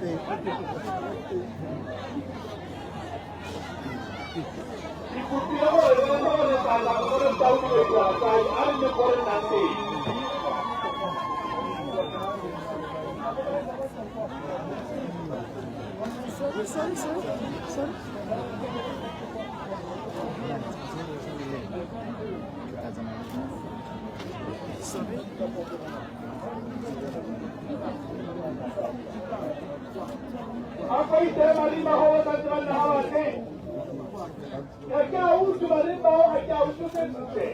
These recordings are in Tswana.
Ke kopile gore le rata gore tla gore taolo kae a re ne gore nnang teng. Sorry, sorry, sorry. Sorry. Sorry. A ko itse marimba go ba tla nna ga batle. Ga ke a utlwe marimba ao, ga ke a utlwe sentle.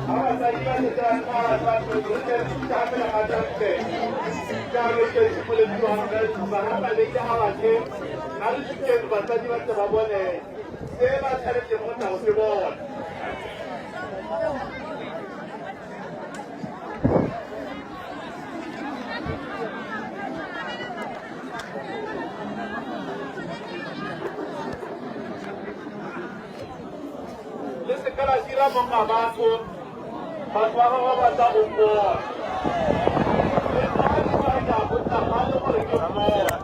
Ha basadi ba setse ba tshwara ba a re sukeng basadi ba tle ba bone se ba tshwanetseng go tla go se bona. Le seka la dira monga batho, batho ba gagwe ba tla go bona. Le nna ke batla go tla fa le gore ke mmona.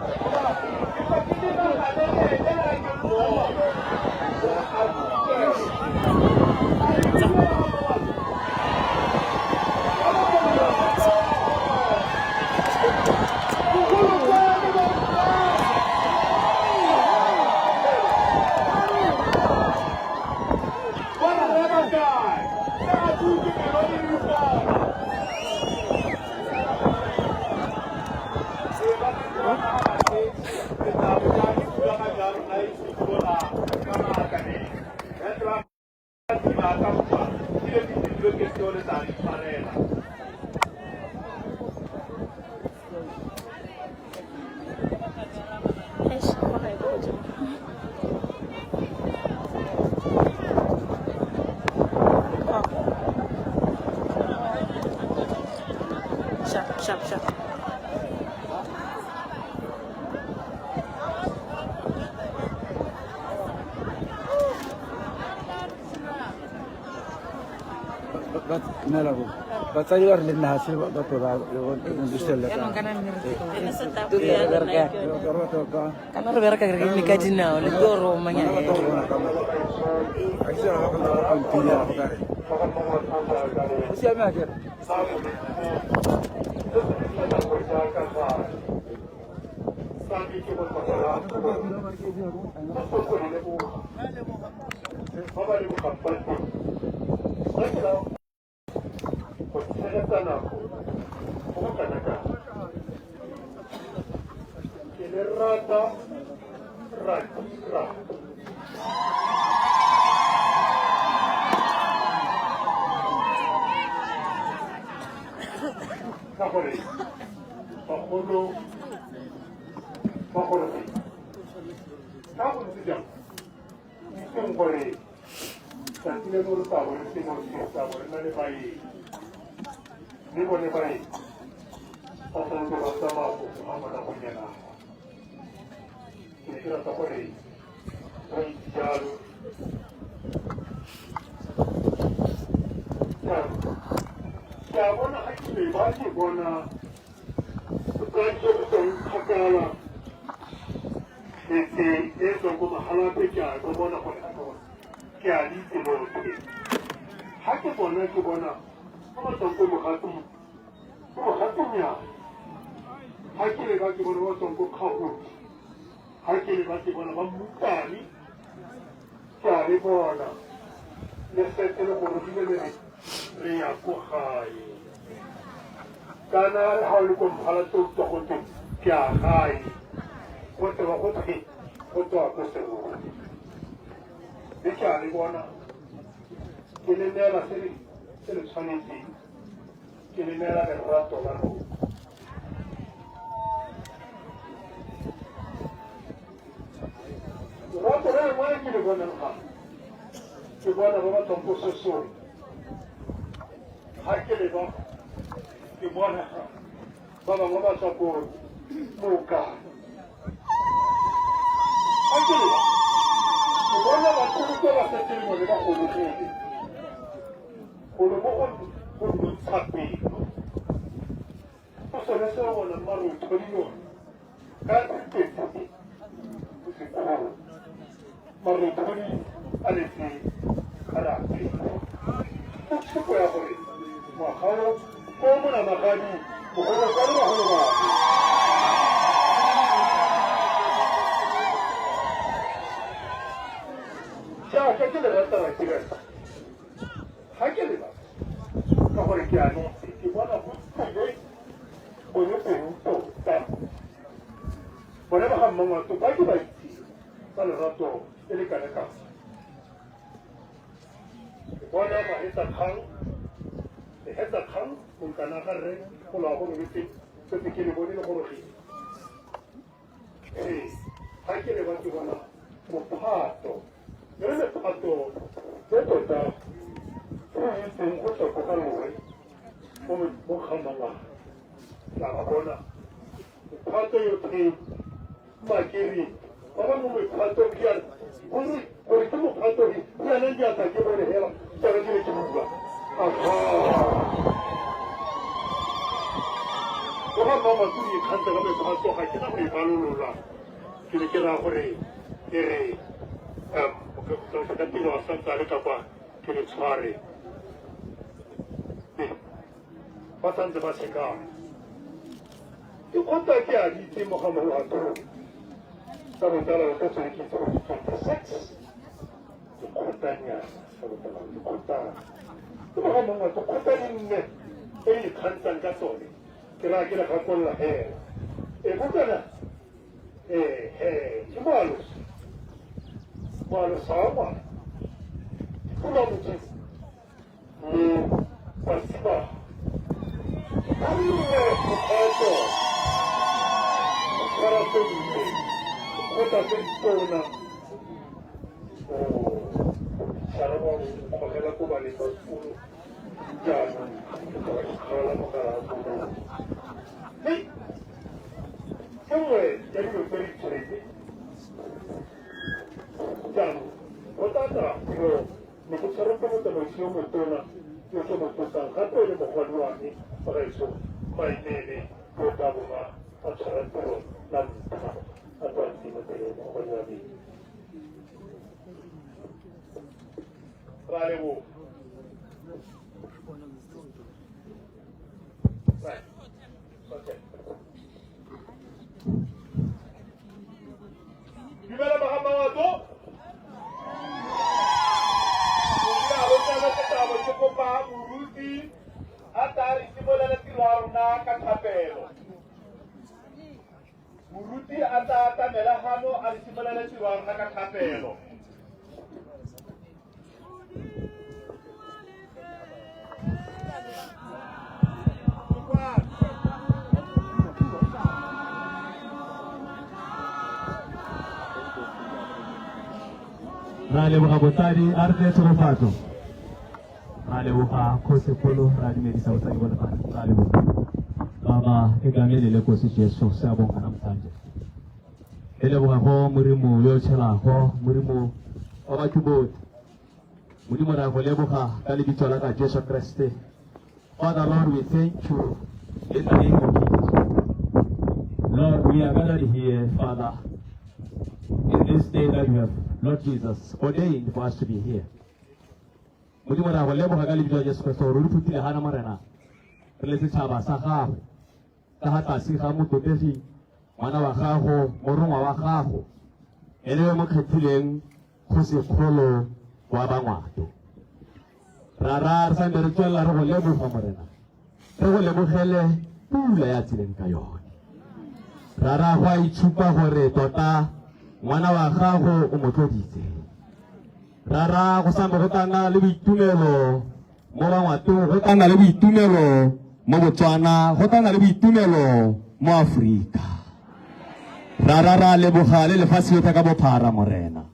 Ke tla ke lebala le ene a ke mmona. Gore a utlwe. Bona re ba kae? Ka tuke pelo e rupana. Se ba se ba naga ke tla botsa ke bua ka jalo a itse ke bona ka maaka ne. Ya tla ba ka bua. Ke le ke dilo ke seo le tla re tshwarela. Eish, go ga e go. Oh. Sharp, sharp, sharp. Nela bo. Batsadi ba re le nna se ba tlo ba le Jaanong kana mme re re bereka kana re bereka re eme ka dinao le tlo romanya. Bana ba tlo bona ka mo. A ke se ra go ba pampiri ya go kare. O siame a kere. Go tshegetsa nako go go kana kang. Ke le rata ra dira. Ka gore bagolo ba gorogile. Ka go ntse jang, itseng gore tsatsi leno re tla bo re se mo tla bo re na le baeng, mme bone baeng ba santse ba tsamaya go tsoga moragonyana. Ke ne ke rata gore re itse jalo. Jaanong ke a bona ga ke leba ke bona bokae bo tswang kgakala, metse e tswang ko Mahalapye. Ke a go bona gore ke a le itse lotlhe. Ga ke bona ba ba tswang ko Mogating, ko Mogatingnyana. Ga ke leba ke bona ba tswang ko Kgaoki. Ga ke leba ke bona ba Mmutane. Ke a le bona le setse le gorogile le re re ya ko gae. Kana ga o le ko Mhalatse o utlwa gotwe ke a gae. Go tewa gotwe go tswa ko Serori. Mme ke a le bona ke le neela se le tshwanetseng. Ke le neela lerato la rona. Lerato le lengwe le ke le bonang gape, ke bona ba ba tswang ko Sesong. Ga ke le ba, ke bona ba bangwe ba tswa ko Mokane. Ga ke le ba, ke bona batho ba setse le bone ba gologile. Golo mo go go nontsha pelo. Go sone se o bonang marothodi one ka setsetse se segolo. Marothodi a letse ga re a phela. Ke tshupo ya gore ngwaga o ko monamagadi bogologolo bagolo ba jaaka ke le rata ra direla Ga ke le batho, ka gore ke a itse, ke bona go tsile bone teng tota. Bone ba ga Mmangwato ba ke ba itseng ka lerato le le kana kang. Ke bona mahetsa kgang, lehetsa kgang, monkana ga rre go lo a go robetseng, setse ke le bone le gorogile. Ee, ga ke leba ke bona mophato, mme lephato le tota o itseng go tswa ko ga lore mo mo kgamangwana la ba bona mephato yotlhe makere ba ba mo mephato ke ya gore gore ke mophato ke yana diatla ke bone hela tsone ke ne ke bua aha go ga mma maturi ikgantsa ka mephato ga ke na go e balolola ke ne ke raya gore ke re um ka tiro a santse a le ka kwa ke le tshware ba santse ba sekang ke kgotsa ke a di itse mo ga molato tsa botsala ka tsone ke itse gore 26 dikgotanyana tsa botsala dikgotana ke mo ga mongwe dikgota di nne e di ikgantshang ka tsone ke raya ke le gakolola hela e bokana ehe ke moalosi moalosa wa ngwana dipula modimo le basimane ba nne mokgotso o tshwara tse nne kgotsa tse ditona tshwara ba kgogela ko baneng ba sekolo jaanong ke tloga ke kgaola mogala wa koloi mme ke nngwe ya dilo tse di tshweretse jaanong go tla tla tiro Ne ke tshwerwe ke motsamaisi yo motona yo ke mo tlotlang gape e le mogwadi wa me bagaetsho Mainene yo tla bong a a tshwara tiro la ntlha a tswa ntimo pele mogwadi wa me. Ra leboga. Right. Okay. Dumela Mahammato. Ke kopa moruti a tla re simolele tiro ya rona ka thapelo. Moruti a tla atamela gano a re simolele tiro ya rona ka thapelo. Ra leboga botsadi a re tle tshegofatso. Ra leboga kgosikgolo ra dumedisa botsadi bo lefatshe ra leboga. Baba egameni lenkosi Jesu siyabonga namhlanje. Re leboga go Modimo yo o tshelago, Modimo wa batho botlhe. Modimo re a go leboga ka lebitso la ka Jesu Kriste. Father Lord, we thank you in the name of Jesus. Lord, we are gathered here, Father, in this day that you have, Lord Jesus, ordained for us to be here. Modimo re a go leboga ka lebitso la Jesu Kriste gore o re phuthile gana Morena re le setšhaba sa gago. ka ga tlase ga motlotlegi ngwana wa gago, morongwa wa gago, ene yo mo kgethileng kgosikgolo wa Bangwato. Rara, re sampe re tswelela re go leboga, Morena, re go lebogele pula ya tsileng ka yone. Rara, go a itshupa gore tota ngwana wa gago o mo tloditse. Rara, go sampe go tla nna le boitumelo mo Bangwatong, go tla nna le boitumelo mo Botswana, go tla nna le boitumelo mo Aforika. Rara, ra leboga le lefatshe lotlhe ka bophara, Morena.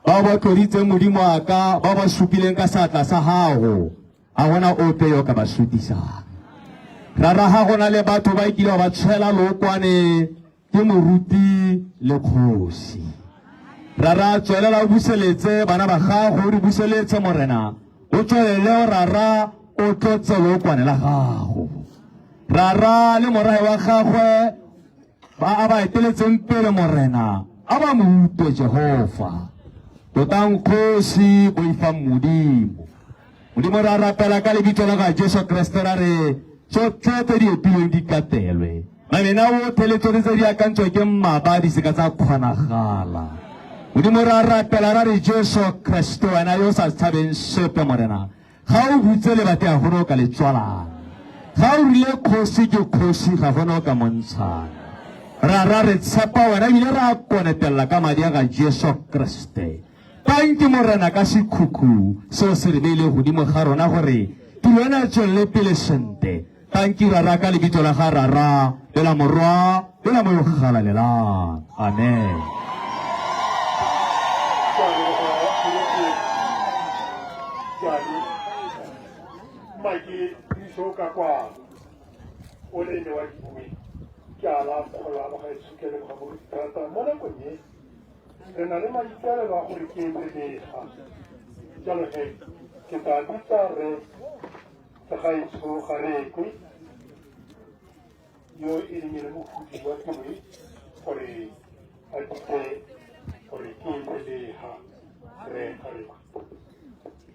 Bao ba tloditseng Modimo wa ka, bao ba supileng ka seatla sa gago, ga gona ope yo ka ba sutisang. Rara, ga gona le batho ba ekile ba tshwela lookwane ke moruti le kgosi. Rara, tswelela o buseletse bana ba gago, o re buseletse, Morena, o tswelele Rara o tlotse lookwane la gago. Rara, le morahe wa gagwe ba a ba eteletseng pele, Morena, a ba mo utlwe, Jehova. Totang kgosi, boifang Modimo. Modimo, ra rapela ka lebitso la ga Jesu Kriste, ra re tsotlhe tse di epilweng di katelwe. Mamena otlhe le tsotlhe tse di akantswe ke mmaba di seka tsa kgonagala. Modimo, ra rapela ra re Jesu Kriste, wena yo o sa tshabeng sepe, Morena, ga o butse lebati ga gone o ka le tswalang. Ga o rile kgosi ke kgosi, ga gone o ka montshang. Rara, re tshepa wena ebile ra konetelela ka madi a ga Jesu Kriste. Tanki, Morena, ka sekhukhu seo se re beile godimo ga rona gore tiro ena e tswelele pele sentle. Tanki, Rara, ka lebitso la ga Rara le la Morwa le la Moya o Galalelang. Amen. Ke a leboga, moruti Jali. Mma ke puiso ka kwano o le ne wa dibui. Ke a la kgola bagaetsho, ke a leboga moruti thata. Mo nakong e re na le maikaelelo a gore ke etse. Jalo he ke tla bitsa re Segaetsho Garekwe yo e leng ene mofudi wa tiro e gore a bitse gore ke etse leha re Garekwe.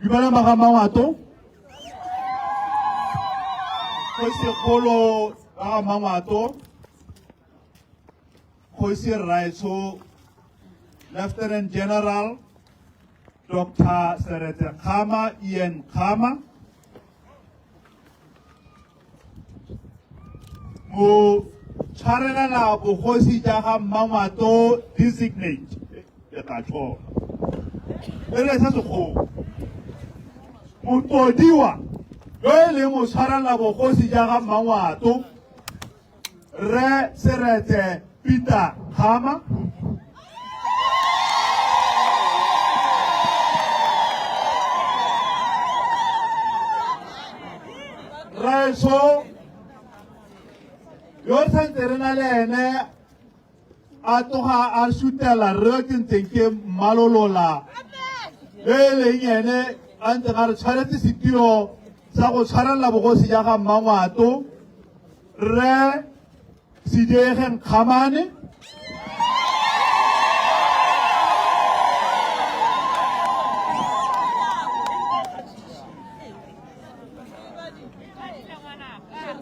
Dumelang ba ga Mangwato. Kgosikgolo ba ga Mangwato, Kgosi Rraetsho Lieutenant General Dr. Seretse Khama Ian Khama, mo tshwarelela bogosi ja ga Mmangwato designate, ke tla tshola e re se segolo, motlodiwa yo e leng mo tshwarelela bogosi ja ga Mmangwato, Rre Seretse Peter Khama, Raetsho yo santse re na le ene a tloga a sutela rre ke ntseng ke mmalolola yo e leng ene a ntseng a re tshwaretse setiro sa go tshwarelela bogosi ja ga Mmangwato, Rre Sediegeng Kgamane.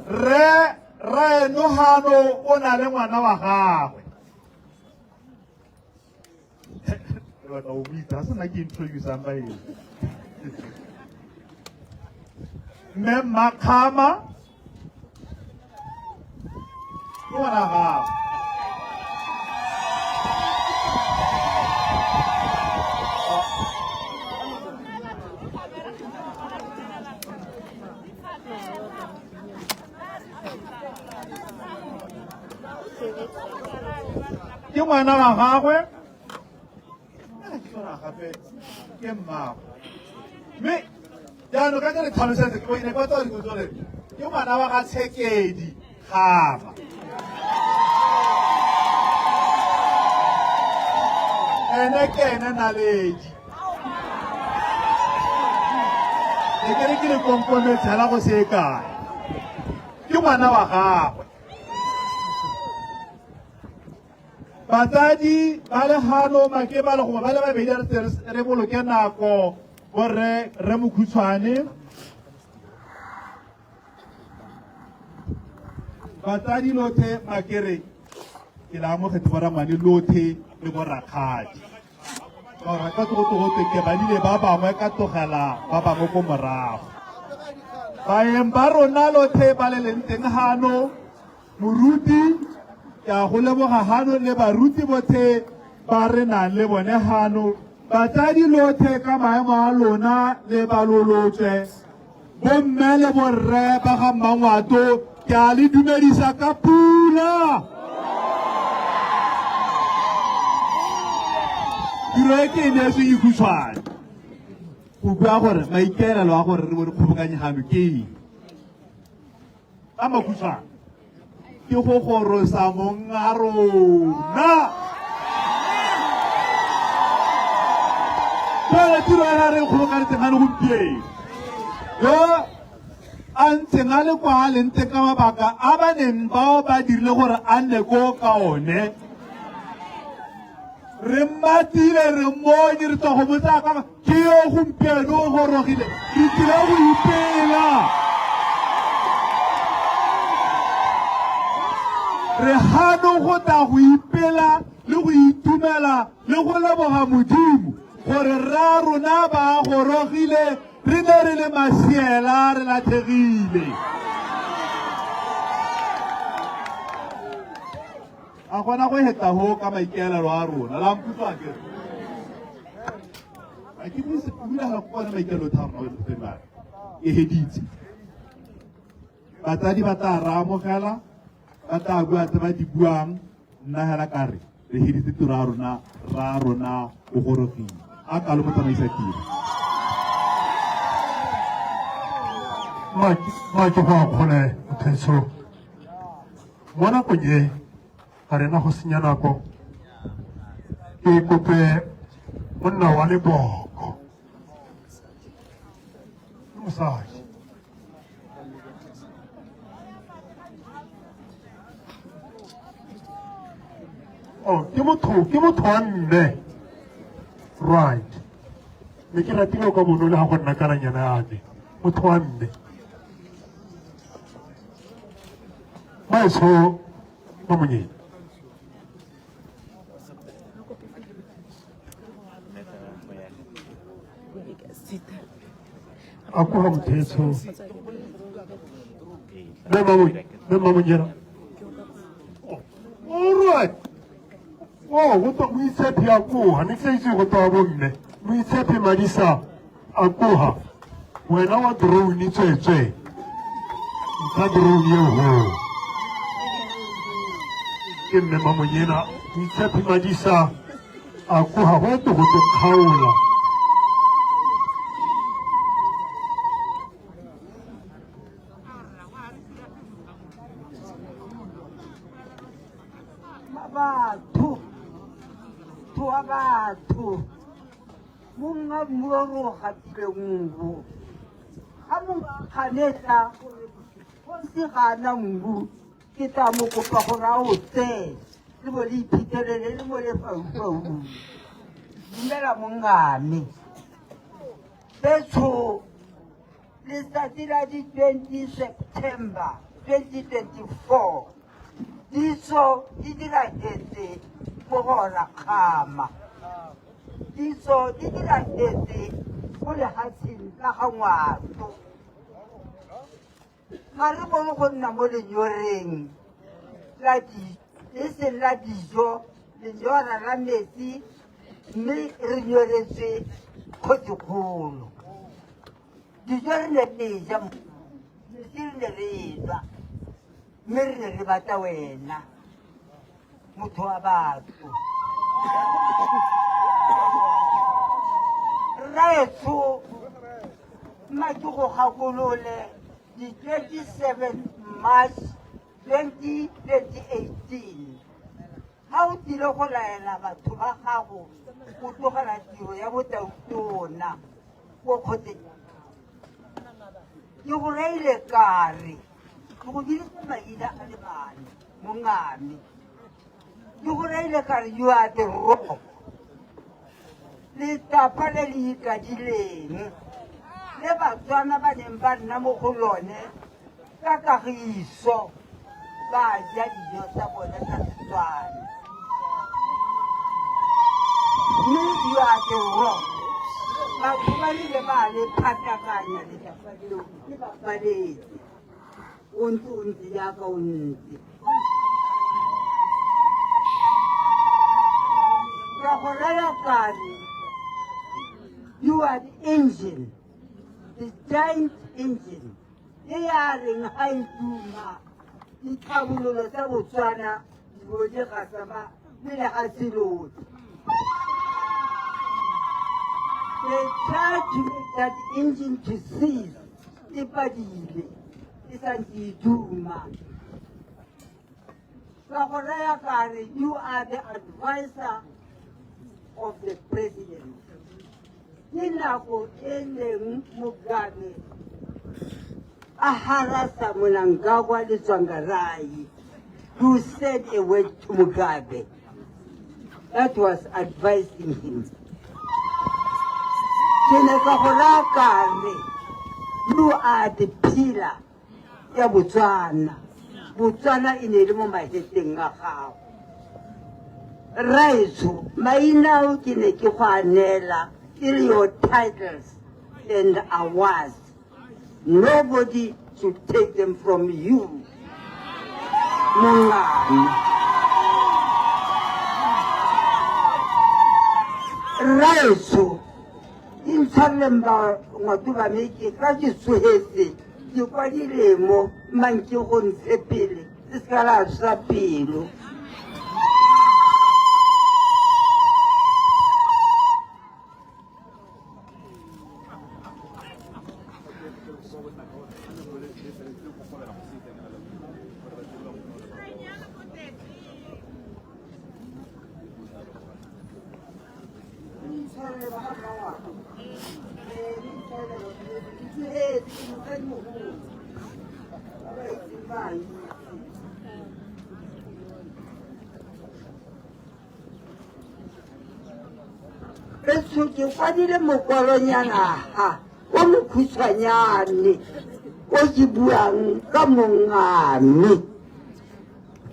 Rre Raenohano o na le ngwana wa gagwe. Re batla go buitsa, ga se nna ke introducang ba eng. Mme Mmakgama ke ngwana wa gagwe. Ke ngwana wa gagwe, gape ke mmagwe. Mme jaanong ka ke re tlhalosetse ke ne kwa tswa dikotso re ke ngwana wa ga Tshekedi Gama. Ene ke ene naledi. Ne ke re ke le konkometse hela go se kae. Ke ngwana wa gagwe. Batsadi ba le gano make ba le gongwe ba le babedi re tle re boloke nako, borre re mokhutshwane. Batsadi lothe makere ke la amogetse borangwane lothe le borakgadi. Ka gore ka tsogo ke badile ba bangwe ka tlogela ba bangwe ko morago. Baeng ba rona lothe ba le leng teng hano, moruti ke a go leboga hano le baruti bothe ba re nang le bone hano. Batsadi lothe ka maemo a lona le balolotswe, bomme le borre ba ga Mmangwato, ke a le dumedisa ka pula. Tiro e ke e neetsweng e khutshwane go bua gore maikaelelo a gore re bo re kgobokanye gano ke eng. Ka makhutshwane ke go gorosa mong a rona. Jale tiro e re kgobokanetseng gano gompieno, yo a ntseng a le kwa a leng teng ka mabaka a ba neng bao ba dirile gore a nne ko ka one, re mmatile, re mmone, re tswa go botsa ka ke yo gompieno o gorogile, re tlile go ipela. Re gano go tla go ipela le go itumela le go leboga Modimo gore rra rona ba gorogile, re ne re le masiela, re latlhegile. A gona go heta ho ka maikaelelo a rona la nkutlwa ke a ke buse bula ga go maikaelelo tha rona e heditse. Batsadi ba tla ra amogela, ba tla bua tse ba di buang, nna hela ka re re heditse tiro ya rona, ra rona o gorogile. A kalo motsamaisa tiro. Ma ke go akgole mothaetsho. Mo nakong e ga rena go senya nako, ke kope monna wa leboko ke mosadi. Oh, ke motho wa mme. Right. Ne ke ratile ka bono le ga go nna kalanyana ya me. Motho wa mme. Maetsho ba monyeng. A koga mothetsho. Mme Mamonyena. All right. Oh, go tswa Moitshepi a koga, ne ke sa itse go tswa bomme. Moitshepi Madisa a koga. Wena wa drone tswetswe. Ntsha drone eo ho. Ke mme Mamonyena, Moitshepi Madisa a koga go ete go te kgaola. Batho, tho batho, monga mmu o gatile ngu. Ga mo ganetsa gore kgosi ga ana ngu, ke tla mo kopa gore a o tseye, le bo le iphitlhelele le mo lefaufaung. Dumela mongame. Betsho, letsatsi la di 20 September 2024, ditso di diragetse mo go Rakgama. Ditso di diragetse mo lefatsheng la ga Ngwato. Ga re bone go nna mo lenyoreng la di, e seng la dijo, lenyora la metsi, mme re nyoretswe kgosikgolo. Dijo re ne re ja, metsi re ne re nwa, mme re ne re batla wena, motho wa batho. Rraetsho, mma ke go gakolole di 27 March 2018, ga o tlile go laela batho ba gago go tlogela tiro ya botautona ko kgotleng. Ke go reile kare, ke go biditse maina a le mane, mongame. Ke go reile kare you are the rock. Letlapa le le ikadileng, le Batswana ba neng ba nna mo go lone ka kagiso. Ba ja dijo tsa bone tsa Setswana. Mme you are the rock. Batho ba rile ba le phatakanya letlapa leo le ba paletse. O ntse o ntse jaaka o ntse. Ka go raya kare you are the engine, the giant engine e ya reng ga e tuma ditlhabololo tsa Botswana di bo di gasama le lefatshe lotlhe. They tried to make that engine to cease, e padile, e santse e duma. Ka go raya kare you are the advisor of the president. Ke nako e leng Mugabe a harasa Mnangagwa le Tsvangirai, who said a word to Mugabe that was advising him. Ke ne ka go raya kare you are the pillar ya Botswana. Botswana e ne e le mo mahetleng a gago. Rraetsho, maina ao ke ne ke go a neela e le your titles and awards. Nobody should take them from you. Mongane. Rraetsho, intshwareleng ba ngwato ba me ke ka ke tsohetse ke kwadile mo mang ke go ntshe pele le se ka la swa pelo. Betsho ke kwadile mokwalonyana ha o mokhutshwanyane o ke buang ka mongame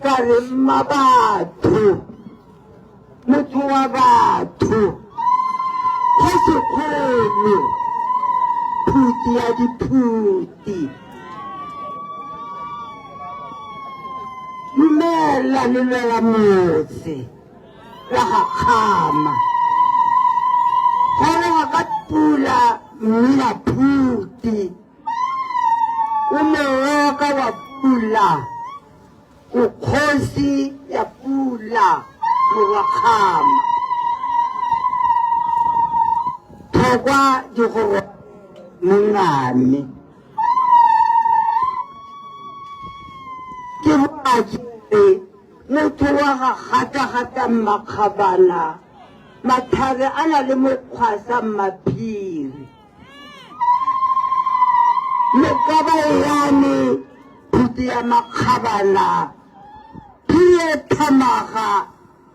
ka re mma batho motho wa batho kgosikgolo phuti ya diphuti dumela le lwela motse la ga kgama goroga ka pula mmina phuti o moroka wa pula o kgosi ya pula morwa kgama thokwa digoro mongame ke boakere motho wa ga gata-gata mmakgabana mathare a na le mokgwasa mmaphiri mekaba yane phuti ya makgabana phiri e thamaga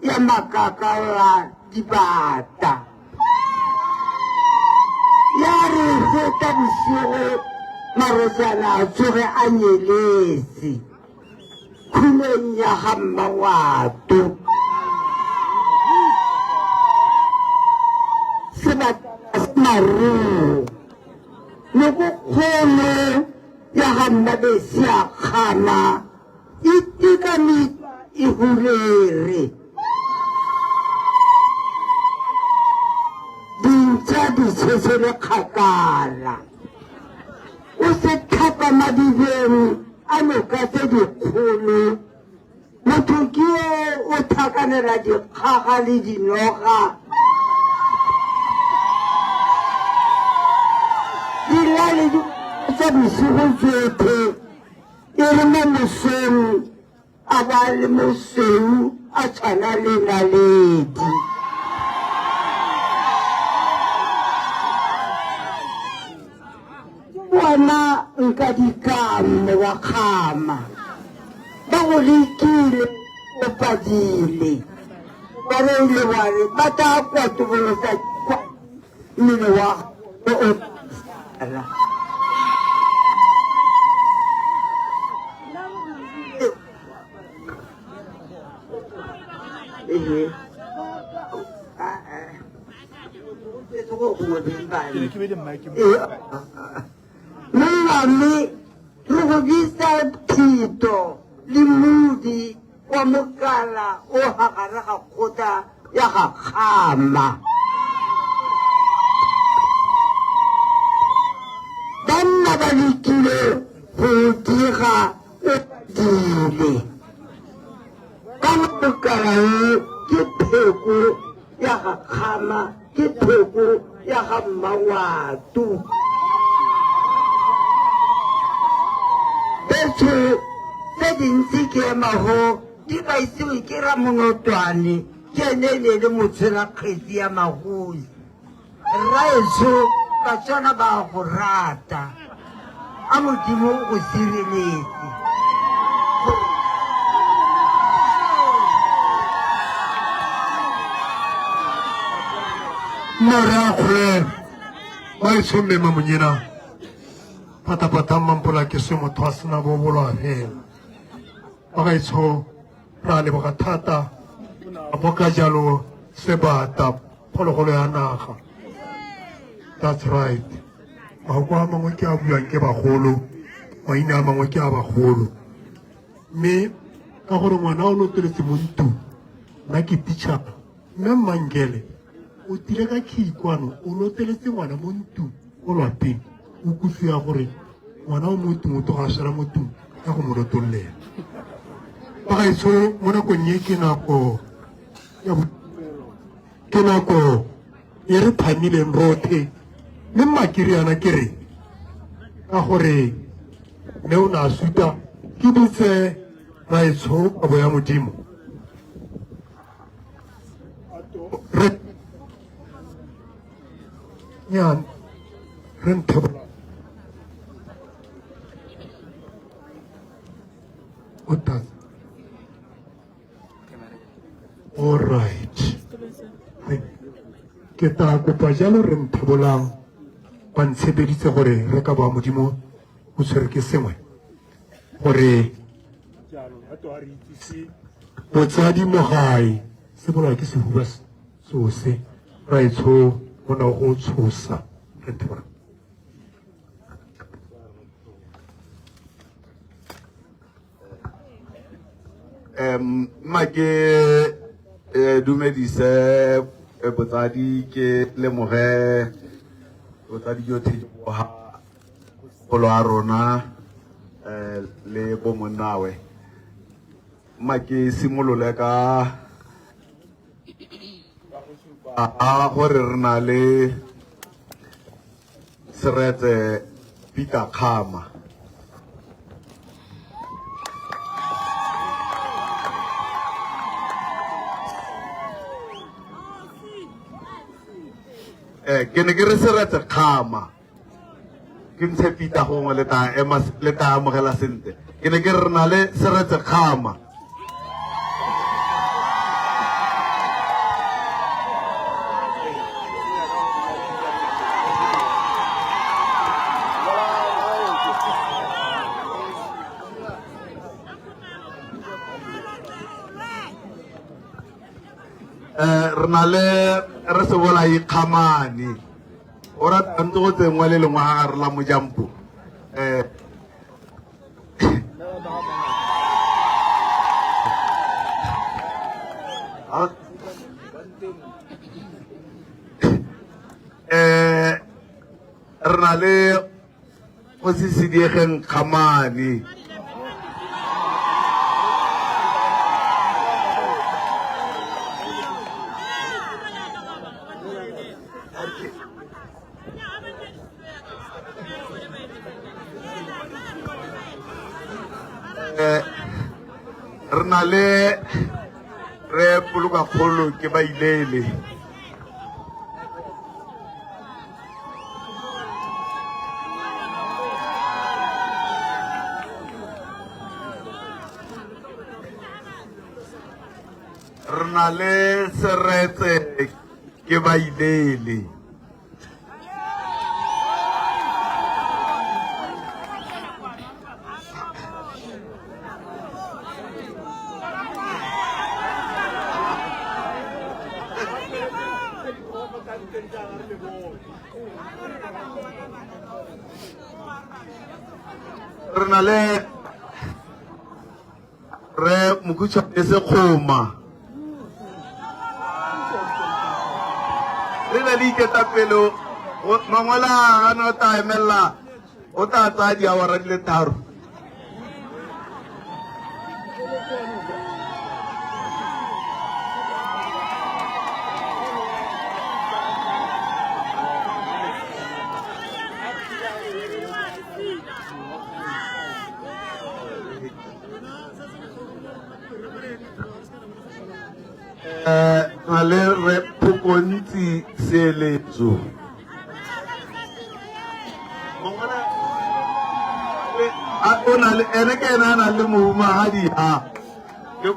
ya makakala dibata ya re feta bosigo marosana a tsoge a nyeletse khulong ya ga mmangwato sebatana se maruo nokokgolo ya ga mmabesi a kgama e tikamitwa e hulere dintša di tshetsele kgakala o se tlhapa madibeng a noka tse dikgolo motho ke yo o tlhakanela dikgaga le dinoga dilale tsa bosigo tsotlhe e re mo mosong a ba le mosweu a tshwana le naledi. Bona nka dikame wa kgama ba go lekile o padile ba reile wa re ba tla kwatobolosa kwa mmele wa gago o sala. Monna mme re go bitsa Thito le Modi wa mokala o ga gare ga kgotla ya ga Kgama. Banna ba lekile go o diga o padile. Kana mokala o ke pheko ya ga Kgama, ke pheko ya ga Mmangwato. Betsho tse dintsi ke ema go di ba itsiwe ke Ramonotwane, ke ene e ne e le motshwelakgetsi ya magosi. Rraetsho, Batswana ba a go rata. A Modimo o go sireletse. Mare a kgolelo ba etsho mme mamonyena patapata mampola ke se motho a sena bo bolwa fela ba ga etsho ra leboga thata a boka jalo sebata phologolo ya naga. That's right. Mahoko a mangwe ke a buang ke bagolo, maina a mangwe ke a bagolo. Mme ka gore ngwana o loteletse mo ntlong, nna ke teacher, mme Mmangele o tile ka key kwano, o loteletse ngwana mo ntlong ko lwapeng, o kutlwa gore ngwana o mo tlong o tloga a swela mo tlong ka go mo lotollela. Bagaetsho, mo nakong e ke nako ya ke nako e re thamileng rotlhe, mme mmakiriana ke re ka gore mme o ne a suta ke bitse raetsho kabo ya Modimo re nya re nthebola o tla. All right. Ke tla kopa jalo re nthebolang ba ntshepeditse gore re ka ba Modimo o tshwere ke sengwe gore botsadi mo gae se bolawa ke sehuba sose raetsho go ne go tshosa re nthebolang. Mma ke dumedise botsadi, ke lemoge botsadi jotlhe jo bo ha golo a rona le bo monnawe. Mma ke simolole ka a gore re na le Seretse Peter Kgama. Ke ne ke re Seretse Kgama, ke ntshe Peter gongwe le tla ema, le tla amogela sentle. Ke ne ke re re na le Seretse Kgama. Re na le re se bola ikgamane o rata ntse go tsengwa le lengwe ga gare la mojampo. Re na le go se sediegeng kgamane. Re na le re polokakgolo ke ba ilele. Re na le seretse ke ba ilele. Re na le Rre Mokhutshwane Sekgoma. Le na le iketapele mangwele a gana o tla emelela o tla tsaya diawara di le tharo. Na le Rre Phokontsi Seeletso. O na le ene ke ene a nang le mohumagadi a ke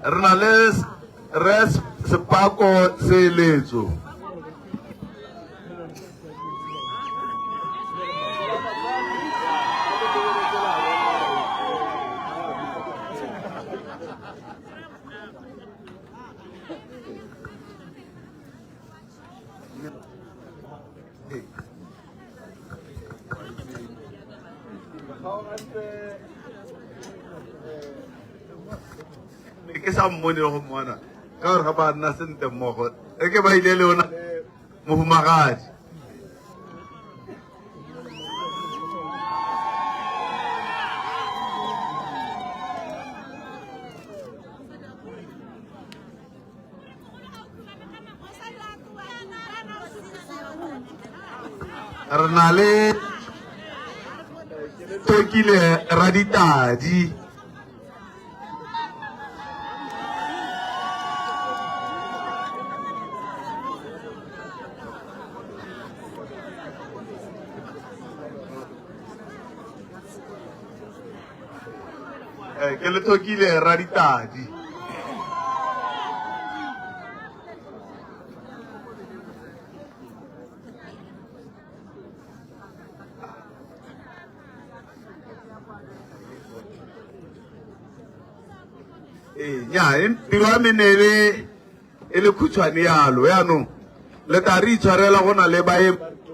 Re na le Rre Sepako Seeletso. Ke sa mmone le go mmona ka gore ga ba nna sentle mmogo e ke ba ile le ona mohumagadi. Re na le Tokile Raditadi. Ke le tlhokile Raditadi. Ee, nya tiro ya me ne e le e le khutshwane yalo yaanong le tla re itshwarela go na le ba e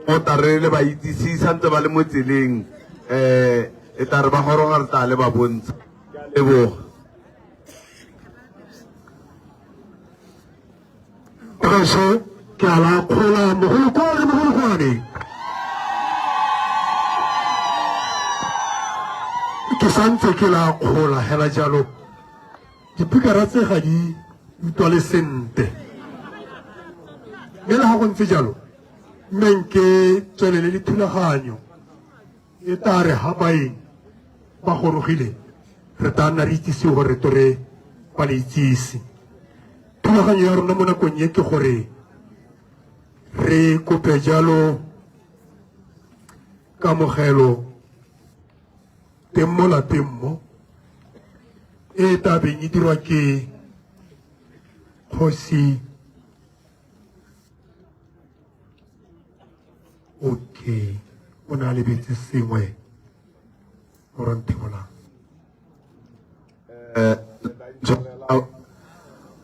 mota re le ba itsise santse ba le mo tseleng um e tla re ba goroga re tla le ba bontsha. Leboga. Gaso ke a la kgola mogolokwane mogolokwane. Ke santse ke la kgola hela jalo. Dipikara tse ga di utlwale sente. Mme le ga go ntse jalo, mme nke tswelele le thulaganyo e tla re ha baeng ba gorogile re tla nna re itsise gore to re ba le itsise. Thulaganyo ya rona mo nakong e ke gore re kope jalo kamogelo teng mo lapeng mo e tla beng e dirwa ke kgosi. Okay, o ne a lebetse sengwe moranthebolang.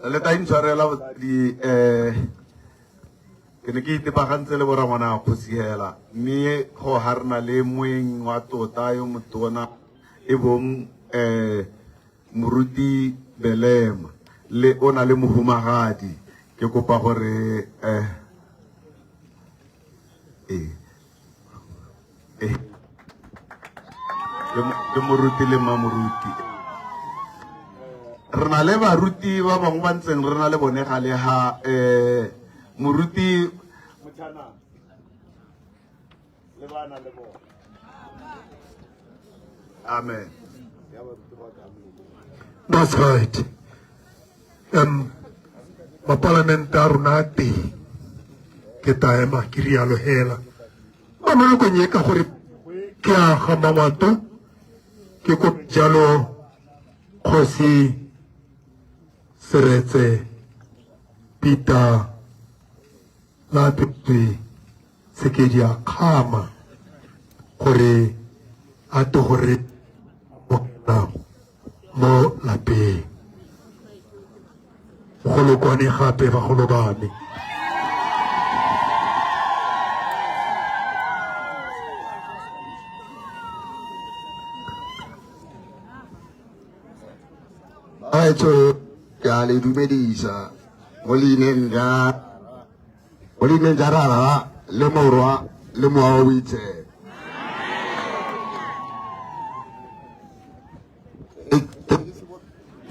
Le tla intshwarela botsadi ke ne ke itebagantse le borangwana kgosi hela mme go ga re na le moeng wa tota yo motona e bong Moruti Belema le o na le mohumagadi ke kopa gore ke moruti le mmamoruti. Re na le baruti ba bangwe ba ntseng re na le bone gale ha moruti Motshana le bana le bone. Amen. That's right. Mapalamente a rona a teng ke tla ema ke rialo hela ba mo nakong e ka gore ke a ga Mangwato ke ko jalo kgosi Seretse Peter Lapetswe Tshekedi a Kgama gore a to gore amogela mo lapeng. Mogolokwane gape bagolo ba me. Baetsho ke a le dumedisa mo leineng ja mo leineng ja Rara le Morwa le Mowa o Boitshepo.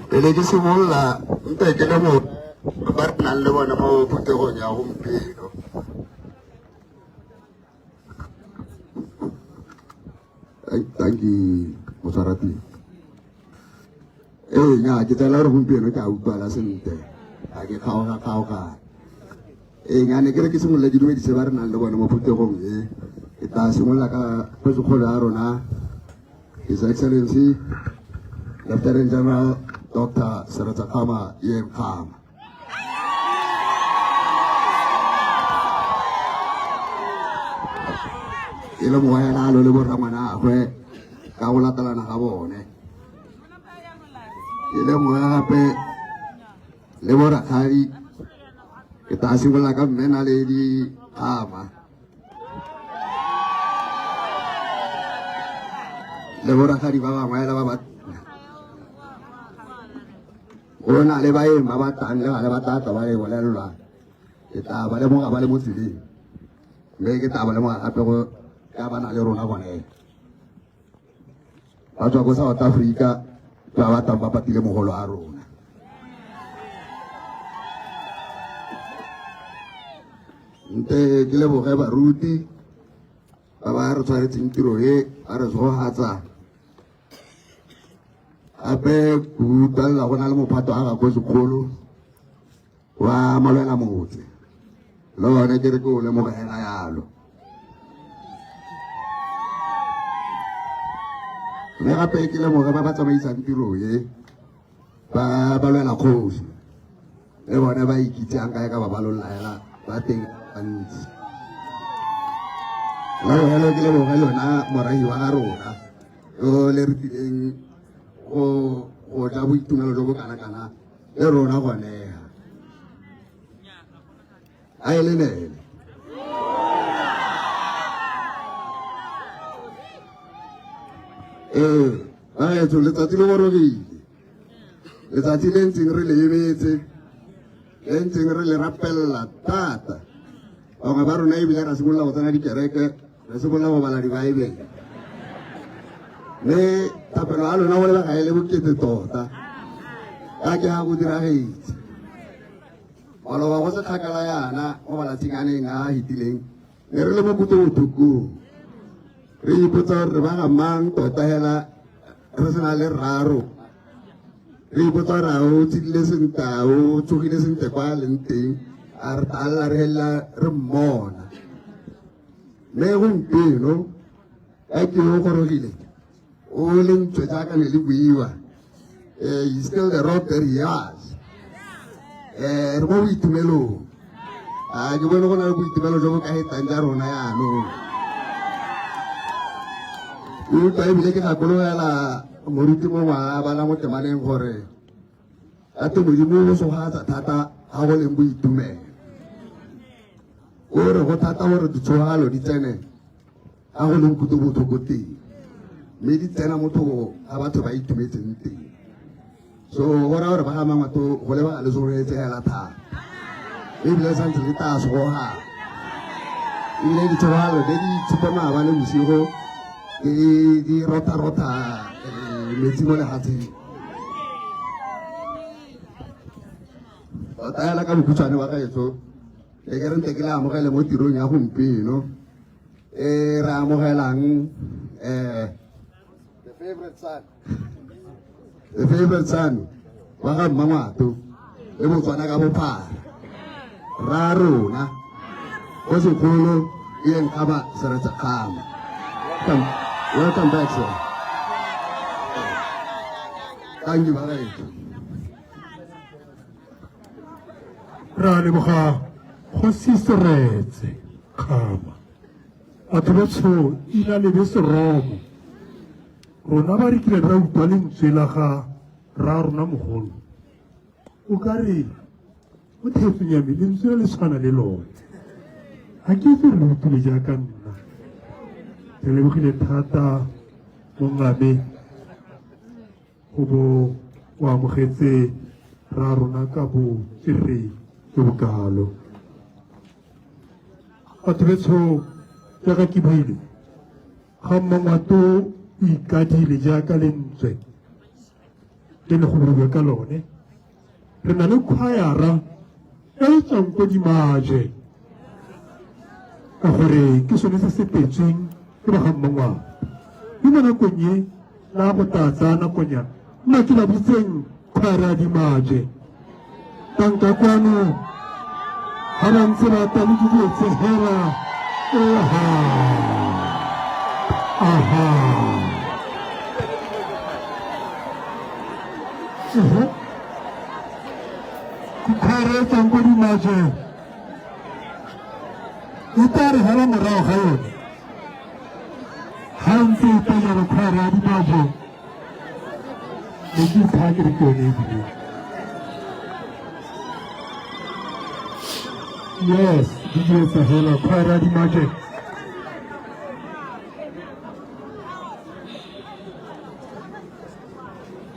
Pele ke simolola mpe ke le mo ba re nang le bone mo phuthegong ya gompieno. Thank you motshwaratiro. Ee nya ke tsela gore gompieno ke a utlwala sentle ga ke kgaoga kgaogane. Ee nya ne ke re ke simolole ke dumedise ba re nang le bone mo phuthegong e. Ke tla simolola ka kgosikgolo ya rona His Excellency Lieutenant General Dr. Seretse Khama Ian Khama. E le moelalo le borrangwanagwe ka go latelana ga bone. E le moya gape le borakgadi ke tla simolola ka mme Naledi Khama le borakgadi ba bangwe le ba ba go na le baeng ba ba tlang le gale ba tla tla ba le bolelelwa ke tla ba lemoga ba le mo tseleng mme ke tla ba lemoga gape go ka ba na le rona gone ba tswa ko South Africa ba ba tlang ba patile mogolo a rona. Nte ke leboge baruti ba ba re tshwaretseng tiro e ba re tshogatsa gape ke utlwalela go na le mophato a ga ko sekolo wa malwela motse le one ke re ke o lemogela yalo mme gape ke lemoge ba ba tsamaisang tiro e ba ba lwela kgosi le bone ba ikitsang kae ka ba ba lolaela ba teng gantsi la bogelo ke leboge lona morahi wa ga rona yo le re tlileng go ja boitumelo jo bo kana-kana le rona gone a e le nene ee bagaetsho letsatsi le gorogile letsatsi le ntseng re le emetse le ntseng re le rapelela thata bangwe ba rona ebile ra simolola go tsena dikereke re simolola go bala dibaebele mme thapelo ya lona go lebega e le bokete tota ka ke ga go diragetse maloba go se kgakala yana mo malatsing a neng a a fetileng ne re le mo kutlobotlhokong re ipotsa gore re ba ga mang tota hela re sena le rraro re ipotsa gore a o tshedile sentle a o tsogile sentle kwa a leng teng a re talla re helela re mmona mme gompieno ka ke o gorogile o lentswe jaaka ne le buiwa eh he's still the rock that he was eh re mo boitumelong a ke bone go na le boitumelo jo bo ka hetang ja rona yaanong utlwa ebile ke gakologela moruti mongwe a bala mo temaneng gore ka te modimo o sogatsa thata ga go leng boitumelo o re go thata gore ditshogalo di tsene ga go leng kuto botlhoko teng mme di tsena motho ga batho ba itumetseng teng so go raya gore ba ga mangwato go lebega le tsogetse hela thata ebile santse le tla sogoga ebile ditshogalo di di tshupa maabane bosigo di rotha-rotha metsi mo lefatsheng tota hela ka bokhutshwane wa gaetso e ke re nte ke le amogele mo tirong ya gompieno e re amogelang the favorite son the favorite son wa ga mmangwato le Botswana ka bophara ra rona ko sekolo Ian Khama Seretse Khama. Welcome back, sir. Thank you, bagaetso. Re a leboga Kgosi Seretse Kgama. Batho betsho ina lebe seromo. Rona ba re kileng ra utlwa lentswe la ga rra rona mogolo. O ka re mo theetsong ya me lentswe le le tshwana le lone. Ga ke itse re le utlwile jaaka nna. Re lebogile thata mongame go bo o amogetse rra rona ka botswerere jo bokalo. Batho betsho jaaka ke buile ga mmangwato o ikadile jaaka lentswe le le go buiwa ka lone re na le khwayara e e tswang ko dimaje ka gore ke sone se se petsweng ke ba ga mmangwato mme mo nakong e la go tla tsaya nakonyana nna ke ba bitseng khwayara ya dimaje tanka kwano ga ba ntse ba tla le dilo tse hela oha aha ehe khwayara e tswang ko dimaje e tla re hela morago ga yone ga ntse e tla jalo khwayara ya dimaje ne ke itsaya ke re ke yone ebile yes di dietsa hela khwayara ya dimaje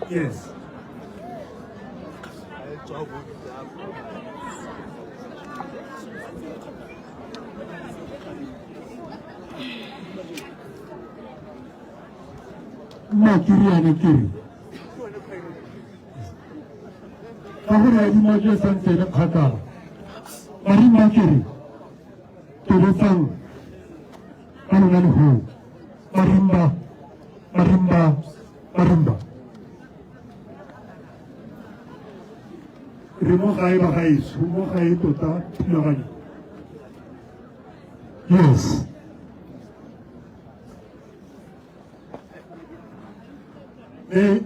yes nna ke riane ke re ka gore ya dimajo e santse e le kgakala marimba ke re tobetsang ka lona legoo marimba marimba marimba re mo gae ba gaetsho mo gae tota thulaganyo yes Mme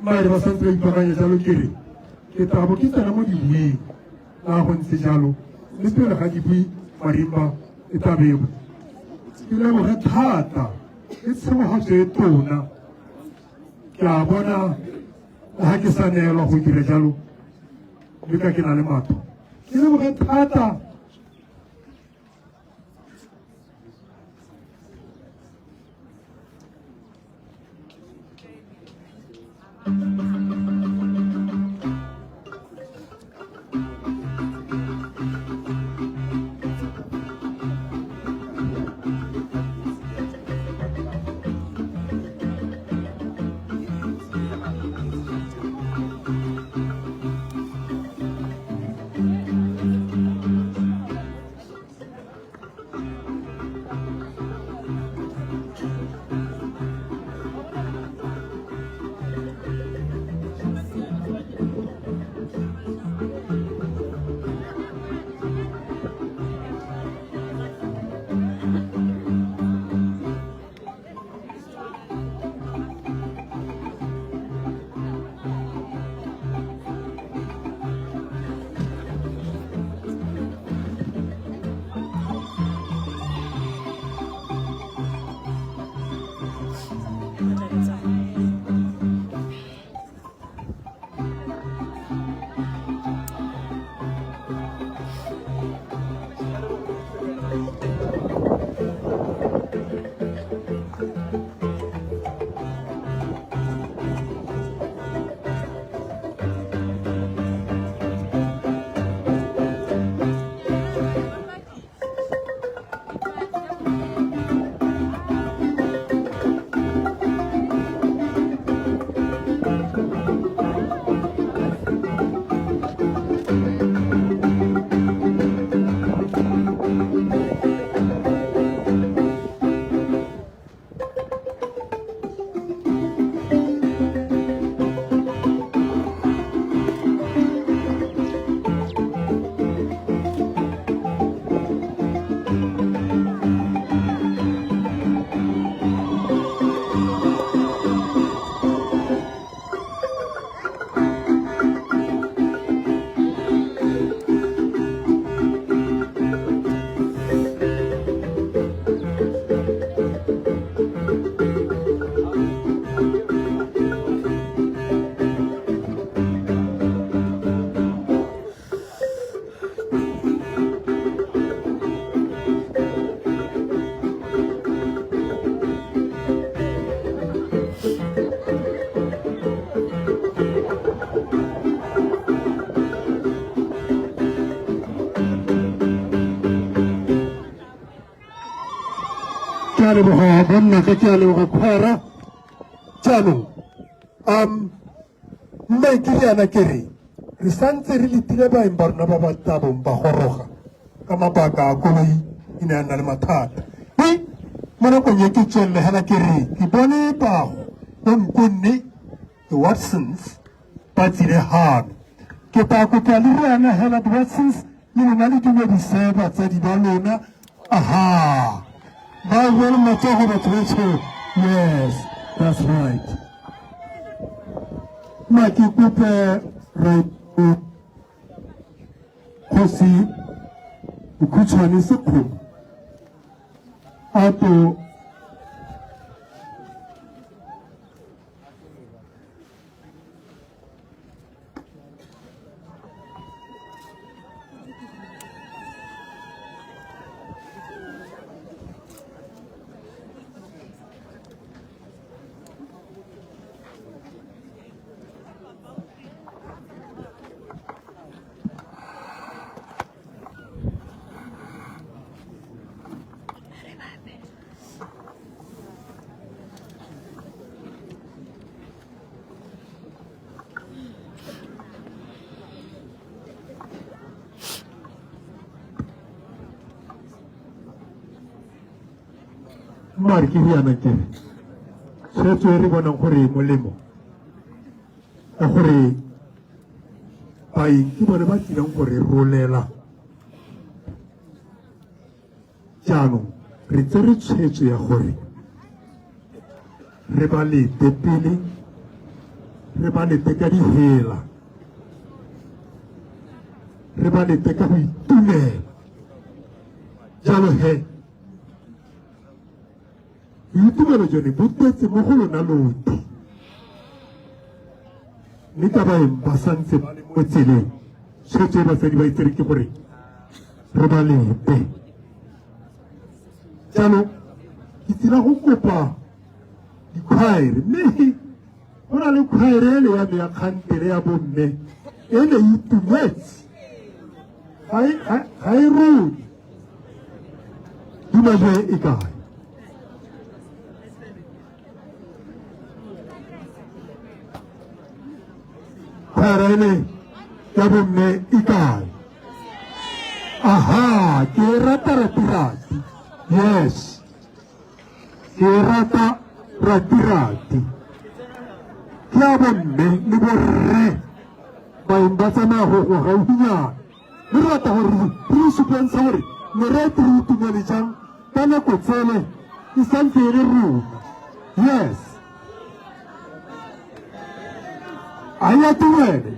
mare ba santse ba ipaakanya jalo ke re ke tla bo ke tsena mo dibuing la go ntse jalo mme pele ga dibui marimba e tla bebo ke leboge thata ke tshegogatso e tona ke a bona le ga ke sa neelwa go dira jalo mme ka ke na le matho ke leboge thata. Ke a leboga bonnaka, ke a leboga kgwera. Jaanong mme ke riana ke re re santse re letile baeng ba rona ba ba tlabong ba goroga ka mabaka a koloi e ne a nna le mathata. Mme mo nakong e ke tswelele hela ke re ke bone bago bo nkonne the Watsons ba tsile hano. Ke tla kopa le riana hela the Watsons le lona le dumedise batsadi ba lona. Aha, ba bone matsogo batho betsho. Yes, that's right. Ma ke kope re kgosi bokhutshwane Sekgomo a to Mare ke riana ke re tshwetso e re bonang gore e molemo ka gore baeng ke bone ba tlileng go re rolela. Jaanong re tsere tshwetso ya gore re ba lete pele, re ba lete ka dihela, re ba lete ka go itumela. Jalo he boitumelo jone bo tletse mo go lona lotlhe, mme ka baeng ba santse ba le mo tseleng, tshwetso e batsadi ba e tsere ke gore re ba lete. Jalo ke tsila go kopa dikhwaere, mme go na le khwaere ele ya me ya kgantele ya bomme e ne e itumetse, ga e rone. Dumajwe e kae? Khwaere ele ya bomme e kae? Aha, ke e rata ratirati. Yes, ke e rata ratirati. Ke ya bomme le borre baeng ba tsamaya go go gaufinyana. Mme re rata gore re supentshe gore mereti re itumele jang ka nako tsele e santse e le rona. Yes, a ya tumele,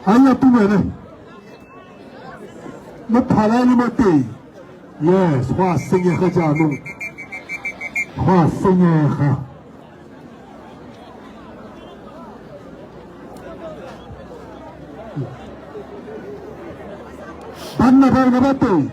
a ya tumele le phala e le mo teng. Yes, go a senyega jaanong, go a senyega. Banna ba rona ba teng.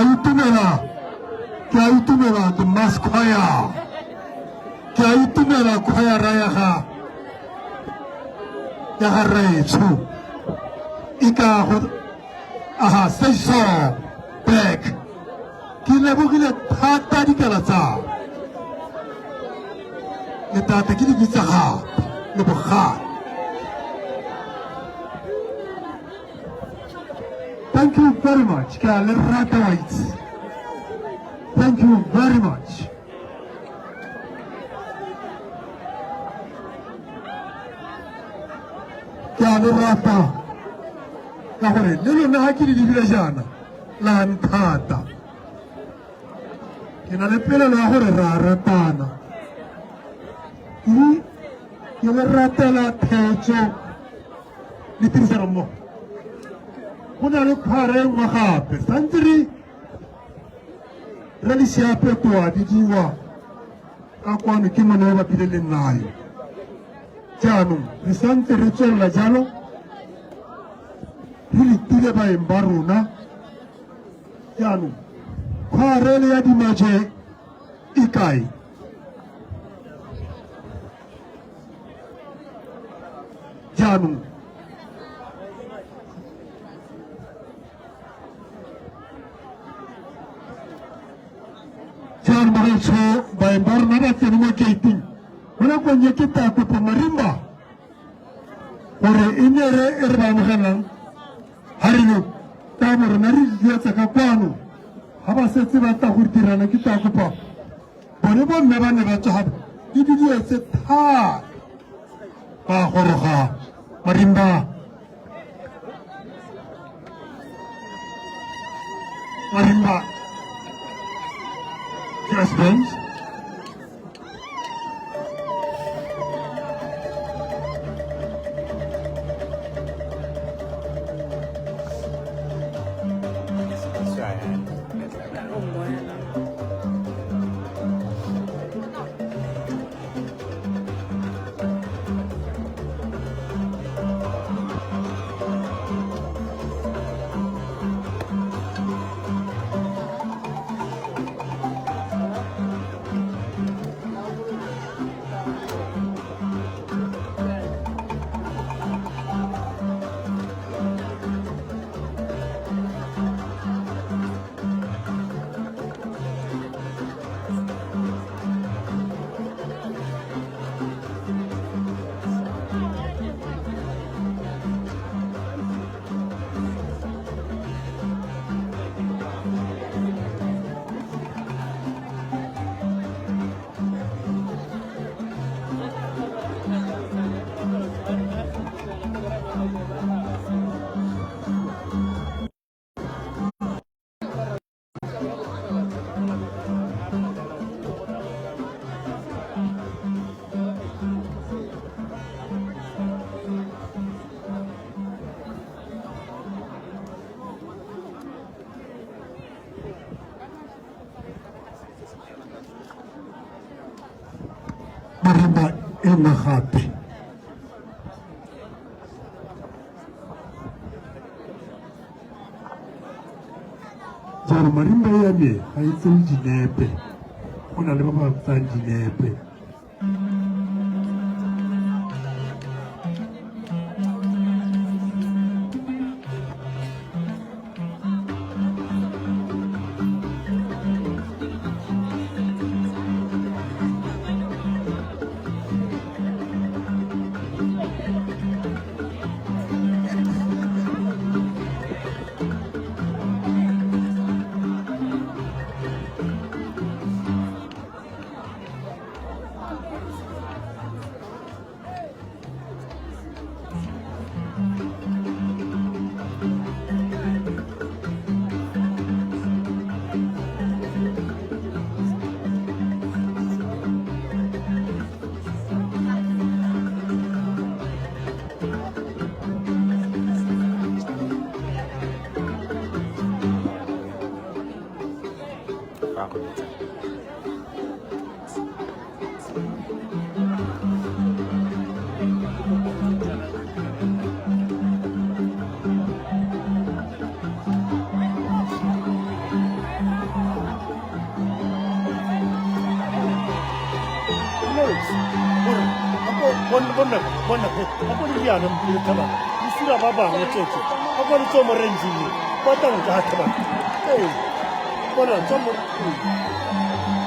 a itumela, ke a itumela the mass choir, ke a itumela choir ya ga ya ga rraetsho e ka go aha seiso back. Ke lebogile thata dikala tsa le tata ke di bitsa gape le bogale. Thank you very much. Ke a le rata wa itse. Thank you very much. Ke a le rata ka gore le lona ga ke le lebile jaana la nthata. Ke na le pelelo ya gore re a ratana. Ke le ratela theetso le tirisanommogo. Go na le kgwara e nngwe gape santse re re le siapetoa bidiwa ka kwano ke mone ba bapile le nnayo. Jaanong re santse re tswelela jalo re letile baeng ba rona. Jaanong kgwarele ya dimaje e kae? Jaanong jaanong bagaetsho baeng ba rona ba tsene mo gating mo nakong e ke tla kopa marimba gore e nne re e re ba amogelang ga re le tabo rona re dietsa ka kwano ga ba setse ba tla go dirana ke tla kopa bone bomme ba ne ba tswa gape di didietse thata ba goroga marimba. Marimba Jazz Band. Marimba e nngwe gape. Jaanong marimba e ya me ga e tseye dinepe, go na le ba ba tsayang dinepe. Bona, bona, a ko le diana le thaba. Le sira ba bangwe tsotse. A ko le tswa mo renjing. Ba tang ka thaba. Eh. Bona tswa mo.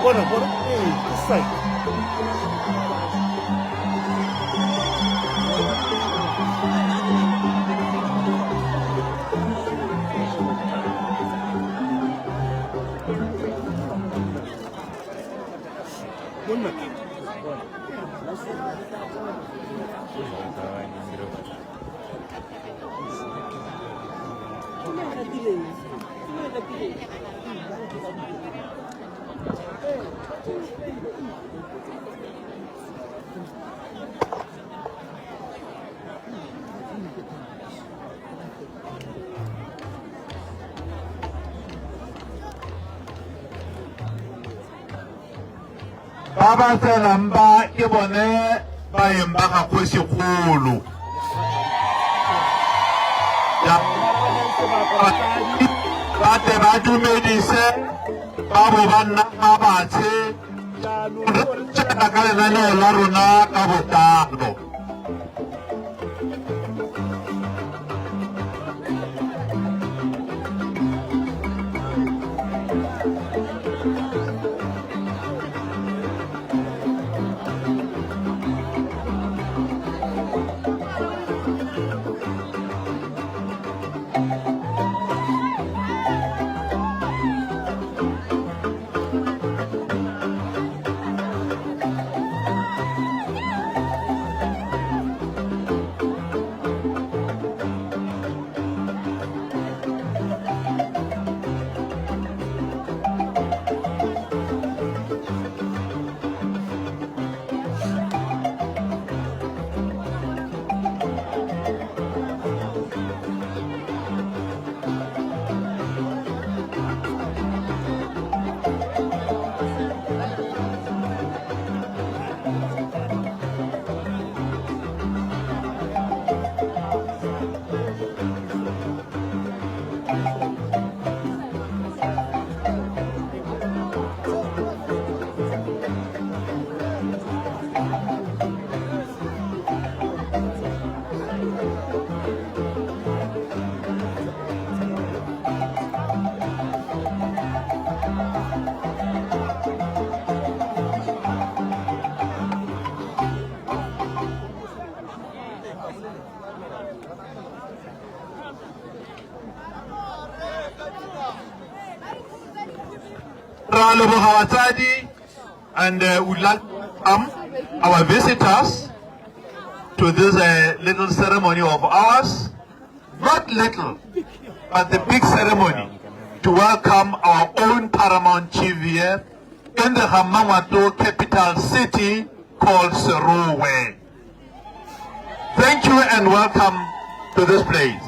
Bona, bona, eh, ke side. Monna. Ba ba tsenang ba ke bone baeng ba ga kgosikgolo. Ba tle ba dumedise ba bo ba nna ga batshe re tsena ka lenaneo la rona ka botlalo. Ra leboga batsadi, and we'd like to welcome our visitors to this little ceremony of ours. Not little, but the big ceremony to welcome our own paramount chief here in the Gammangwato capital city called Serowe. Thank you and welcome to this place.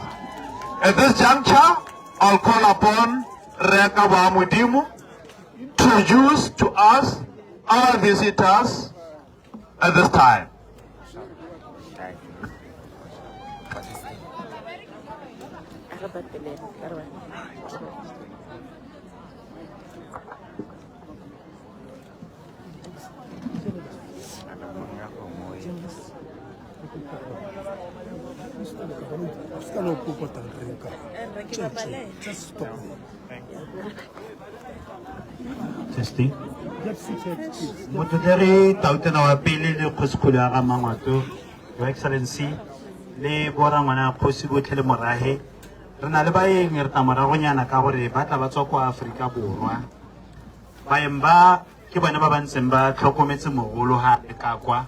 At this juncture, I'll call upon Reka Mudimu introduce to us our visitors at this time. Just stop there. Testing. Get seated, please. Motlotlegi Tautona wa pele le kgosikgolo ya ga Your Excellency, le borangwana kgosi botlhe le morahe. Re na le baeng re tla moragonyana ka gore ba tla ba tswa kwa Aforika Borwa. Baeng ba ke bone ba ba ntseng ba tlhokometse mogolo ha le ka kwa.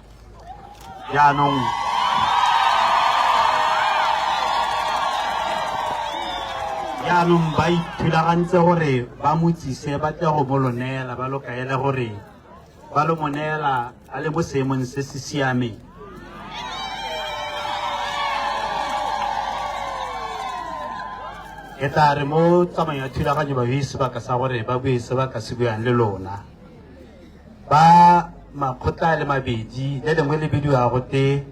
Jaanong ba ithulagantse gore ba mo tsise ba tle go mo lo neela, ba lo kaele gore ba lo mo neela a le mo seemong se se siameng. E tla re mo tsamayo ya thulaganyo ba bue sebaka sa gore ba bue se ba ka se buang le lona. Ba makgotla a le mabedi, le lengwe le bidiwa gote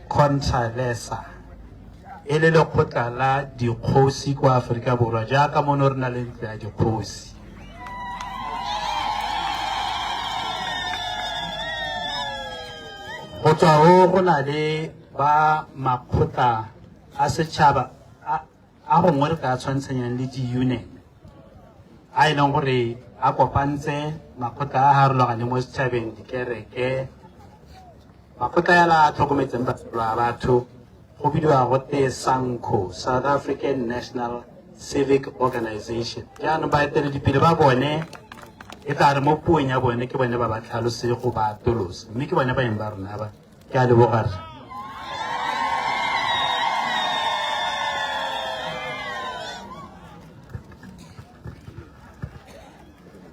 Contralesa, e le lekgotla la dikgosi kwa Aforika Borwa, jaaka mono re na le ntlo ya dikgosi. Go tswa go go na le ba makgotla a setšhaba a gongwe re ka tshwantshanyang le di-union a e leng gore a kopantse makgotla a harologaneng mo setšhabeng, dikereke, makgotla yala a tlhokometseng batho ba batho, go bidiwa go te SANCO, South African National Civic Organization. Jaanong baeteledipele ba bone e tla re mo puong ya bone ke bone ba ba tlhalose go ba atolosa, mme ke bone baeng ba rona ba. Ke a leboga rra.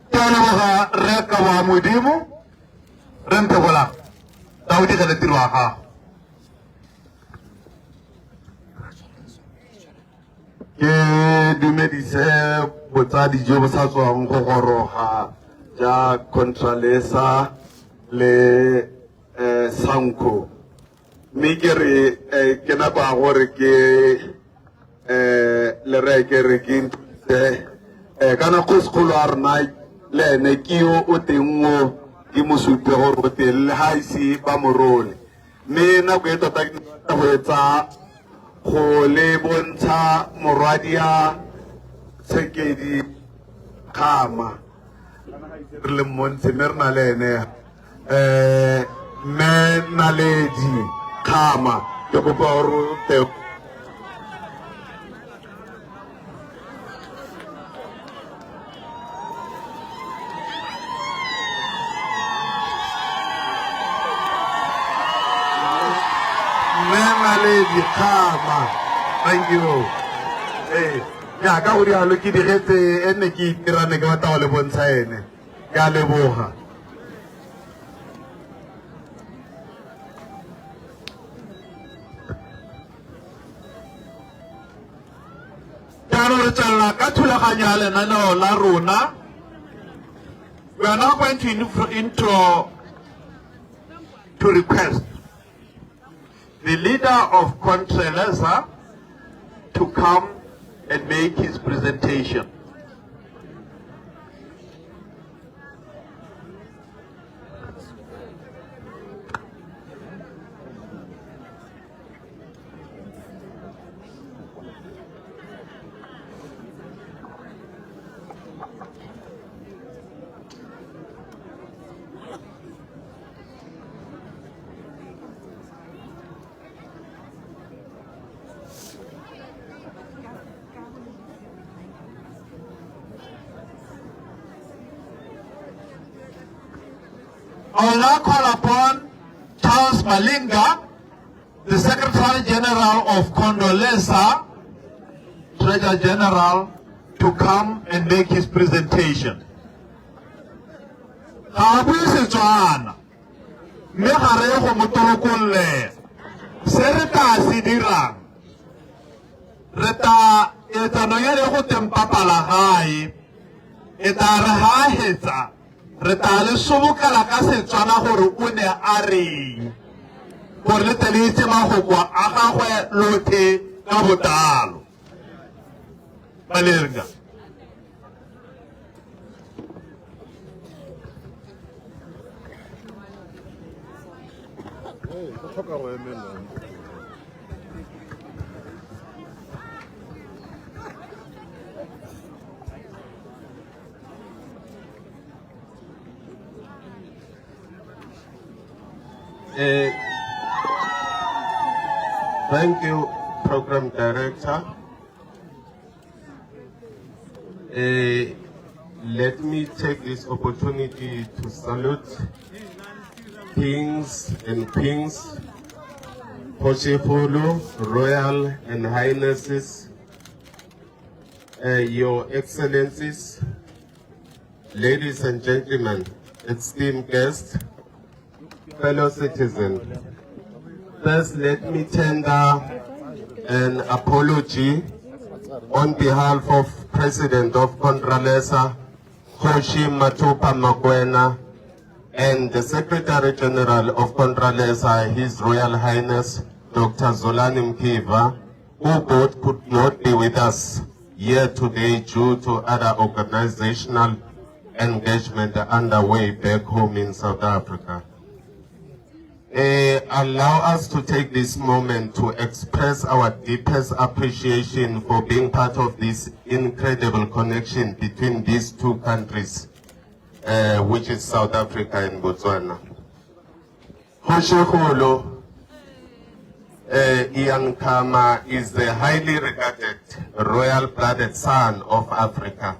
Ke a leboga rre Kabo Modimo, re mphe golang ta o digele tiro ya gago. Ke dumedise botsadi jo bo sa tswang go goroga ja Contralesa le SANCO, mme ke re ke nako ya gore ke le re ke re ke introduce kana kgosikgolo a rona le ene ke yo o teng o ke mo supe gore o teng le ga ise ba mo role, mme nako e tota ke batla go etsa go le bontsha morwadia Tshekedi Khama re le mmontshe, mme re na le ene mme Naledi Khama, ke kopa gore o tle. Mme Naledi Khama, thank you. Ee, ya ka go rialo ke digetse e ne ke itirane ke batla go le bontsha ene. Ke a leboga. Jaanong re tswelela ka thulaganyo ya lenaneo la rona. We are now going to intro to request the leader of Contralesa to come and make his presentation. I will now call upon Charles Malinga, the Secretary General of Contralesa, Treasurer General, to come and make his presentation. Ga a bue Setswana, mme ga re go mo tolokollela. Se re tla se dirang, re tla etsa nonyane go teng papala gae, e tla re ha hetsa re tla le sobokela ka Setswana gore o ne a reng, gore le tle le itse mafoko a gagwe lothe ka botlalo. Malinga. Thank you, Program Director. Let me take this opportunity to salute kings and queens, Kgoshikgolo, Royal and Highnesses, Your Excellencies, ladies and gentlemen, esteemed guests, fellow citizens. First, let me tender an apology on behalf of President of Contralesa, Kgoshi Mathupa Mokoena, and the Secretary General of Contralesa, His Royal Highness Dr. Zolani Mkiva, who both could not be with us here today due to other organizational engagement underway back home in South Africa. Allow us to take this moment to express our deepest appreciation for being part of this incredible connection between these two countries, which is South Africa and Botswana. Kgoshikgolo Ian Khama is the highly regarded royal-blooded son of Africa.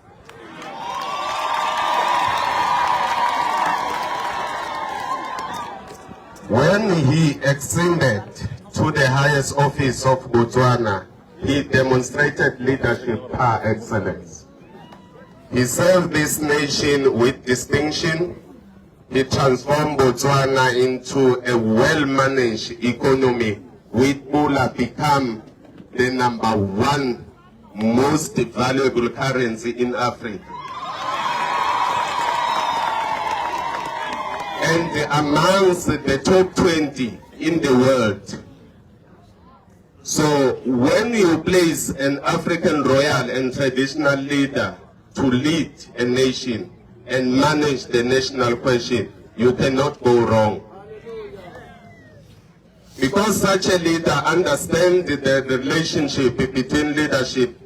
When he ascended to the highest office of Botswana, he demonstrated leadership par excellence. He served this nation with distinction. He transformed Botswana into a well-managed economy, with Pula become the number one most valuable currency in Africa. And amongst the top 20 in the world. So when you place an African royal and traditional leader to lead a nation and manage the national question, you cannot go wrong. Because such a leader understands the relationship between leadership,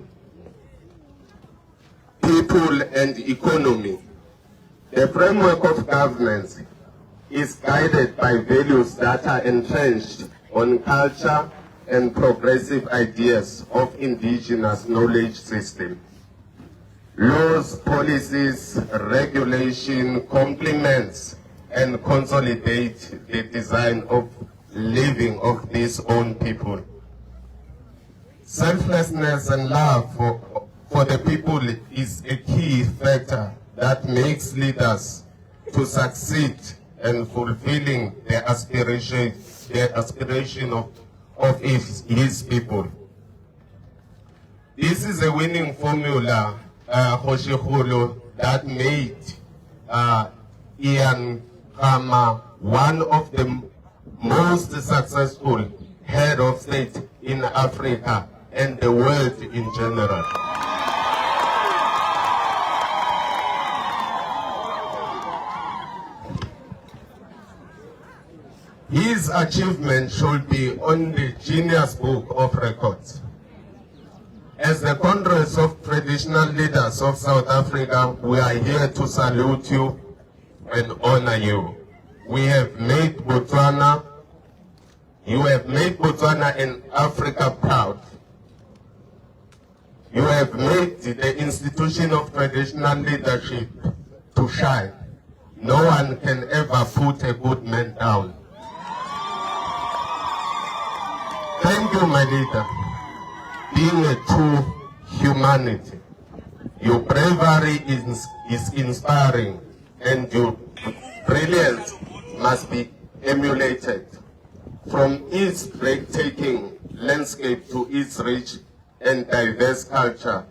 people, and economy. The framework of governance is guided by values that are entrenched on culture and progressive ideas of indigenous knowledge system. Laws, policies, regulation complements and consolidate the design of living of these own people. Selflessness and love for the people is a key factor that makes leaders to succeed in fulfilling the aspiration of his people. This is a winning formula, Kgoshikgolo, that made Ian Khama one of the most successful head of state in Africa and the world in general. His achievement should be on the Guinness Book of Records. As the Congress of Traditional Leaders of South Africa, we are here to salute you and honor you. We have made Botswana, you have made Botswana and Africa proud. You have made the institution of traditional leadership to shine. No one can ever put a good man down. Thank you, my leader. Being a true humanity, your bravery is inspiring and your brilliance must be emulated. From its breathtaking landscape to its rich and diverse culture,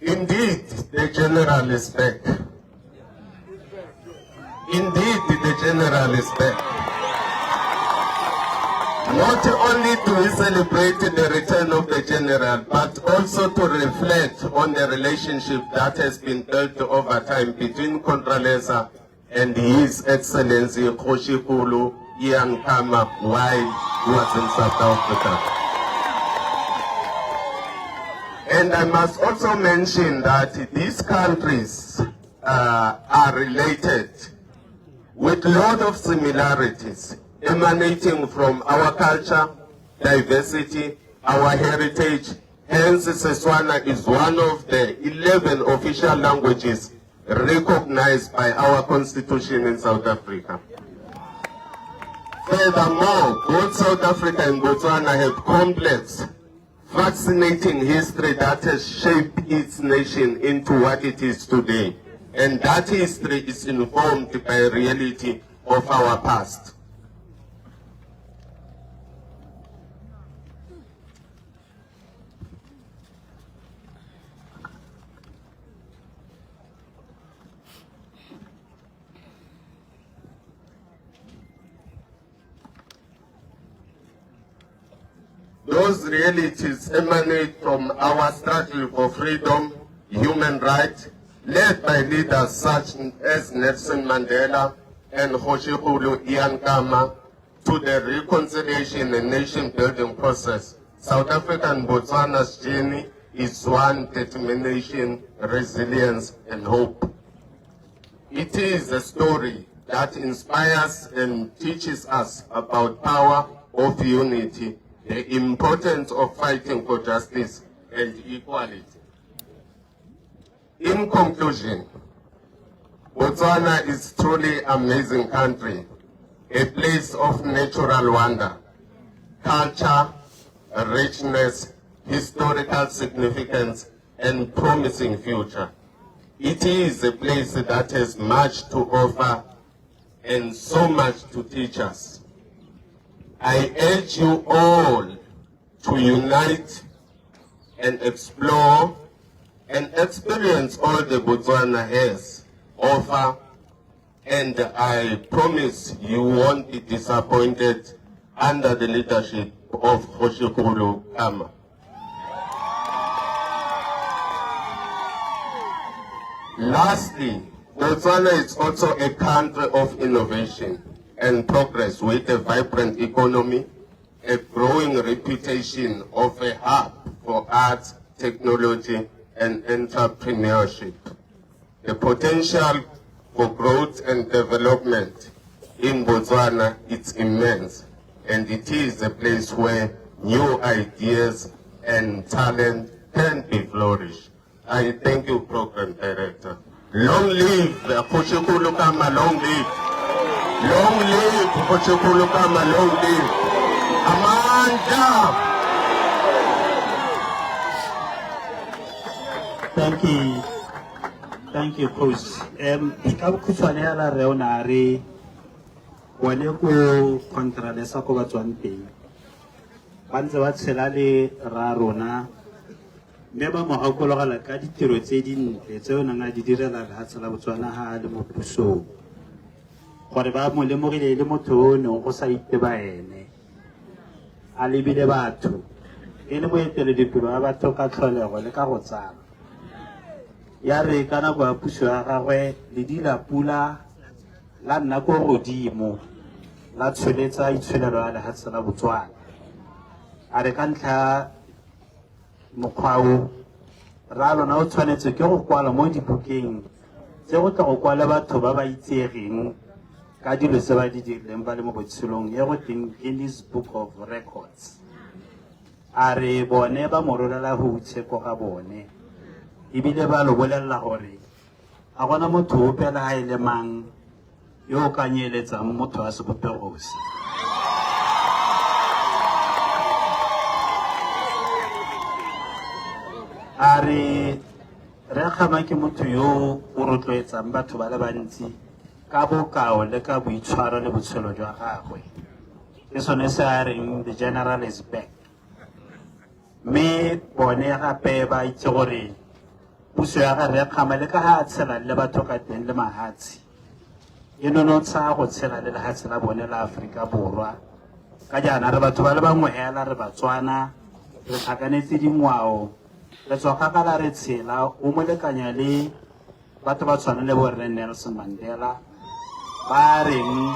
indeed, the general is back. Indeed, the general is back. Not only do we celebrate the return of the general, but also to reflect on the relationship that has been built over time between Contralesa and His Excellency Kgoshikgolo Ian Khama while he was in South Africa. And I must also mention that these countries are related with a lot of similarities emanating from our culture, diversity, our heritage. Hence, Setswana is one of the 11 official languages recognized by our constitution in South Africa. Furthermore, both South Africa and Botswana have complex, fascinating history that has shaped its nation into what it is today. And that history is informed by reality of our past. Those realities emanate from our struggle for freedom, human rights, led by leaders such as Nelson Mandela and Kgoshikgolo Ian Khama, to the reconciliation and nation-building process, South Africa and Botswana's journey is one determination, resilience, and hope. It is a story that inspires and teaches us about power of unity, the importance of fighting for justice and equality. In conclusion, Botswana is truly amazing country, a place of natural wonder, culture, richness, historical significance, and promising future. It is a place that has much to offer and so much to teach us. I urge you all to unite and explore and experience all the Botswana has offer, and I promise you won't be disappointed under the leadership of Kgoshikgolo Khama. Lastly, Botswana is also a country of innovation and progress with a vibrant economy, a growing reputation of a hub for arts, technology, and entrepreneurship. The potential for growth and development in Botswana is immense, and it is a place where new ideas and talent can be flourished. I thank you, Program Director. Long live Kgoshikgolo Khama, long live. Long live Kgoshikgolo Khama, long live. Amandla! Thank you. Thank you, Coach. Ka bokhutshwane hela re o ne a re bone ko Contralesa ko ba tswang teng. Ba ntse ba tshela le ra rona mme ba mo gakologela ka ditiro tse dintle tse o neng a di direla lehatshe la Botswana ha a le mo pusong. Gore ba mo lemogile e le motho o neng go sa iteba ene. A lebile batho e le moeteledipele wa batho ka tlholego le ka go tsala. Ya re ka nako ya puso ya gagwe ledi la pula la nna ko godimo la tsholetsa itsholelo ya lehatshe la Botswana. A re ka ntlha mokgwa o ra lona o tshwanetse ke go kwala mo dibukeng tse go tla go kwala batho ba ba itsegeng ka dilo tse ba di dirileng ba le mo botshelong e go teng Guinness Book of Records. A re bone ba mo rolela go utsheko ga bone ebile ba lo bolelela gore ga gona motho ope le ha e le mang yo o ka nyeletsang motho wa sebopego se. A re Rre Khama ke motho yo o rotloetsang batho ba le bantsi ka bokao le ka boitshwaro le botshelo jwa gagwe. Ke sone se a reng the general is back. Mme bone gape ba itse gore puso ya ga Rre Khama le ka ha a tshela le batho ka teng le mahatshe e nonotsha go tshela le lehatshe la bone la Aforika Borwa. Ka jaana re batho ba le bangwe hela re Batswana, re tlhakanetse dingwao, re tswa kgakala re tshela o mo lekanya le batho ba tshwana le bo Rre Nelson Mandela ba reng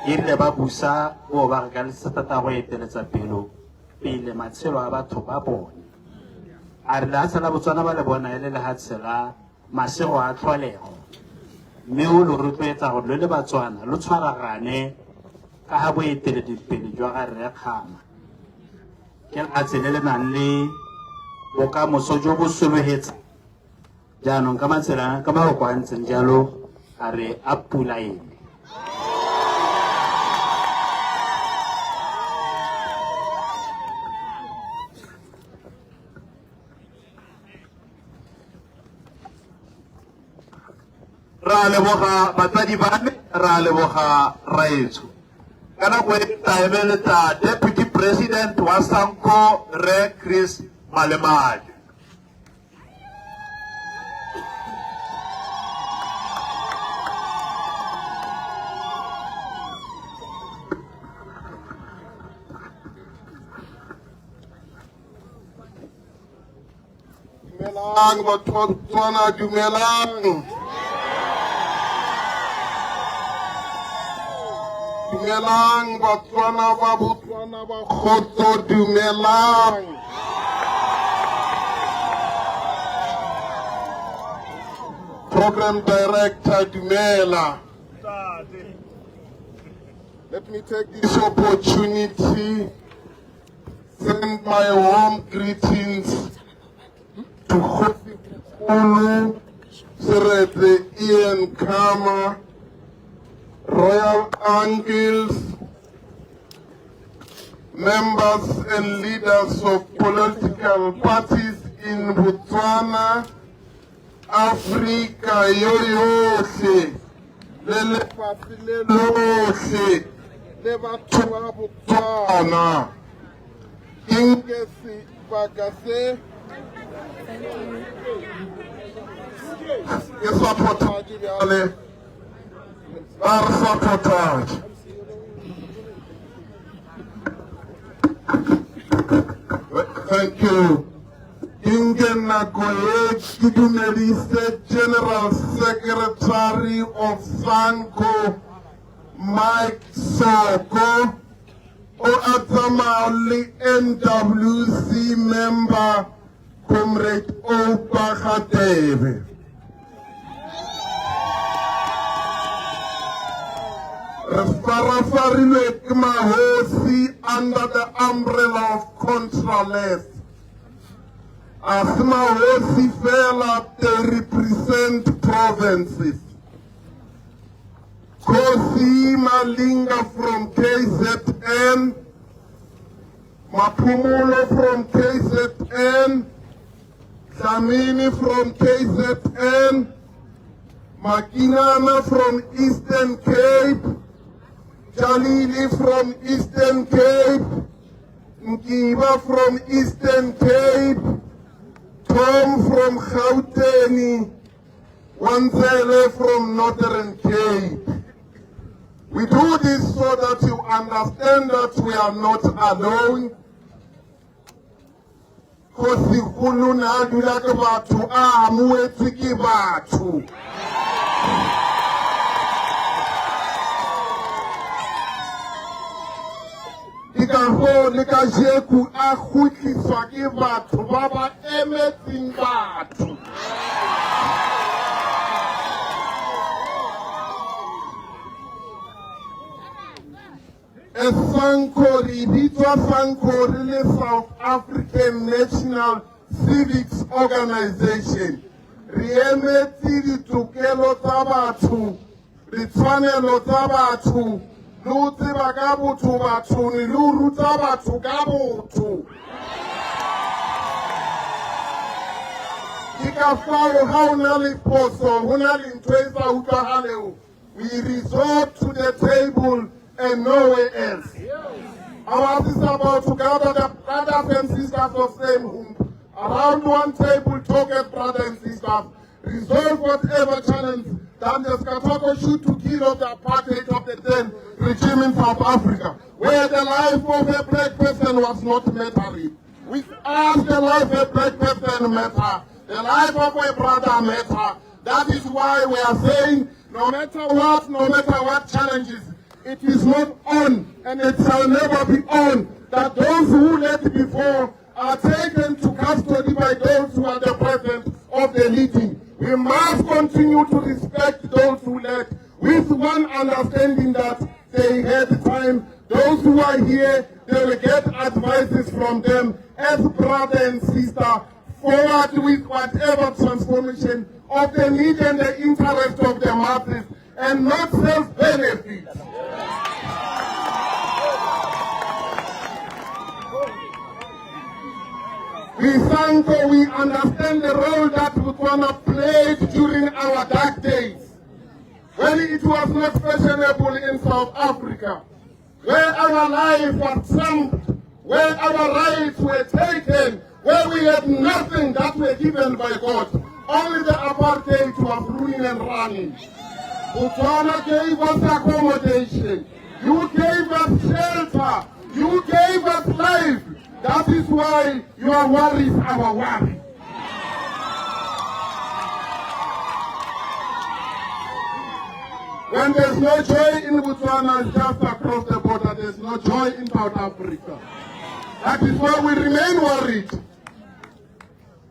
e rile ba busa bo ba re ka thata go eteletsa pelo pele matshelo a batho ba bone. A re lehatshe la Botswana ba le bona e le lehatshe la masego a tlholego mme o lo rotloetsa gore lo le Batswana lo tshwaragane ka ga boeteledipele jwa ga Rre Khama. Ke lehatshe le le nang le bokamoso jo bo sologetsang. Jaanong ka matsela ka mafoko a ntseng jalo a re a pula ene. Ra leboga batsadi ba me, ra leboga raetsho. Ka nako e tla emeletsa Deputy President wa SANCO Rre Chris Malemane. Dumelang batho ba Botswana, dumelang. Dumelang Batswana ba Botswana ba kgotso, dumelang. Program Director, dumela. Let me take this opportunity, send my warm greetings to Kgosikgolo Seretse Ian Khama, Royal Uncles, members and leaders of political parties in Botswana, Africa yo yohle, le lefatshe le lohle, le batho ba Botswana. Ke nke sebaka se ke sabotage bjale, ba re sabotage. Thank you. Ke nke nako ye ke dumedise General Secretary of SANCO, Mike Soko, o a tsamaya le NWC member Comrade Oupa Gatebe. Re farafarilwe ke mahosi under the umbrella of Contraless. A se mahosi fela, they represent provinces. Kgosi Malinga from KZN, Mapumulo from KZN, Dlamini from KZN, Makinana from Eastern Cape, Jalili from Eastern Cape, Nkiba from Eastern Cape, Tom from Gauteng, Wanzele from Northern Cape. We do this so that you understand that we are not alone. Kgosikgolo ne a dula ke batho, a amohetswe ke batho. Ke ka hoo le kajeko a kgutliswa ke batho ba ba emetseng batho. SANCO, re bitswa SANCO re le South African National Civics Organization. Re emetse ditokelo tsa batho, ditshwanelo tsa batho, le ho tseba ka botho bathong, le ho ruta batho ka botho. Ke ka fao ha ho na le phoso, ho na le ntho e sa utlwahaleng, we resort to the table and nowhere else. Ours is about to gather the brothers and sisters of same womb around one table, talk as brothers and sisters, resolve whatever challenge that the Skatoko shoot to kill of the apartheid of the then regime in South Africa, where the life of a black person was not mattering. With us, the life of a black person matter, the life of a brother matter. That is why we are saying, no matter what, no matter what challenges, it is not on, and it shall never be on, that those who led before are taken to custody by those who are the present of the leading. We must continue to respect those who led, with one understanding that they had time. Those who are here, they will get advices from them as brother and sister, forward with whatever transformation of the need and the interest of the masses, and not self-benefit. We SANCO, we understand the role that Botswana played during our dark days, when it was not fashionable in South Africa, where our life was trumped, where our rights were taken, where we had nothing that were given by God. Only the apartheid was ruling and running. Botswana gave us accommodation. You gave us shelter. You gave us life. That is why your worry is our worry. When there's no joy in Botswana, it's just across the border, there's no joy in South Africa. That is why we remain worried.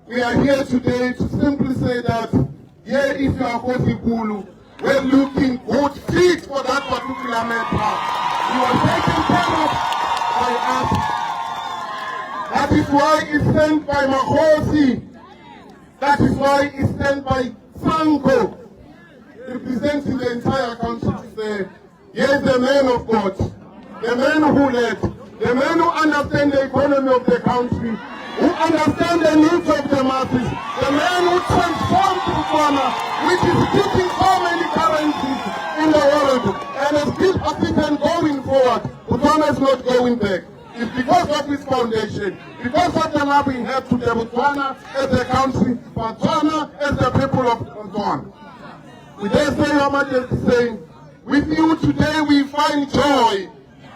We are here today to simply say that here is your Kgosikgolo, we're looking good fit for that particular matter. You are taken care of by us. That is why it's sent by Magosi. That is why it's sent by Sanko, representing the entire country to say, here's the man of God, the man who led, the man who understands the economy of the country, who understands the needs of the masses, the man who transformed Botswana, which is keeping so many currencies in the world, and is keep African going forward. Botswana is not going back. It's because of his foundation, because of the love we have to the Botswana as a country, Botswana as the people of Botswana. We dare say, Your Majesty, saying, with you today we find joy.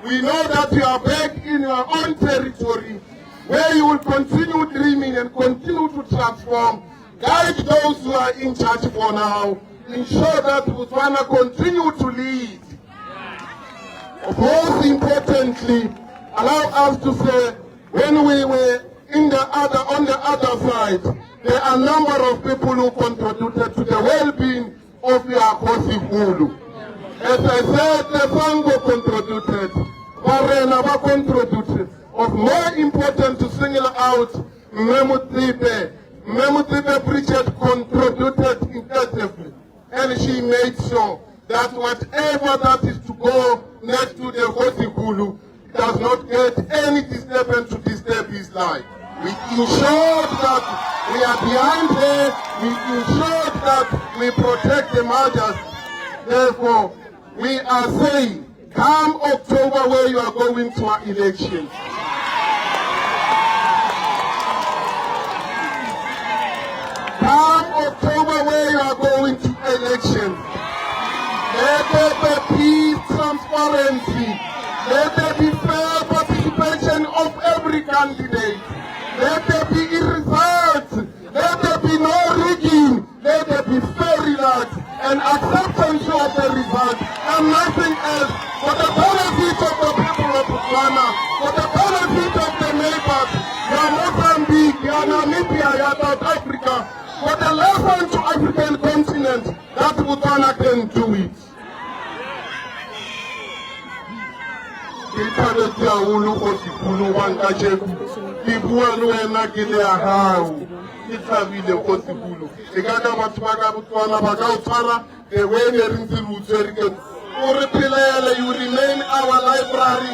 We know that you are back in your own territory, where you will continue dreaming and continue to transform. Guide those who are in charge for now. Ensure that Botswana continue to lead. Most importantly, allow us to say, when we were in the other, on the other side, there are a number of people who contributed to the well-being of your Kgosikgolo. As I said, the Sango contributed, Barena ba contributed. Of more important to single out Mme Motsepe. Mme Motsepe Bridget contributed intensively, and she made sure that whatever that is to go next to the Kgosikgolo does not get any disturbance to disturb his life. We ensured that we are behind her, we ensured that we protect the mothers. Therefore, we are saying, come October where you are going to our election. Come October where you are going to election. Let there be peace, transparency. Let there be fair participation of every candidate. Let there be results. Let there be no rigging. Let there be fair results and acceptance of the results and nothing else for the benefit of the people of Botswana, for the benefit of the neighbors, ya Mozambique, ya Namibia, ya South Africa, for the lesson to African continent that Botswana can do it. Ke thabetse haholo Kgosikgolo wa kajeko ke bua le wena ke le ya hao ke thabile Kgosikgolo e ka ka batho ba ka Botswana ba ka o tshwara the way ne re ntse re o tshwere ke o re phelele. You remain our library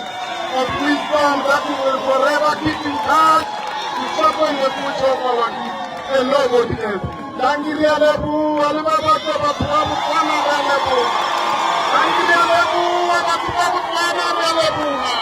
of wisdom that we will forever keep in touch to sharpen the future of our kids and nobody else. Dankie, re a leboha le ba batho batho ba Botswana, re a leboha. Dankie, re a leboha batho ba Botswana, re a leboha.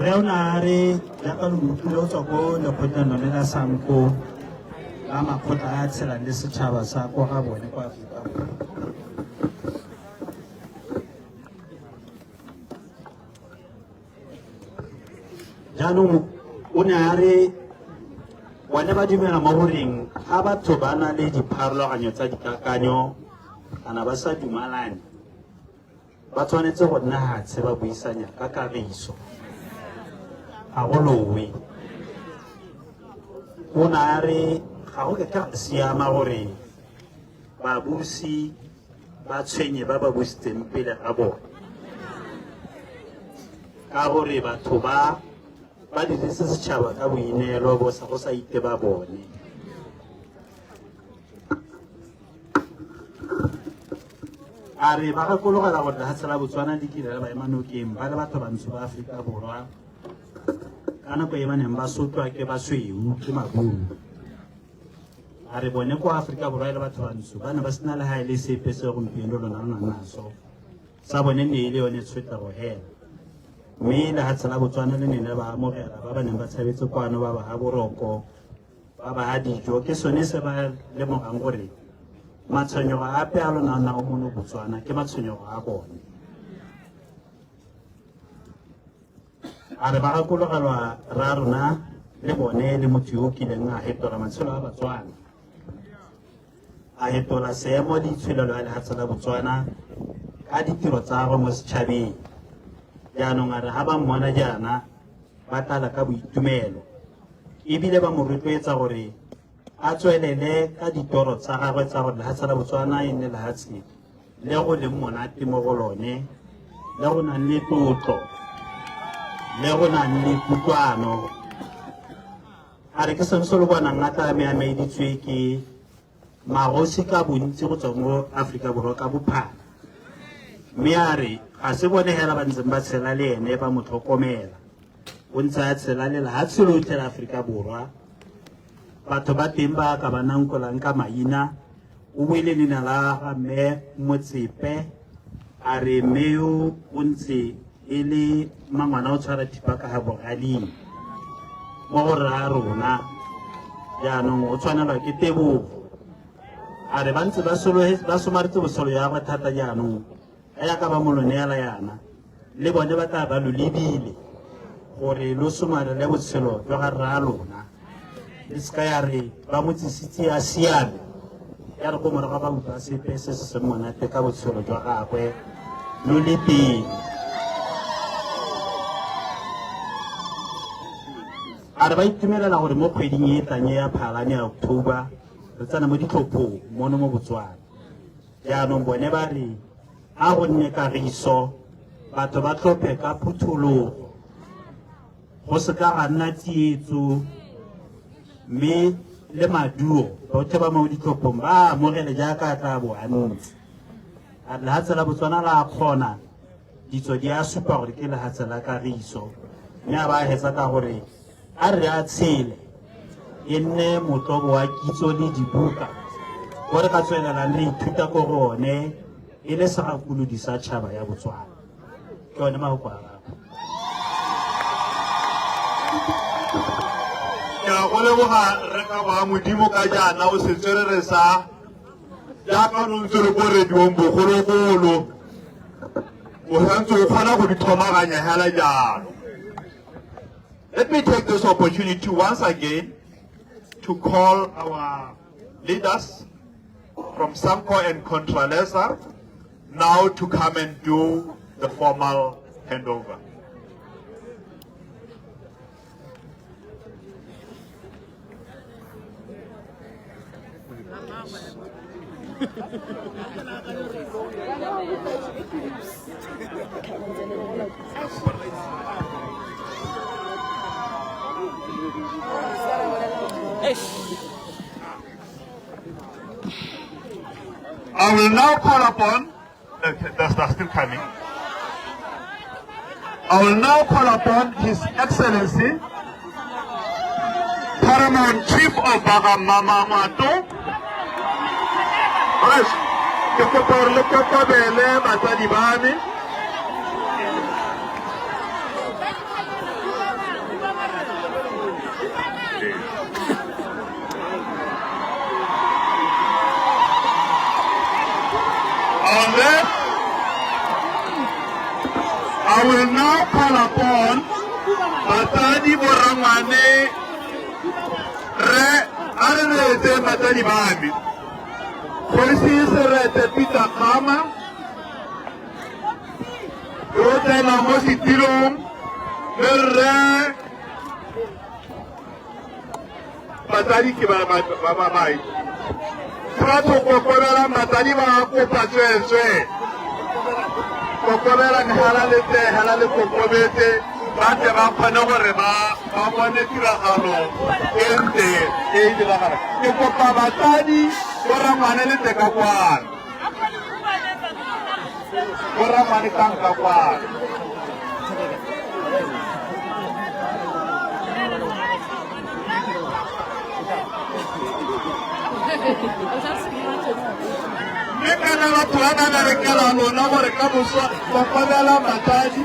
Re o ne a re jaaka lo utlwile o tswa ko lekgotleng lone la Sanko la makgotla a tshelang le setšhaba sa kwa ga bone kwa Aforika Borwa. Jaanong o ne a re bone ba dumela mo goreng ga batho ba na le dipharologanyo tsa dikakanyo kana ba sa dumalane, ba tshwanetse go nna hatshe ba buisanya ka kagiso, ga go lowe. O ne a re ga go ke ga siama gore babusi ba tshwenye ba ba busitseng pele ga bone, ka gore batho ba ba dirise setšhaba ka boineelo bo sa go sa ite ba bone. A re ba gakologela gore lefatshe la Botswana le kile la ba ema nokeng ba le batho bantsho ba Aforika Borwa Ka nako e ba neng ba sotlwa ke basweu ke maburu. A re bone kwa Aforika Borwa e le batho bantsho ba ne ba sena le ga e le sepe se gompieno lona lo nang naso. Sa bone ne e le yone tshotlego hela. Mme lehatshe la Botswana le ne le ba amogela ba ba neng ba tshabetse kwano ba ba ha boroko, ba ba ha dijo. Ke sone se ba lemogang gore matshwenyego ape a lona nao mono Botswana ke matshwenyego a bone. A re ba gakologelwa rra rona le bone le motho yo o kileng a hetola matshelo a Batswana, a hetola seemo le itsholelo ya lehatshe la Botswana ka ditiro tsa gagwe mo setšhabeng. Jaanong a re ha ba mmona jaana ba tlala ka boitumelo ebile ba mo rotloetsa gore a tswelele ka ditoro tsa gagwe tsa gore lehatshe la Botswana e nne lehatshe le go leng monate mo go lone, le go nang le tlotlo, le go nang le kutlwano. A re ke sone se lo bonang a tla meameditswe ke magosi ka bontsi go tswa mo Aforika Borwa ka bophara. Mme a re ga se bone hela ba ntseng ba tshela le ene ba mo tlhokomela, o ntse a tshela le lehatshe lotlhe la Aforika Borwa. Batho ba teng ba ka ba nankolang ka maina, o buile leina la ga mme Motsepe, a re mme yo o ntse e le mangwana o tshwara thipa ka ga bogaling mo go rra rona, jaanong o tshwanelwa ke tebogo. A re ba ntse ba somaretse botshelo ya gagwe thata jaanong, ka jaaka ba mo lo neela yana, le bone ba tla ba lo lebile gore lo somarele botshelo jwa ga rra lona. Le seka ya re ba mo tsisitse a siame, ya re ko morago ba utlwa sepe se se seng monate ka botshelo jwa gagwe lo le pele. A re ba itumelela gore mo kgweding e tlang ya Phalane ya October re tsena mo ditlhophong mono mo Botswana. Jaanong bone ba re a go nne kagiso, batho ba tlhophe ka phuthologo, go se ka ga nna tsietso, mme le maduo botlhe ba mo ditlhophong ba amogele jaaka a tla bo a ntse. A re lehatshe la Botswana la kgona, ditso di a supa gore ke lehatshe la kagiso, mme a ba hetsa ka gore a re a tshele e nne motlobo wa kitso le dibuka ko re ka tswelelang re ithuta ko go one e le segakolodi sa tšhaba ya Botswana. Ke one mafoko a gagwe. Ke a go leboga re ka ba Modimo ka jaana o setswerere sa jaaka o ntse re ko radiong bogologolo, o santse o kgona go di thomaganya hela jalo. Let me take this opportunity once again to call our leaders from SANCO and Contralesa now to come and do the formal handover. I will now call upon, okay, that's still coming. I will now call upon His Excellency, Paramount Chief of Bagamamato. Ke kopa gore le kokobele batsadi ba me. On that, I will now call upon batsadi borangwane re a re reetse batsadi ba me. Kgosi Seretse Peter Kgama yo o tsenang mo setilong le rre batsadi ke ba ba ba ba batho kokobelang batsadi ba kopa tsweetswe kokobelang hela le tse hela le kokobetse ba tle ba kgone gore ba bone tiragalo e ntle e e diragala. Ke kopa batsadi borangwane le tle ka kwano, borangwane tlang ka kwano. Mme kana batho ba ba berekela lona gore ka moso tlhokomela batsadi.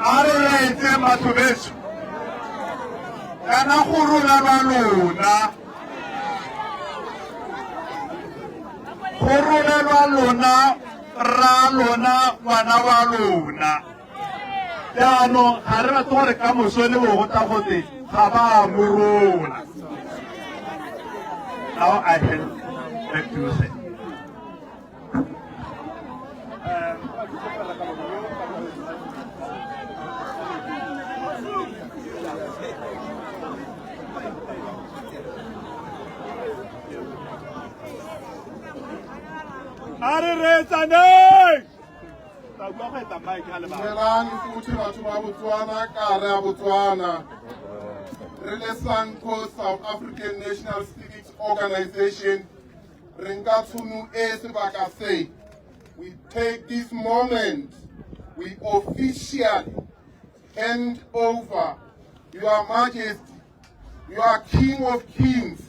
A re laetse batho beso kana go rolelwa lona, go rolelwa lona, rra lona, ngwana wa lona. Jaanong ga re batle gore ka moso le bo go tla gote ga ba a mo rola. Now I hand back to you, sir. A re reetsaneng. Dumelang futhi batho ba Botswana, ka re a Botswana. Re le SANCO, South African National Civics Organization, re nka tshono e sebaka se. We take this moment, we officially hand over Your Majesty, Your King of Kings,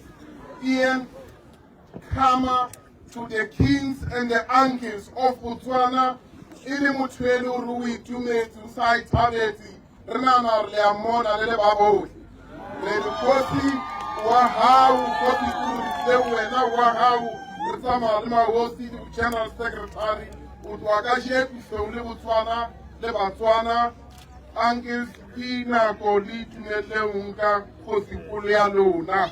Ian Khama, to the kings and the uncles of Botswana. E le motho e le hore o itumetse, o sa ithabetse, re nahana hore le a mmona le le ba bohle. Re re kgosi wa hao, kgosi le wena wa hao, re tsamaya le mahosi le general secretary, o tloha kajeko se o le Botswana le Batswana. Uncles, ke nako le itumelle ho nka kgosikgolo ya lona.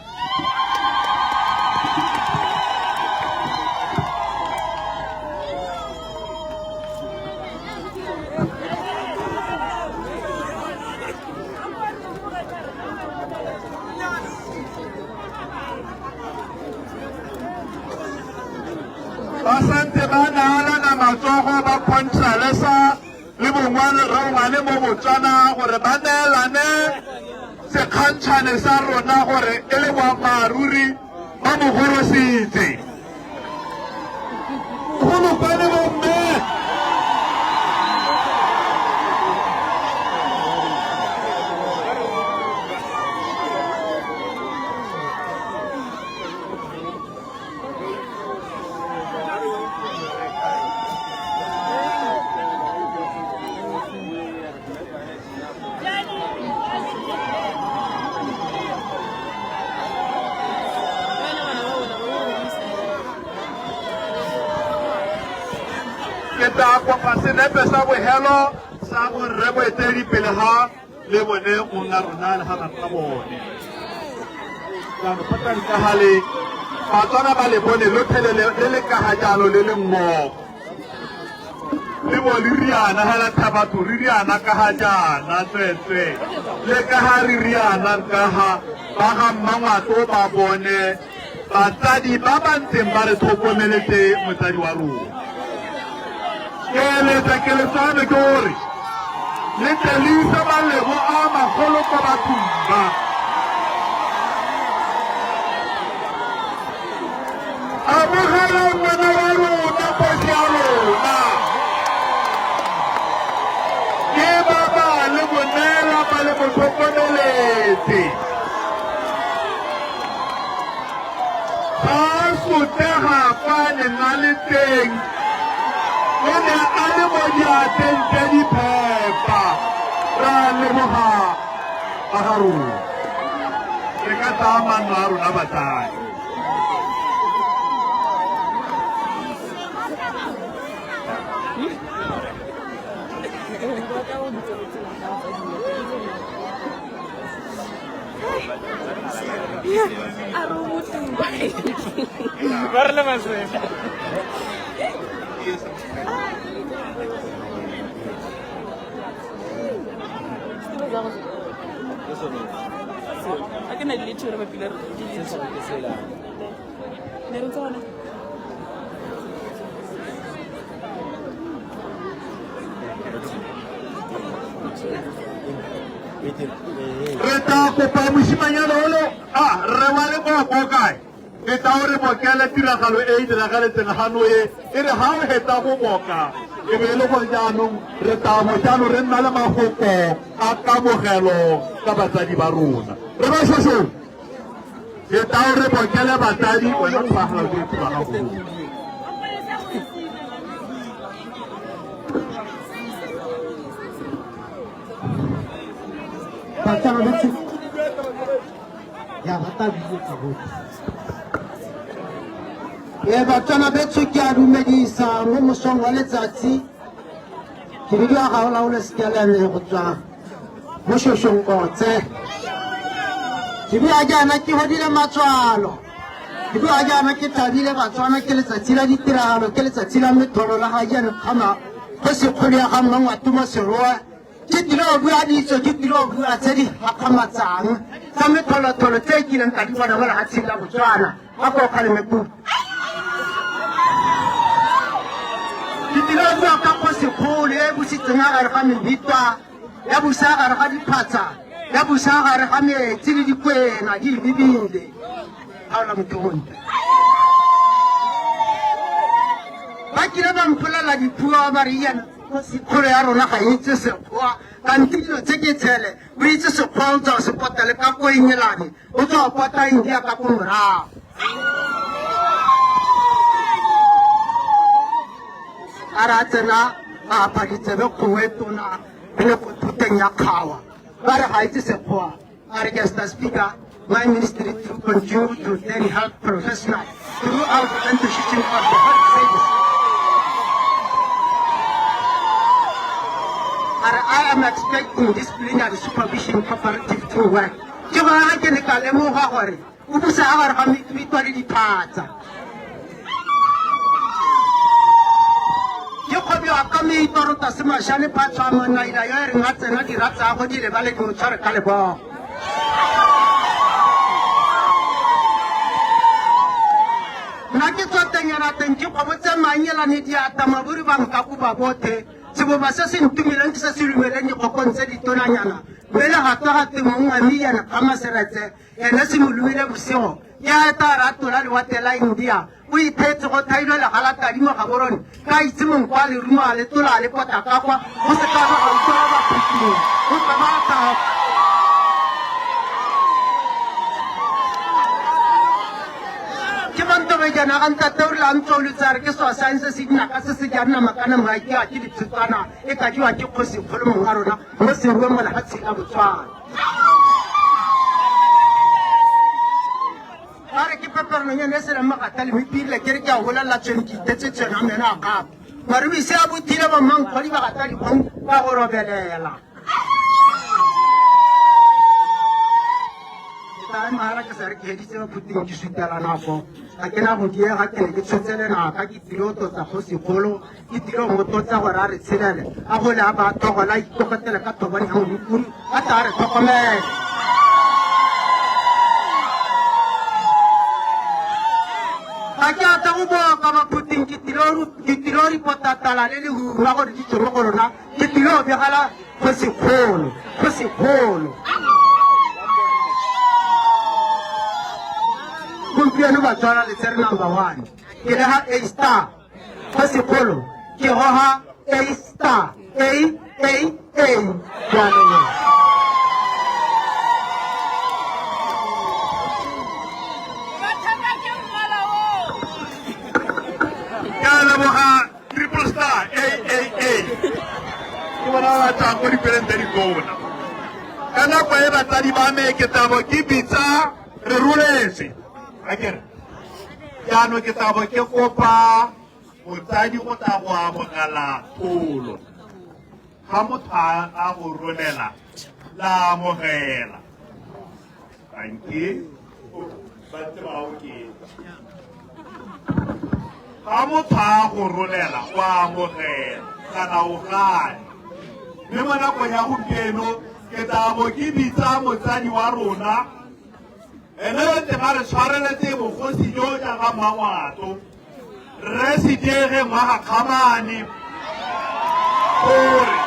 Ba santse ba neelana matsogo ba Contralesa le bongwane rongwane mo Botswana gore ba neelane sekgantšhane sa rona gore e le boammaaruri ba mo gorositse. Golokwane bomme. Ke tla kopa senepe sa bohelo sa borre boeteledipele ga le bone mong a rona le ga bana ba bone. Jaanong patang ka gale Batswana ba le bone lotlhe le le ka ga jalo le le mmogo. Le bo le riana hela thabatho re riana ka ga jaana tsweetswe. Le ka ga re riana ka ga ba ga Mmangwato ba bone batsadi ba ba ntseng ba re tlhokomeletse motsadi wa rona. Ke eletsa keletso ya me ke gore le tle le ise malebo a magolo kwa bathong ba. Amogelang ngwana wa rona, kgosi ya rona. Ke ba ba le mo neela ba le mo tlhokomeletse. Ga a sotlega fa a neng a le teng, o ne a le mo diatleng tse di phepa. Re a leboga ba ga rona. Re ka tsaya manno a rona batsadi. A re o botuba. Ba re le maswe. Ga ke na le letho re bapile re di letho. Ne re tsona. Re tla kopa mosimanyana olo a rre wa lekoko kae? Ke tla o re bokele tiragalo e e diragaletseng gano e e re ga o hetsa go boka e be e le gore jaanong re tla bo jaanong re nna le mafoko a kamogelo ka batsadi ba rona. Re ba Shoshong, ke tla o re bokele batsadi wena tshwagala ke tshwara go. Batswana ba ya ba tabile ka botlhe. Ee, Batswana betsho, ke a dumedisa mo mosong wa letsatsi. Ke bidiwa Gaolaole Sekeleme go tswa mo Shoshong Kotse. Ke bua jaana ke godile matswalo, ke bua jaana ke thabile. Batswana, ke letsatsi la ditiragalo, ke letsatsi la metholo la ga jaana kgama kgosikgolo ya ga Mmangwatumo Seroa. Ke tlile go bua ditso, ke tlile go bua tse di gakgamatsang tsa metholotolo tse e kileng ka di bona mo lefatsheng la Botswana. A ko kgaleme kudu. Ke tlile go bua ka kgosikgolo e busitseng a gare ga mebitwa, ya busa gare ga diphatsa, ya busa gare ga metsi le dikwena di lebile. Kgaola motho montle. Ba kile ba mpolelela dipuo ba re iana kgosikgolo ya rona ga itse sekgowa, kante dilo tse ke tshele. O itse sekgowa, o tswa o se potele ka ko Engelane, o tswa o pota India ka ko morago. A re a tsena a apa ditsebe kgongwe tona re le ko thoteng ya kgawa, ba re ga itse sekgowa. A re, Mr Speaker, my ministry to continue to train health professionals throughout the institution of the health service. A re, I am expecting disciplinary supervision cooperative to work. Ke gona ga ke ne ka lemoga gore o busa a gare ga metwa le diphatsa. Ke kgobiwa ka meitwa rota se mashane phatshwa monaila yo e reng a tsena dira tsago di lebale di mo tshware ka lebogo. Nna ke tswa teng yana teng ke kgobotse mannyelane diata maburi ba nkakuba bothe. Seboba se se ntumileng ke se se lumeleng dikgokong tse ditonanyana, mme le gatwa gate mongwe miyana ka maseretse ene se mo lumile bosigo ke a eta ra tola lewatle la India. O ithetse go thailwe legalatadi mo Gaborone ka itse monko a lerumo a le tola a le pota ka kwa go se ka ba ga utlwa ba phuthing go tswa ba tla. Ke bantobejana ga ntate o rile a ntse o letse a re ke swa science se dinaka se se jang nama ka nama ke a ke dithutwana e ka jewa ke kgosikgolo mong wa rona mo Seruwe mo lefatsheng la Botswana. Ba re ke peperononyane e seleng magata le mepirile ke re ke a bolelela tshwene ke itetse tshwene a meno a gago mare o ise a bothile ba mmankgodi ba gata dikgong ba go robelela. Ke tla mahala ke sa re ke heditse baphuting ke sutela nako, ga ke na go diega. Ke ne ke tshotse lenaka, ke tlile go tlotsa kgosikgolo, ke tlile go mo tlotsa gore a re tshelele a gole a ba thogola a ikokotele ka thobane ya molukuru a tla a re tlhokomele. Ga ke a tla go boka baphuting, ke tlile go ripota tala le lehuma gore di tswe mo go rona. Ke tlile go begela kgosikgolo, kgosikgolo. Gompieno Batswana le tsere number one, ke le ga A star. Kgosikgolo, ke goga A star, A A A. Jaanong Ke a leboga. Triple star A A A ke bona ba batlang ko dipeleng tse ditona ka nako e. Batsadi ba me, ke tabo ke bitsa re roletse a kere jaanong ke tabo ke kopa motsadi go tla go amogela pholo. Ga motho a go rolela, la amogela. Dankie. Ba ntse ba oketsa. Ga motho a go rolela, o amogela kana o gane. Mme mo nakong ya gompieno ke tla bo ke bitsa motsadi wa rona, ene yo teng a re tshwareletse bogosi jo jaaka Mmangwato, Rre Sediege Ngwaga Kgamane, gore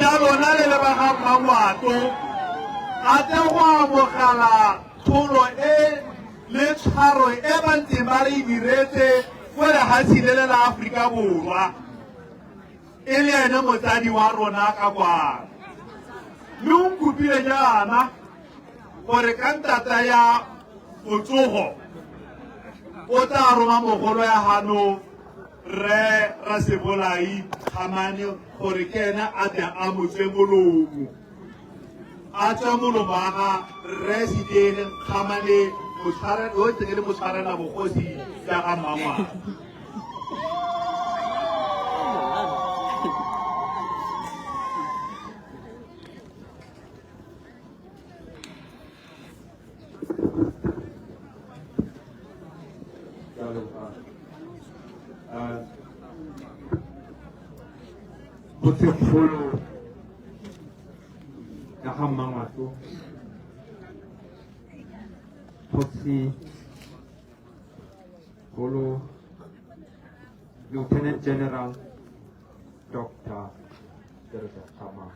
ja lona le le ba ga Mmangwato a tle go amogela tholo e le tshwaro e ba ntseng ba re e diretse ko lehatsheng le le la Aforika Borwa e le ene motsadi wa rona ka kwano. Mme o nkopile jaana gore ka ntata ya botsogo o tla roma mogolo ya gano rre Rasebolai Kgamane gore ke ene a tle a mo tswe molomo a tswe molomo wa ga rre Sediegeng Kgamane yo ntseng e le motshwarela bogosi ja ga Mmangwana. Kgosikgolo ya ga Mmangwato, Kgosi Kgolo Lieutenant General Dr. Teresa Khama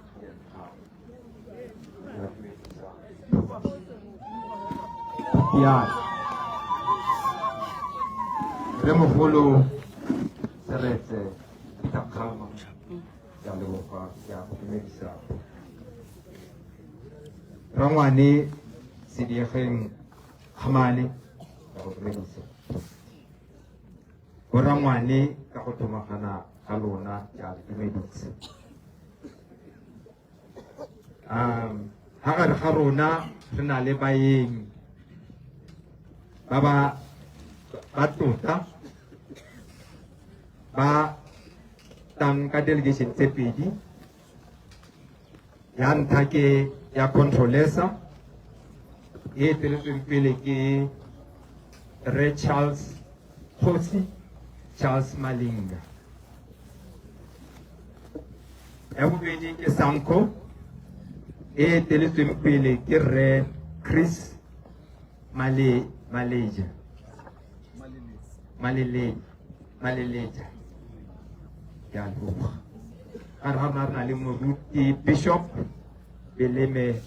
Ya Rre-mogolo Seretse Peter Kgama, ke a leboga, ke a go dumedisa. Rangwane Sediegeng Kgamane, ke a go dumedisa. Borangwane ka go tlhomagana ga lona, ke a le dumedisa. Ha gare ga rona re na le baeng ba ba ba tota ba tang ka delegation tse pedi. Ya ntlha ke ya Controlesa e eteletsweng pele ke Rre Charles Kgosi Charles Malinga. Ya bobedi ke Sanco e eteletsweng pele ke Rre Chris Male Maleja Malele Maleleja. Ke a leboga. Ka re ga rona re na le moruti Bishop Beleme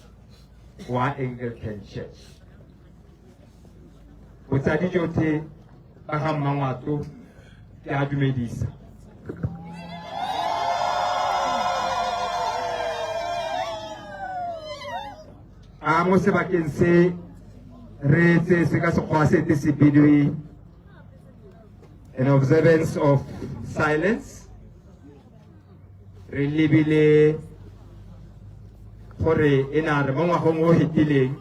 wa Anglican Church. Botsadi jotlhe ba ga Mmangwato ke a dumedisa. A mo sebakeng se re tse se ka sekgwa se te se bidiwe an observance of silence, re lebile gore e na re mo ngwagong o fetileng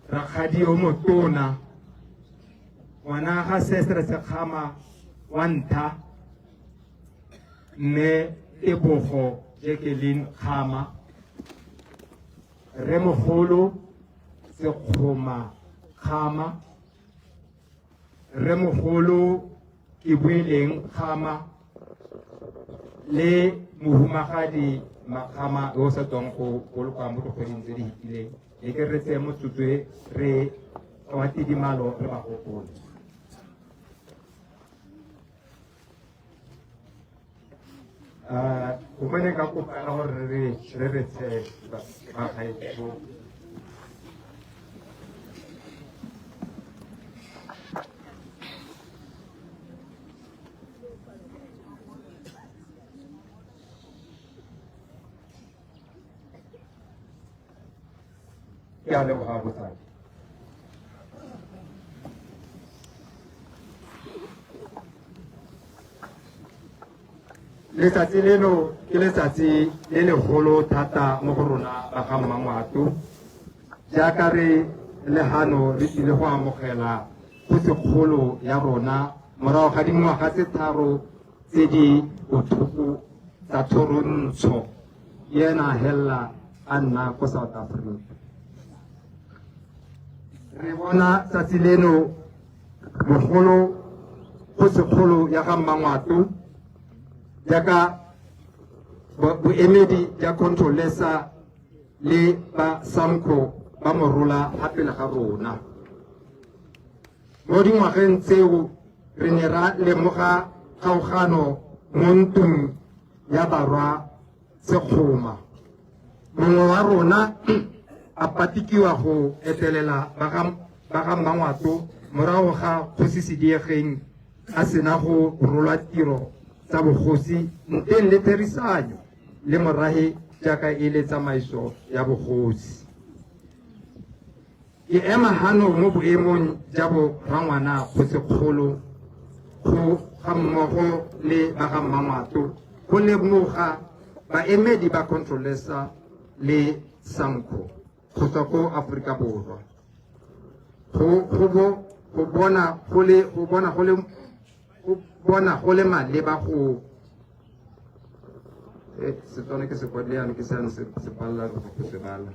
rakgadi o motona ngwana ga Sestre Sekgama wa ntlha mme Tebogo Jacqueline Kgama, Rremogolo Sekgoma Kgama, Rremogolo Kebueleng Kgama le mohumagadi Makgama yo o sa tswang go bolokwa mo dikgweding tse di fetileng. Le ke re tseye motsotso e re wa tidimalo re ba gopole. Gongwe ne ka kopela gore re re re tshe ba gaetsho. Ke a leboga botsadi. Letsatsi leno ke letsatsi le legolo thata mo go rona ba ga Mmangwato, jaaka re le hano re tlile go amogela kgosikgolo ya rona morago ga dingwaga tse tharo tse di botlhoko tsa thorontsho ena hella a nna ko South Africa. Re bona tsatsi leno bogolo kgosikgolo ya ga Mmangwato jaaka boemedi ja Controlesa le ba Samco ba morola ga pele ga rona. Mo dingwageng tseo re ne ra lemoga kgaogano mo ntong ya barwa Sekgoma. Mongwe wa rona a patikiwa go etelela ba ga Mmangwato morago ga kgosi Sediegeng a sena go rolwa tiro tsa bogosi nteng le therisanyo le morahe jaaka e le tsamaiso ya bogosi. Ke ema hano mo boemong ja bo rangwana kgosikgolo go ga mmogo le ba ga Mmangwato go lemoga baemedi ba Contralesa le SANCO go tswa ko Aforika Borwa go bona go le maleba go Setswana ke se kwadile yana ke sane se palela go se bala.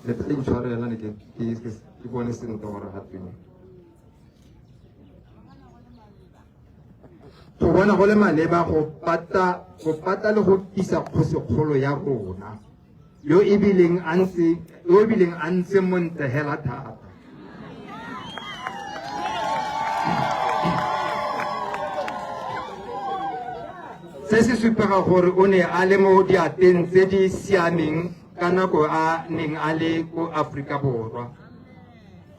Le tla intshwarela ne ke bone sentle gore ga tweng. Go bona go le maleba go pata le go tisa kgosikgolo ya rona yo e bileng a ntse montle hela thata. Se se supega gore o ne a le mo diateng tse di siameng ka nako a neng a le ko Aforika Borwa.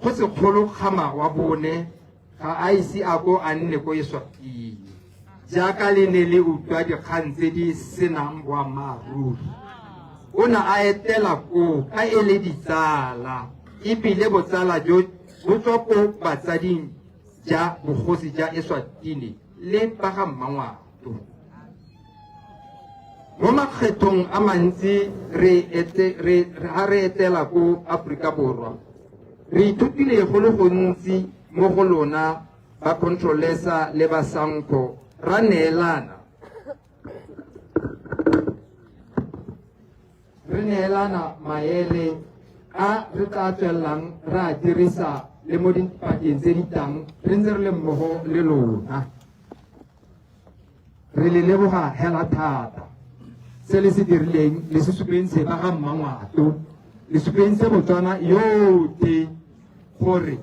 Kgosikgolo Khama wa bone ga a ise a ko a nne ko Eswatini, jaaka le ne le utlwa dikgang tse di senang boammaaruri. O ne a etela koo ka e le ditsala, ebile botsala jo bo tswa ko batsading ja bogosi ja Eswatini le ba ga Mmangwato. Mo makgethong a mantsi ha re etela ko Aforika Borwa, re ithutile go le gontsi mo go lona ba Contralesa le ba SANCO, ra neelana. Re neelana maele a re tla tswelelang re a dirisa le mo dipakeng tse di tlang re ntse re le mmogo le lona. Re le leboga hela thata. Se le se dirileng le se supentse ba ga Mmangwato, le supentse Botswana yotlhe gore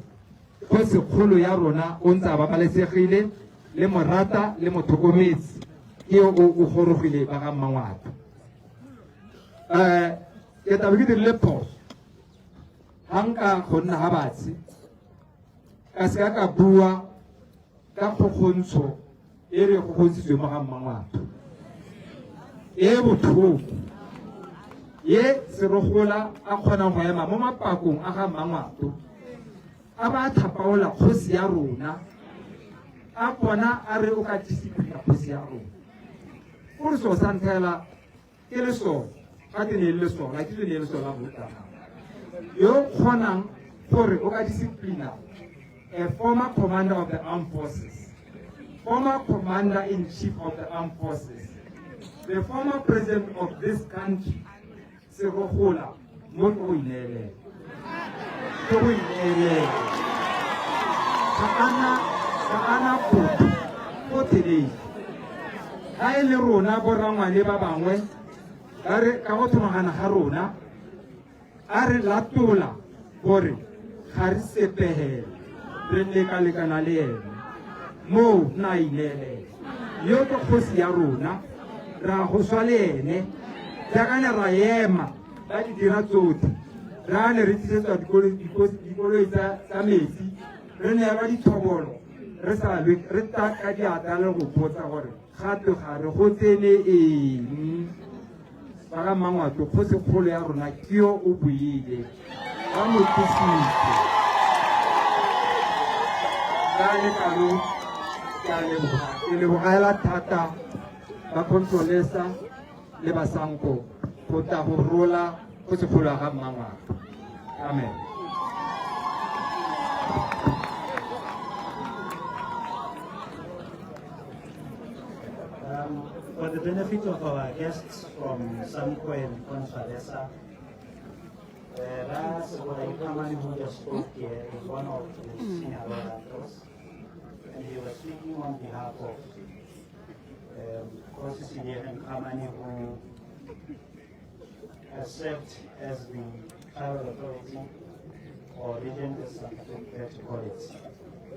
kgosikgolo ya rona o ntse a babalesegile, le morata le motlhokometse ke o o gorogile ba ga Mmangwato. Ke tlabe ke dirile phoso ga nka go nna ga batshe ka seka ka bua ka kgokgontsho e re kgokgontshitswe mo ga Mmangwato e botlhoko ye Serogola a kgonang go ema mo mapakong a ga Mmangwato a ba tlhapaola kgosi ya rona, a bona a re o ka disciplina kgosi ya rona. O re seo sa ntlha ke lesole, ga te ne e le lesole, a ke ne e le lesole la rutana yo kgonang gore o ka disciplina a former commander of the armed forces, former commander in chief of the armed forces, the former president of this country, Serogola, mo ke go ineelela. Ke go ineelela. Ga ana botho gotlhelele. Ga e le rona borangwane ba bangwe ba re ka go tlhomagana ga rona a re latola gore ga re sepegele, re lekalekana le ene. Moo na ineelela. Yo ke kgosi ya rona, ra go swa le ene. Jaaka ne ra ema ba di dira tsotlhe, ra ne re tlisetswa dikoloi tsa metsi, re neelwa dithobolo, re sa lwe, re tla ka diatla le go botsa gore gape ga re go tsene eng. Ba ga Mmangwato, kgosikgolo ya rona ke yo o buile, ba mo tlisitse. Ka lekalo ke a leboga, ke lebogela thata ba Contralesa le ba SANCO go tla go rola kgosikgolo ya ga Mmangwato. Amen. For the benefit of our guests from SANCO and Contralesa, Ra Sebolai Khamane, who just spoke here, is one of the senior lawyers, and he was speaking on behalf of Kgosi Sediegeng Kgamane, who has served as the tribal authority, or regent as some prefer to call it,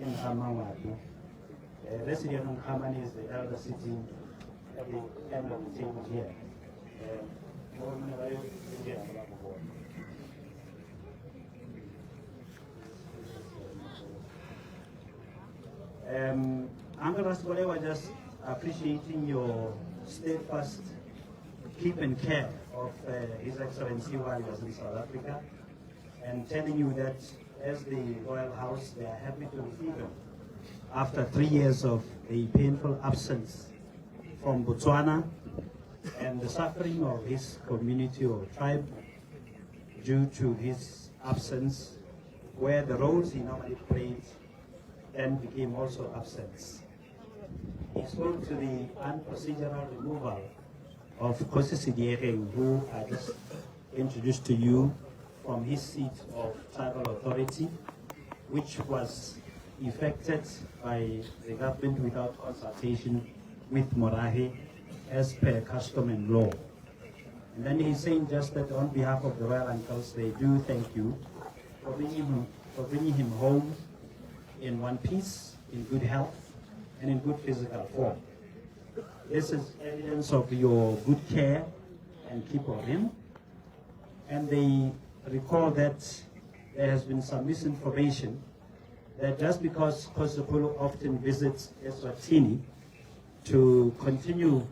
in Ga Mmangwato. Sediegeng Khamane is the elder sitting at the end of the table here. Uncle Rasebolai was just appreciating your steadfast keep and care of His Excellency while he was in South Africa, and telling you that as the Royal House, they are happy to receive him after 3 years of a painful absence from Botswana and the suffering of his community or tribe due to his absence, where the roles he normally played then became also absent. He spoke to the unprocedural removal of Kgosi Sediegeng, who I just introduced to you, from his seat of tribal authority, which was effected by the government without consultation with Morahe as per custom and law. And then he's saying just that on behalf of the royal uncles, they do thank you for bringing him home in one piece, in good health, and in good physical form. This is evidence of your good care and keep of him. And they recall that there has been some misinformation that just because Kgosikgolo often visits Eswatini to continue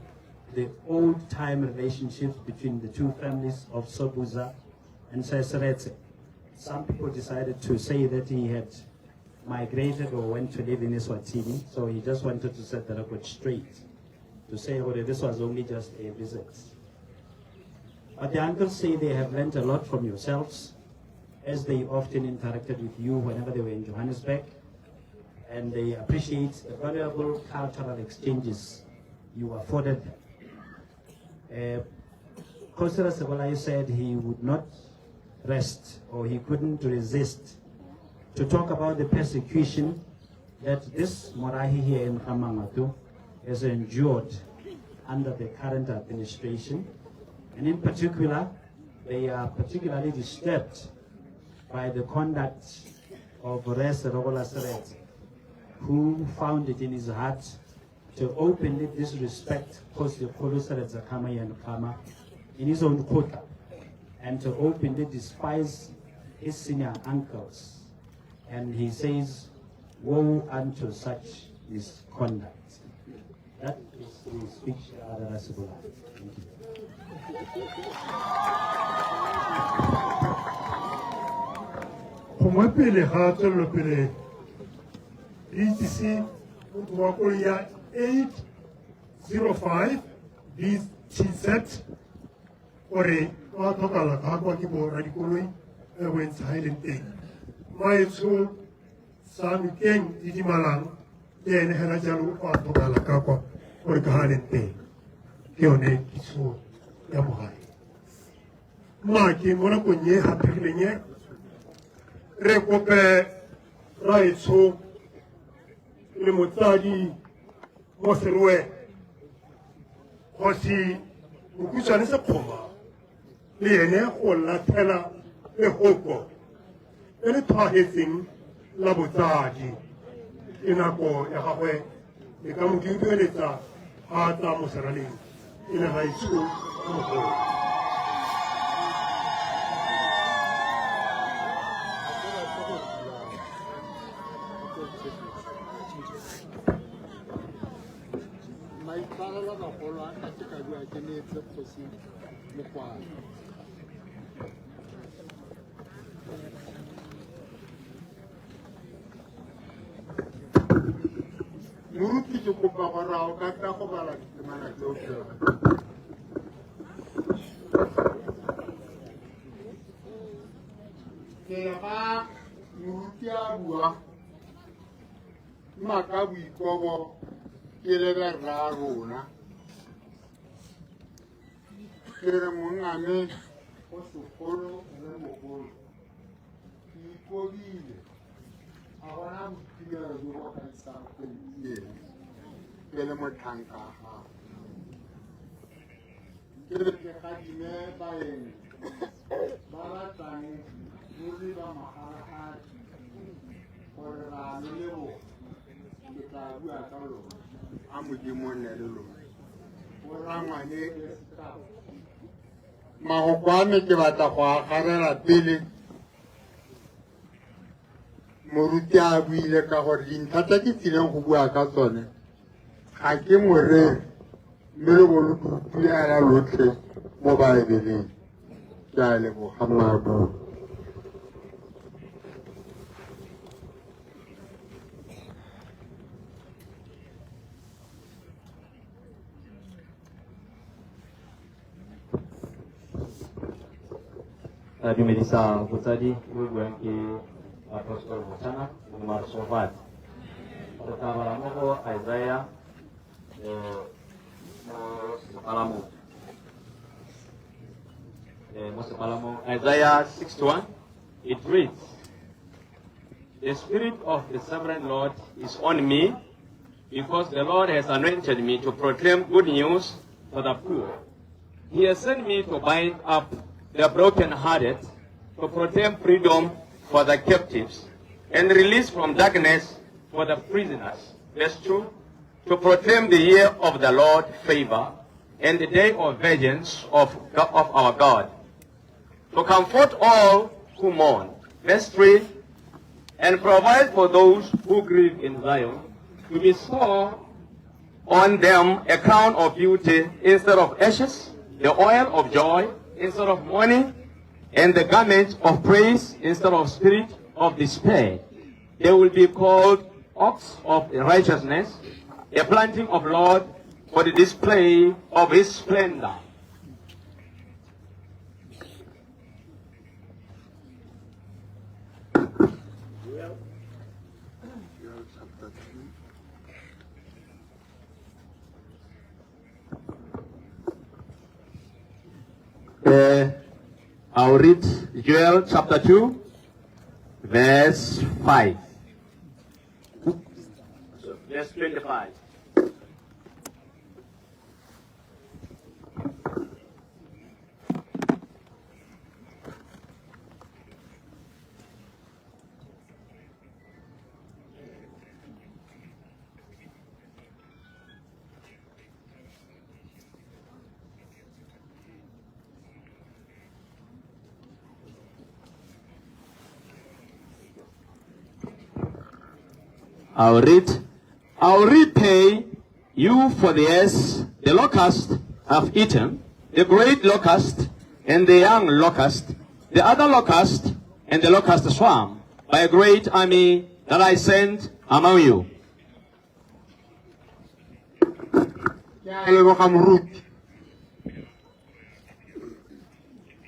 the old-time relationships between the two families of Sobhuza and Seretse, some people decided to say that he had migrated or went to live in Eswatini, so he just wanted to set the record straight, to say, oh, this was only just a visit. But the uncles say they have learned a lot from yourselves, as they often interacted with you whenever they were in Johannesburg, and they appreciate the valuable cultural exchanges you afforded them. Kgosi Rasebolai said he would not rest, or he couldn't resist, to talk about the persecution that this Morahi here in Ga-Mangwato has endured under the current administration. And in particular, they are particularly disturbed by the conduct of Rre Serogola Seretse, who found it in his heart to openly disrespect Kgosikgolo Seretse Khama Ian Khama in his own quota, and to openly despise his senior uncles. And he says, woe unto such misconduct. That is the speech, Rasebolai. Thank you. Gongwe pele ga tswelelopele re itsise motho wa koloi ya 805 BTZ gore wa tlhokala ka kwa ke bo radikoloi e bo ntsha ha e leng teng. Maetsho sa nokeng di dimalang le ene hela jalo wa tlhokala ka kwa gore ka ha leng teng. Ke yone kitso ya mogae. Mma ke mo nakong e haphegileng e re kope raetsho le motsadi mo Serowe Kgosi Mokhutshwane Sekgoma le ene go latlhela lehoko le le tlhwaetseng la botsadi. Ke nako ya gagwe le ka mo dudueletsa ga a tla mo seraleng e le raetsho o mogolo. Maitshwarelo bagolo a ka ke ka bua ke neetse kgosi mokwalo. Moruti ke kopa gore a o ka tla go bala ditemana tseo fela. Pele ga moruti a bua, mma ka boikobo ke lebe rra rona. Ke re mongame go sekolo le mogolo, ke ikobile, ga gona boitumelo jo bo gaisang gompieno ke le motlhanka wa gago. Ke re ke gadime baeng ba ba tlang ruri ba magalagadi gore ra lo leboga, ke tla bua ka lona. A Modimo o nne le lona. Borangwane, mahoko a me ke batla go agarela pele moruti a buile ka gore dintlha tse ke tsileng go bua ka tsone ga ke moreri mme lo bo lo utlwela lotlhe mo baebeleng. Ke a leboga mmaabua. Ra dumedisa botsadi yo o buang ke Apostle Motshana Modimo a re segofatse. Re tla bala mo go Isaiah mo sepalamong. Mo sepalamong Isaiah 61 it reads, The Spirit of the Sovereign Lord is on me, because the Lord has anointed me to proclaim good news to the poor. He has sent me to bind up the brokenhearted, to proclaim freedom for the captives, and release from darkness for the prisoners. Verse 2, to proclaim the year of the Lord's favor and the day of vengeance of our God, to comfort all who mourn. Verse 3, and provide for those who grieve in Zion, to bestow on them a crown of beauty instead of ashes, the oil of joy instead of mourning, and the garment of praise instead of spirit of despair. They will be called oaks of righteousness, a planting of Lord for the display of his splendor. I'll read Joel chapter 2, verse 5. Verse 25. I'll read, I'll repay you for the years the locust have eaten, the great locust and the young locust, the other locust and the locust swarm, by a great army that I sent among you. Ke a leboga moruti.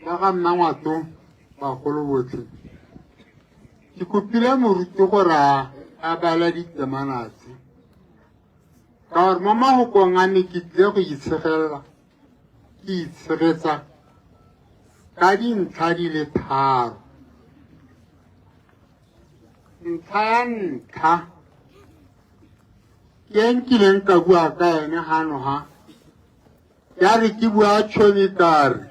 Ba ga Mmangwato bagolo botlhe. Ke kopile moruti gore a bale ditemana tse. Ka gore mo mahokong a me ke tlile go itshegelela, ke itshegetsa ka dintlha di le tharo. Ntlha ya ntlha ke e nkileng ka bua ka ene gano ha, ya re ke bua tšhomi ka re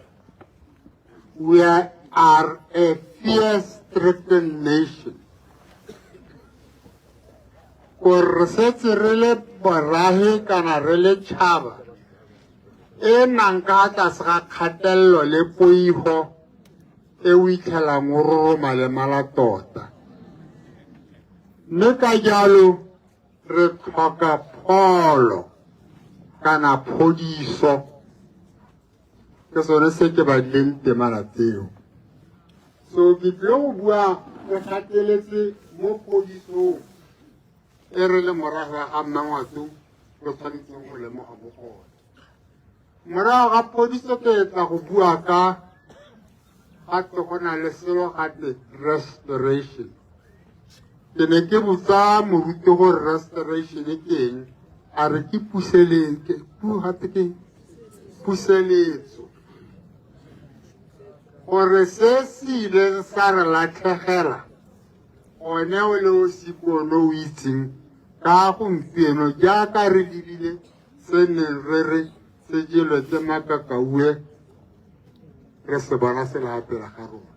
we are a fear-stricken nation. Gore re setse re le borahe kana re le tšhaba e nang ka tlase ga kgatelelo le poigo e o itlhelang o roroma le mala tota. Mme ka jalo re tlhoka pholo kana phodiso. Ke sone se ke badileng temana tseo. So ke tlile go bua re gateletse mo phodisong e re le morago ga Mmangwato re tshwanetseng go lemoga mo go one. Morago ga phodiso ke tla go bua ka gape go na le selo gape restoration. Ke ne ke botsa moruti gore restoration ke eng, a re ke gape ke puseletso. Gore se se ileng sa re latlhegela one o le o sikono o itseng ka gompieno jaaka re lebile se neng re re se jelwe ke makakaue re se bona se la pele ga rona.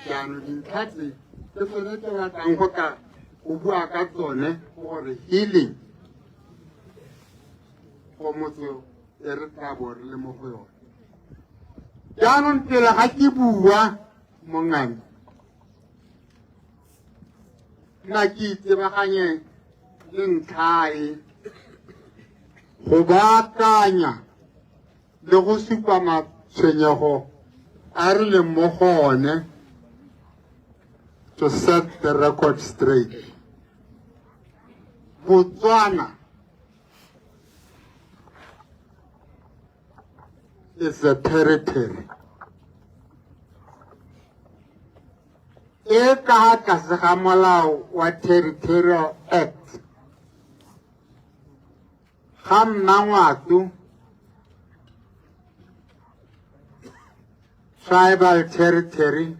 Jaanong dintlha tse ke tsone ke batlang go tla go bua ka tsone gore healing go motse e re tla bo re le mo go yone. Jaanong pele ga ke bua mongame, nna ke itebaganye le ntlha e go baakanya le go supa matshwenyego a re leng mo go one, to set the record straight. Botswana is a territory e ka ga tlase ga molao wa Territorial Act ga Mmangwato Tribal Territory,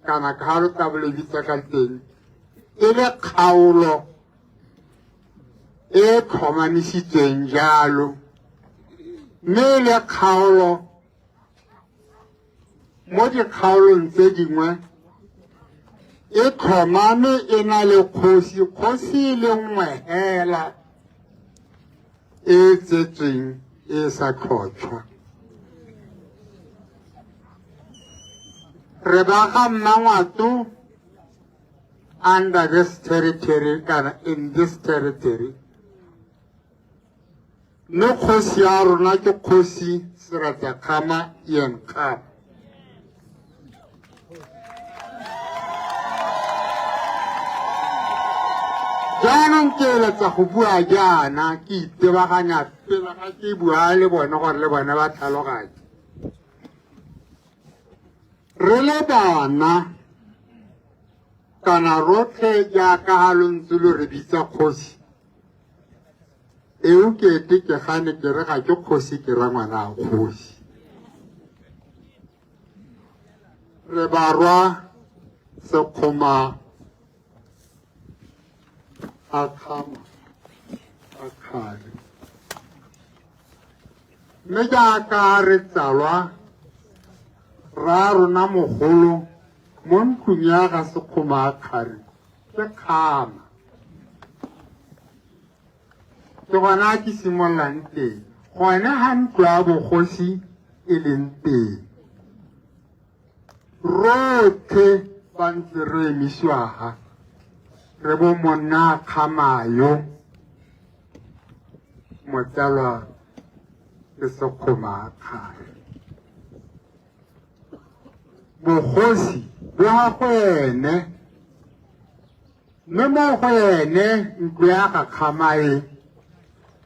kana ka lo tla bo le bitsa ka teng, e le kgaolo e tlhomamisitsweng jalo, mme e le kgaolo mo dikgaolong tse dingwe e tlhomame e na le kgosi, kgosi e le nngwe hela e tsetsweng e sa tlhotlhwa. Re ba ga Mmangwato under this territory kana in this territory, mme kgosi ya rona ke Kgosi Seretse Khama Ian Khama. Jaanong ke eletsa go bua jaana ke itebaganya pele ga ke bua le bone gore le bone ba tlhaloganye. Re le bana kana rotlhe jaaka ga lo ntse lo re bitsa kgosi, eo ke ete ke gane ke re ga ke kgosi, ke ra ngwana a kgosi. Re barwa Sekgoma a Khama a kgale, mme jaaka re tsalwa ra rona mogolo mo ntlong ya ga Sekgoma a kgare ke Khama. Ke gona ke simololang teng, gone ga ntlo ya bogosi e leng teng. Rotlhe ba ntse re emisiwa ga re bo monna Khamayo motsalwa le Sekgoma a kgale. Bogosi bo ga go ene, mme mo go ene ntlo ya ga Khamae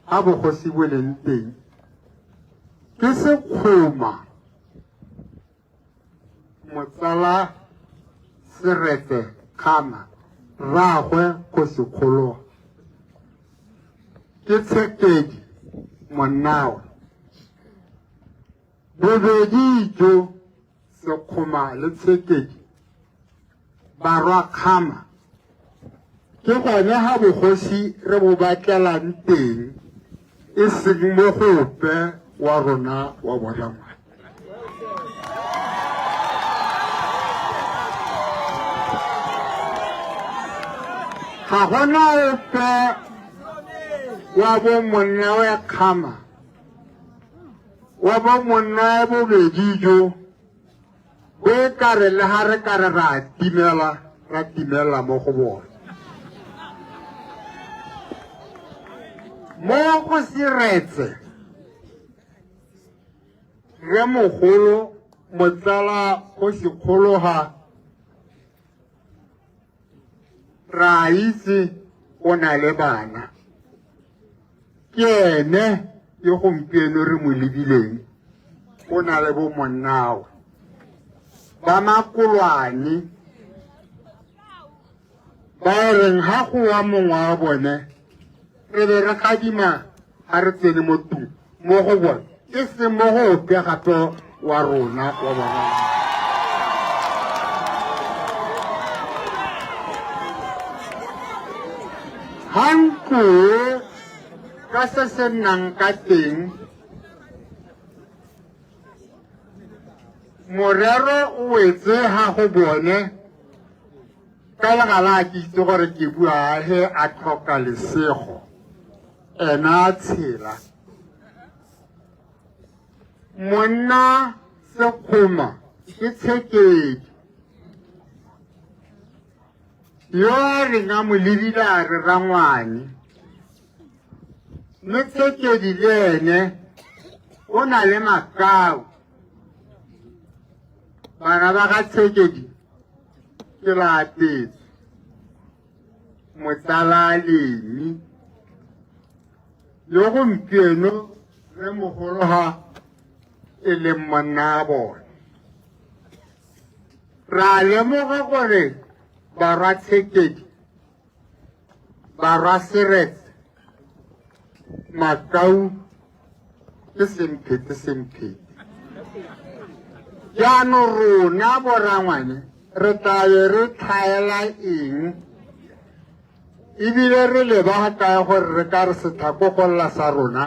ga bogosi bo leng teng ke Sekgoma motsala Seretse Khama, rraagwe kgosikgolo ke Tshekedi monnawe. Bobedi jo Sekgoma le Tshekedi barwa Khama, ke gone ga bogosi re bo batlelang teng, e seng mo gope wa rona wa borangwane. Ga gona ope wa bo monna wa Khama, wa bo monna wa bobedi jo bo e kare le ga re kare ra timela, ra timela mo go bone. Mo go Seretse re mogolo motsala kgosikgologa ra itse o na le bana, ke ene yo gompieno re mo lebileng, o na le bo monnawe ba makolwane ba e reng ga go wa mongwe wa bone re be re gadima ga re tsene mo tung mo go bone, e seng mo go ope gape wa rona wa bona. Ga ntlo ka se se nnang ka teng, morero o wetse ga go bone ka legala a ke itse gore ke bua he a tlhoka lesego ena a tshela. Monna Sekgoma ke Tshekedi yo a reng a mo lebile a re rangwane, mme Tshekedi le ene o na le makau. Bana ba ga Tshekedi ke Laapetso, Motsala Lemi, yo gompieno re mogolo ga e leng monna a bone. Ra lemoga gore barwa Tshekedi, barwa Seretse, Makau ke semphete semphete. Jaanong rona borangwane re tla be re tlhaela eng ebile re leba kae gore re ka re setlhako go lla sa rona?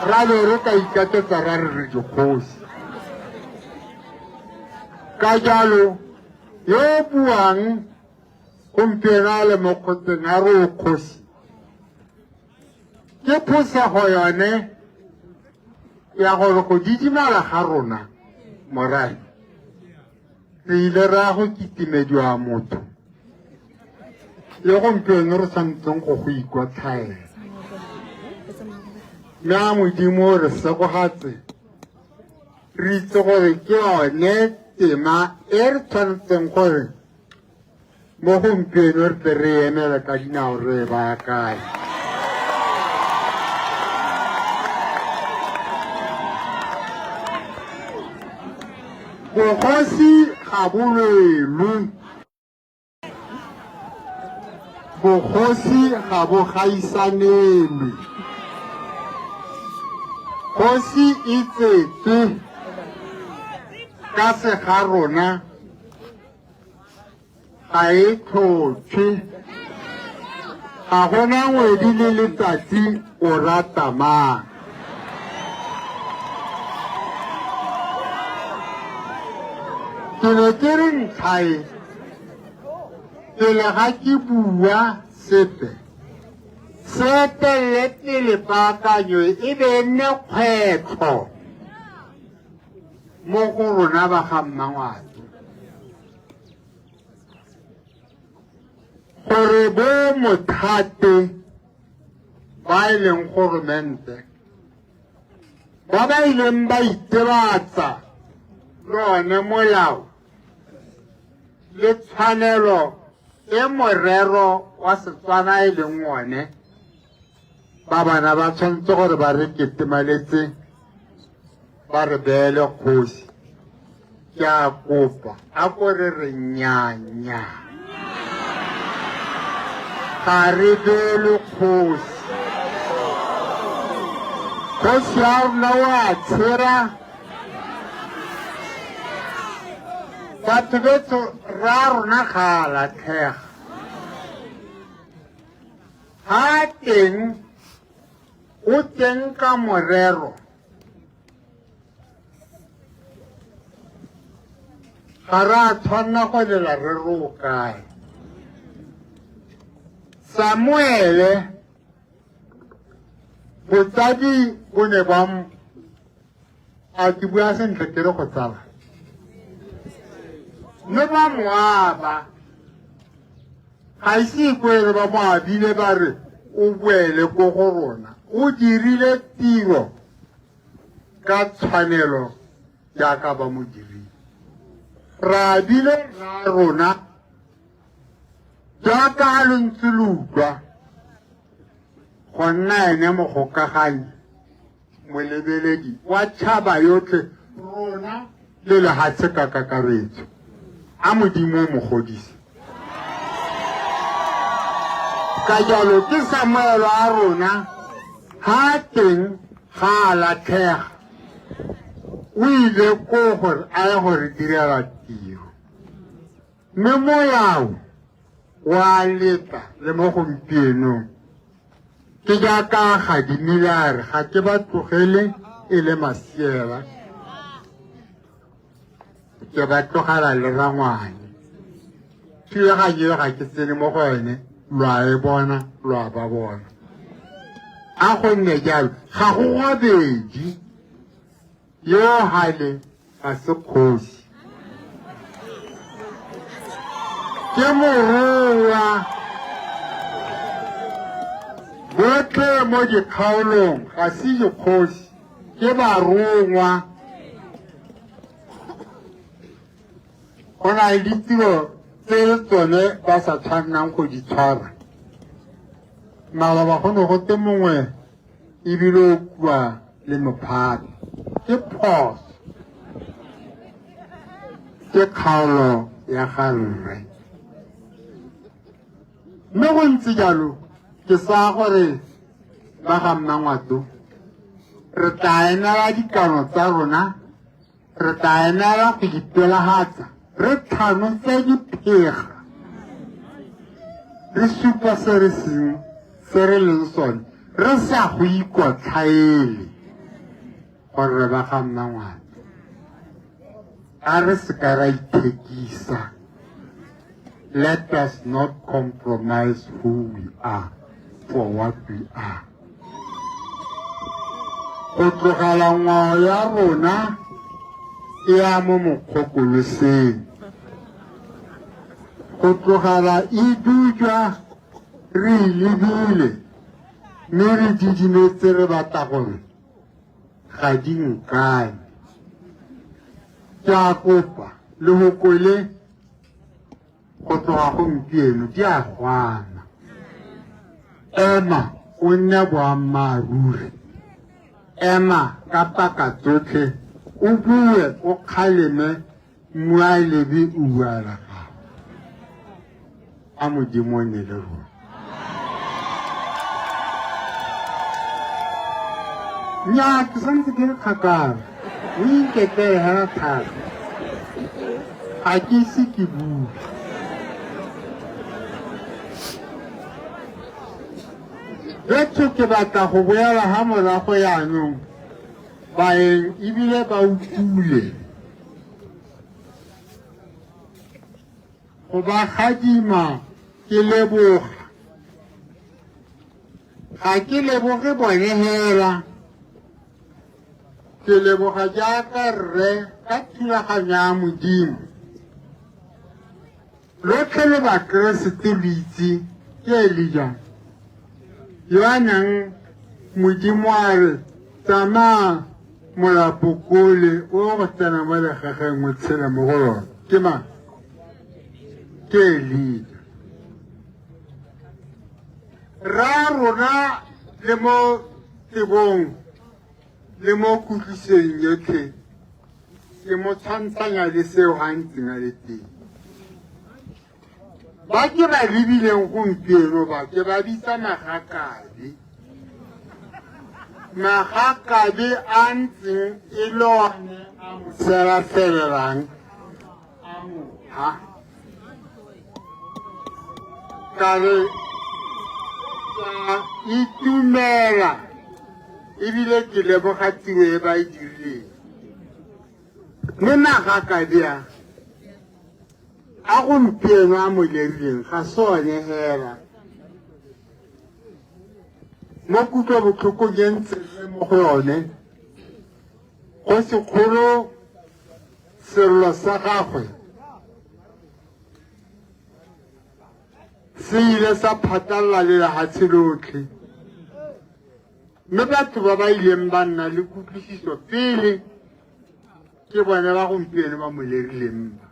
Ra be re ka ikaketsa ra re re dikgosi. Ka jalo yo o buang gompieno a le mo kgotseng a re o kgosi, ke phosego yone ya gore go didimala ga rona morafe re ile ra go kitimediwa motho yo gompieno re tshwanetseng go go ikwatlhaela. Mme a Modimo re segogatse, re itse gore ke yone tema e re tshwanetseng gore mo gompieno re tle re emele ka dinao re e baakanye. Bogosi ga bo lwelwe, bogosi ga bo gaisanelwe. Kgosi e tsetswe ka sega rona, ga e tlhotlhe. Ga gona ngwedi le letsatsi o rata mang. Ke ne ke re ntlha e, pele ga ke bua sepe, se etelele pele paakanyo e be e nne kgwetlho mo go rona ba ga Mmangwato, gore bo mothate ba e leng goromente ba ba ileng ba itebatsa le one molao le tshwanelo e morero wa Setswana e leng one, ba bana ba tshwanetse gore ba re ketemaletse ba re beele kgosi. Ke a kopa a ko re re nnyanya, ga re beele kgosi. Kgosi ya rona o a tshera. Batho betso ra rona ga a latlhega, ga teng o teng ka morero. Ga re a tshwanna go lela re re o kae. Samuele botsadi bo ne ba a ke bua sentle ke re go tsala, mme ba mo aba, ga ise ikwele ba mo abile ba re o boele ko go rona. O dirile tiro ka tshwanelo jaaka ba mo dirile. Ra abile ra rona jaaka a lo ntse lo utlwa go nna ene mogokaganyi molebeledi wa tšhaba yotlhe rona le lehatshe ka kakaretso. A Modimo o mo godise. Ka jalo ke Samuelo a rona ha teng ga a latlhega, o ile ko gore a ye go re direla tiro. Mme molao wa leta le mo gompienong ke jaaka gadimile a re ga ke ba tlogele e le masiela, ke ba tlogela le rangwane. Thulaganyo e ga ke tsene mo go yone, lo a e bona, lo a ba bona. A go nne jalo, ga go gabedi. Yo hale ga se kgosi. Ke morongwa. Botlhe mo dikgaolong ga se dikgosi, ke barongwa. Go na le ditiro tse le tsone ba sa tshwannang go di tshwara. Maloba go ne go te mongwe ebile o kua le mophato. Ke phoso. Ke kgaolo ya ga rre. Mme go ntse jalo, ke sa gore ba ga Mmangwato re tla emela dikano tsa rona, re tla emela go ipelagatsa, re tlhanotse diphega, re supa se re seng se re leng sone, re sa go ikotlhaele gore re ba ga Mmangwato. A re seka ra ithekisa. Let us not compromise who we are for what we are. Go tlogela ngwao ya rona e ya mo mokgokoloseng. Go tlogela e dujwa re e lebile mme re didimetse re batla gore ga di nkane. Ke a kopa le hokole go tloga gompieno di a gwana. Ema o nne boammaaruri. Ema ka paka tsotlhe o bue o kgaleme mmualebe o bua la gago. A Modimo o nne le rona. Nnyaa, ke santse ke le kgakala. O inketele hela thata. Ga ke ise ke bue. Betho ke batla go boela ha morago yaanong baeng ebile ba utlwile go ba gadima ke leboga. Ga ke leboge bone hela, ke leboga jaaka rre ka thulaganyo ya Modimo. Lotlhe le Bakeresete lo itse ke Elija yo a neng Modimo a re tsamaya molapokole o go tsena mo legageng o tshele mo go lone. Ke mang? Ke Elija. Rra rona le mo tsebong le mo kutlwisong yotlhe ke mo tshwantshanya le seo ga ntseng a le teng. Ba ke ba lebileng gompieno ba ke ba bitsa magakabe. Magakabe a ntseng e le one a mo selaselang a mo ha. Ka re ka itumela ebile ke leboga tiro e ba e dirileng. Mme magakabe a a gompieno a mo lerileng ga se one hela. Mo kutlobotlhokong e ntse re mo go yone, go sekgolo sello sa gagwe se ile sa phatlalela le lehatshe lotlhe. Mme batho ba ba ileng ba nna le kutlwisiso pele ke bone ba gompieno ba mo lerileng ba.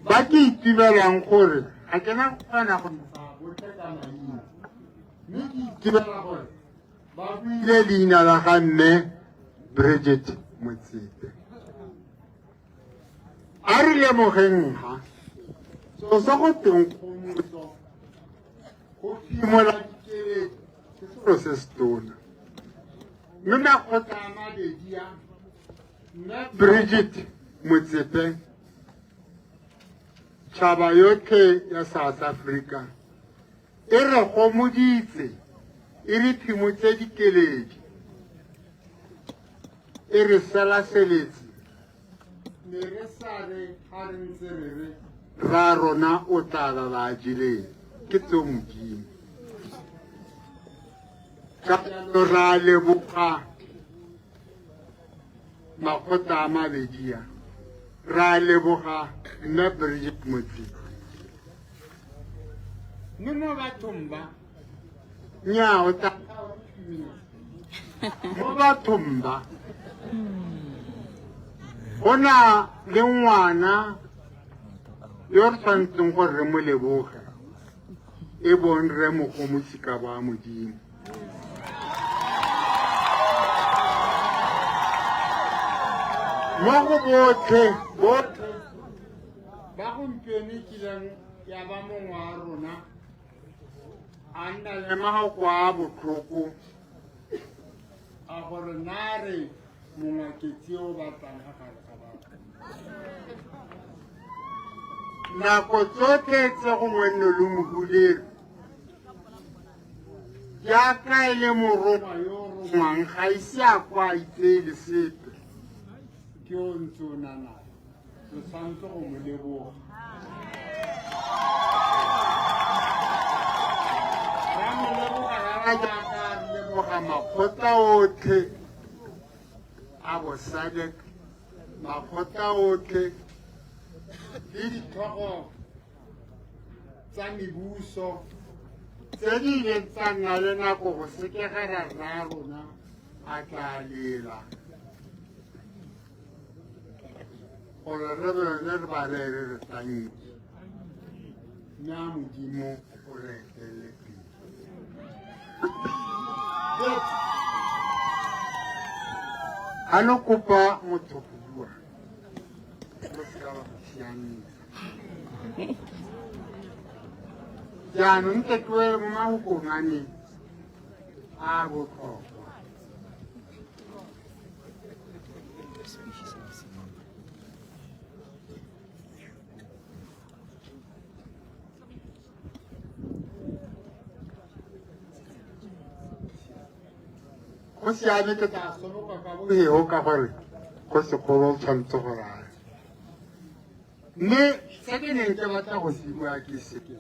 Ba ke itumelang gore ga ke na go kgona go ntsha botlhe ka maina, mme ke itumela gore ba buile leina la ga mme Bridget Motsepe. A re lemogeng ha selo sa go teng kgomotso go phimola dikeledi ke selo se se tona. Mme makgotla a mabedi a mme Bridget Motsepe, tšhaba yotlhe ya South Africa e re gomoditse, e re phimotse dikeledi, e re selaseletse, ne re sa re ga re ntse re re ra rona o tla lala a jeleng, ke tseo Modimo. Ka jalo ra leboga makgotla a mabedi a, ra leboga mme Bridget Motsepe. Mme mo bathong ba, nnyaa o tla mo bathong ba, go na le ngwana yo re tshwanetseng gore re mo leboge, e bong Rre Mogomotsi Kabo a Modimo. Mo go botlhe botlhe ba gompieno e kileng ya ba mongwe wa rona a nna le mafoko a botlhoko a gore na re mongwaketsi o batlang ga gare ga batho. Nako tsotlhe tse gongwe nne lo mohuleru jaaka e le morongwa yo o rongwang ga ise a kwa a itseele sepe, ke o ntse o na nae, re tshwanetse go mo leboga. Ra mo leboga rara jaaka re leboga makgotla otlhe a bosadek, makgotla otlhe le ditlhogo tsa mebuso tse di ileng tsa nna le nako go sekegela rra rona a tla lela gore re bone re ba rere re tlanke, mme a Modimo o re etelele pele. Ga lo kopa motho go bua, lo seka la go siamisa. Jaanong ke tloele mo mafokong a me a botlhokwa. Go siame, ke tla soloka ka boheo ka gore go sekgolo o tshwanetse go raya. Mme se ke neng ke batla go se bua ke se ke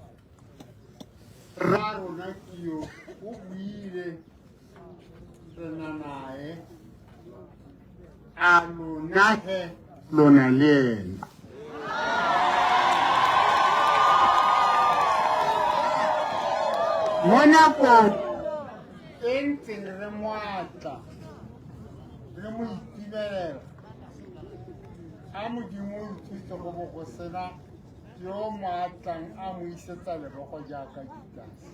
rra rona ke yo o buile re na nae, a lona he lona le ena. Mo nakong e ntseng re moatla re mo itumelela, a Modimo o thuse go bo go sena yo mo atlang a mo isetsa lebogo jaaka Judase,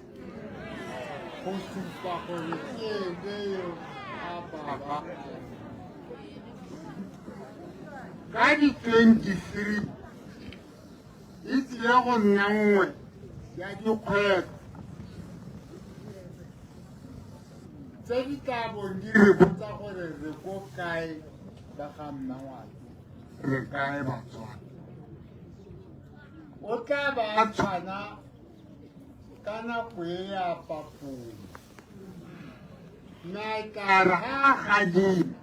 go supa gore ke ene yo a baba. Ka di-23 e tlile go nna nngwe ya dikgwetlho tse di tla bong di re botsa gore re ko kae ba ga Mmangwato, re kae Batswana. O tla ba a tshwana ka nako e ya papong, mme a tla re ga a gadima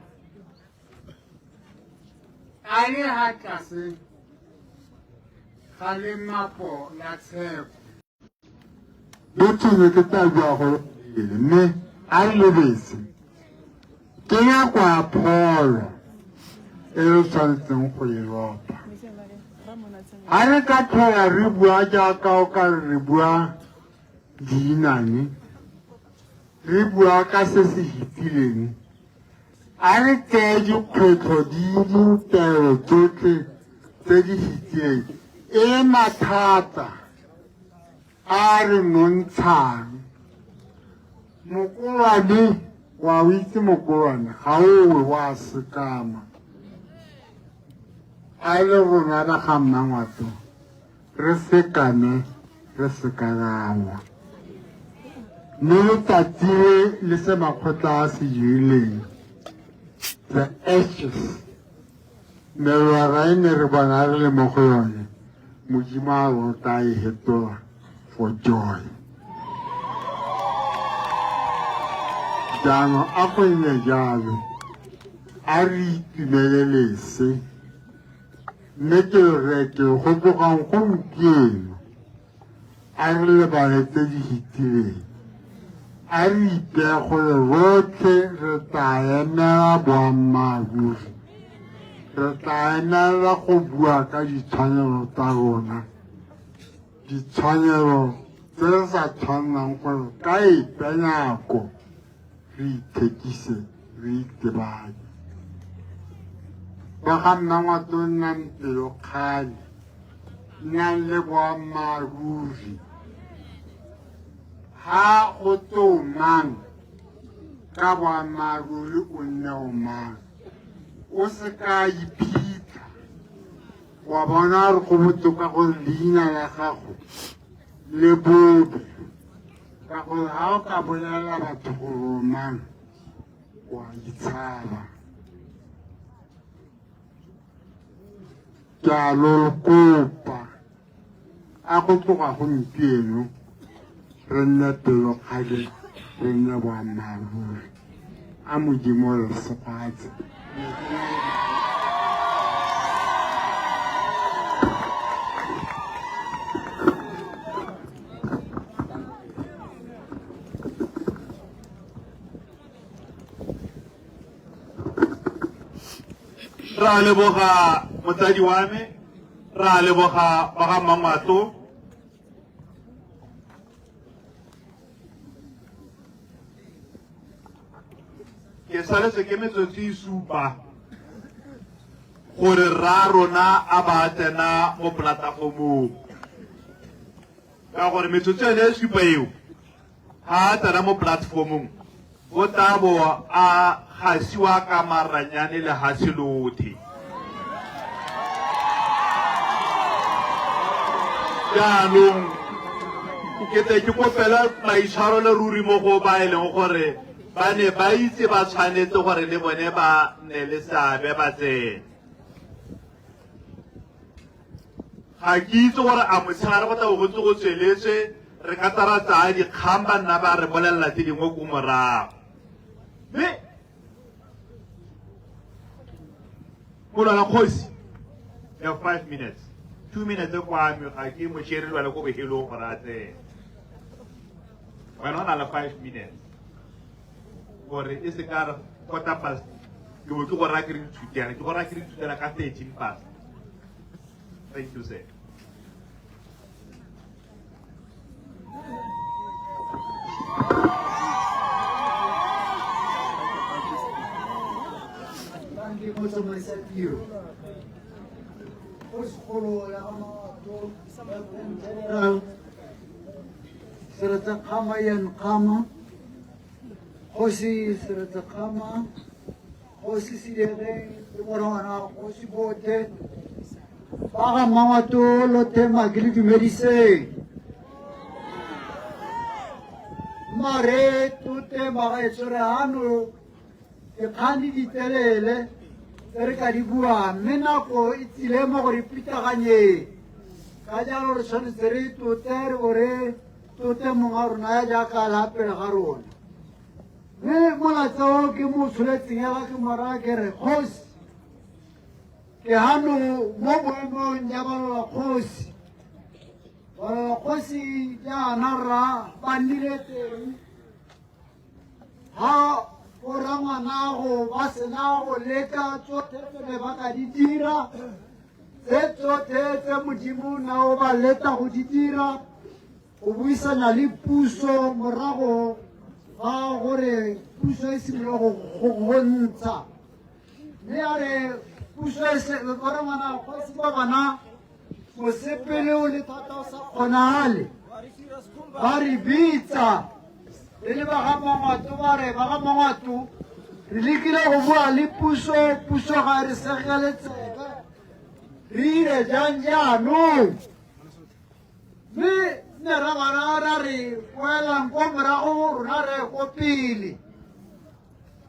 a le ga tlase ga lemapo la tsheko. Botho ne ke tla bua go pele, mme a re lebetse ke nako ya pholo e re tshwanetseng go e lopa. Ga re ka tlhola re bua jaaka o ka re re bua deinane, re bua ka se se fetileng, a re tseye dikgwetlho di ditaelo tsotlhe tse di fetileng e le mathata a re nontshang. Mokolwane wa o itse, mokolwane ga owe wa sekama. A le rona ba ga Mmangwato re sekame, re seka rawa. Mme letsatsi le le se makgotla a se dirileng, the ashes, melora e ne re bona re le mo go yone, Modimo a rota e hetola for joy. Jaanong a go nne jalo, a re itumelele se, mme ke reke go tlogang gompieno a re lebale tse di fetileng. A re ipeye gore rotlhe re tla emela boammaaruri, re tla emela go bua ka ditshwanelo tsa rona, ditshwanelo tse re sa tshwanelang gore ka epe nako re ithekise, re itebanye. Ba ga Mmangwato nnang pelokgale, nnang le boammaaruri. Ha go tse o mang, ka boammaaruri o nne o mang. O se ka iphitlha wa bona gore go botoka gore leina la gago le bobe, ka gore ga o ka bolelela batho gore o mang, wa itshaba. Ke a lo kopa, a go tloga gompieno re nne pelokgale, re nne boammaaruri. A Modimo re segofatse. Ra leboga motsadi wa me, ra leboga ba ga Mmangwato. Ke saletswe ke metsotso e supa gore rra rona a ba tsena mo polatafomong, ka gore metsotso ene e supa eo ga a tsena mo platformong o tla bo a gasiwa ka maranyane le lehatshe lothe. Jaanong ke tle ke kopela maitshwaro le ruri mo go ba e leng gore ba ne ba itse ba tshwanetse gore le bone ba nne le seabe ba tsene. Ga ke itse gore a motshegare go tla bo go ntse go tsweletswe, re ka tsa ra tsaya dikgang ba nna ba re bolelela tse dingwe ko morago. Mme molwana kgosi, you have 5 minutes, 2 minutes kwa me, ga ke mo shere le wena ko bohelong gore a tsene. Wena o na le 5 minutes gore e se ka re quarter past ke bo ke go raya ke re nthutela, ke go raya ke re nthutela ka 13 past. Thank you, sir. Thank you, motsamaisa tiro. Kgosikgolo ya ga Mangwato, General Seretse Khama Ian Khama, Kgosi Seretse Khama, Kgosi Silegeng le morongwana Kgosi Bote, ba ga Mmangwato lothe ma ke le dumediseng. Mare tote bagaetsho re hano dikgang di ditelele tse re ka di buang, mme nako e tsile mo go re pitaganyeng. Ka jalo re tshwanetse re tote, re bo re tote mongwe wa rona ya jaaka a la pele ga rona. Mme molatsa o ke mo tsholetseng ya ga ke mo raya ke re, Kgosi, ke hano mo boemong ja balola kgosi. Balola kgosi jaana rra ba nnile teng ha borangwanago ba sena go leka tsotlhe tse ne ba ka di dira, tse tsotlhe tse Modimo na o ba leta go di dira, go buisana le puso morago ga gore puso e simolola go ntsha. Mme a re puso e se, borangwana kgosi ba bona mosepele o le thata o sa kgonagale, ba re bitsa re le ba ga Mmangwato, ba re ba ga Mmangwato re lekile go bua le puso, puso ga e re segele tsebe, re ire jang jaanong? Mme ne ra ba raya ra re boelang ko morago, rona re ye ko pele.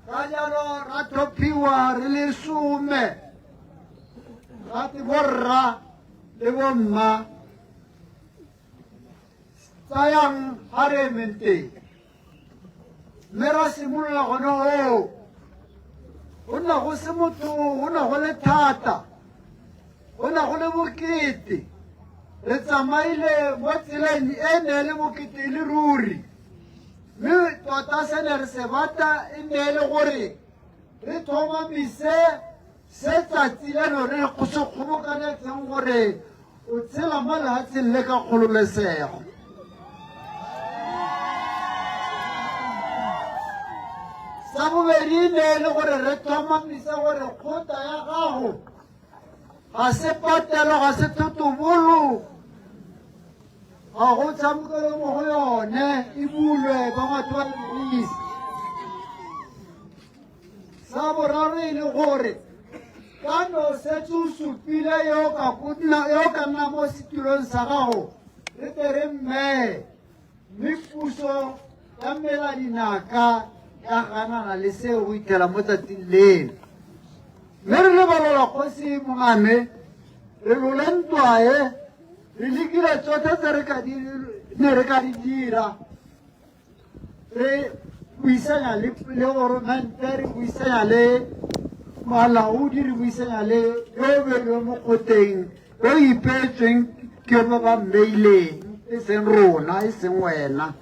Ka jalo ra tlhophiwa re le 10, ra te borra le bomma tsayang ga re emeng teng. Mme ra simolola gone oo, go nna go se motho, go nna go le thata, go nna go le bokete. Re tsamaile mo tseleng e ne e le bokete e le ruri, mme tota Tota se ne re se batla e ne e le gore re tlhomamise se tsatsi leno re se kgobokanetseng gore o tshela mo lefatsheng le ka kgololesego. Sa bobedi ne e le gore re tlhomamise gore kgotla ya gago ga se patelo, ga se thotobolo, ga go tshamekelo mo go yone, e bulwe ba batho ba dirise. Sa boraro e le gore ka no setse o supile yo ka nna mo setilong sa gago, re tle re mmeye, mme puso ya mela dinaka ya ganana le seo go ithela mo tsatsing leno. Mme re lebalola kgosi mongame, re lole ntwa e, re lekile tsotlhe tse re ka di ne re ka di dira, re buisanya le goromente, re buisanya le malaodi, re buisanya le yo beilweng mo kgoteng, yo ipeetsweng ke ba ba mmeileng, e seng rona, e seng wena.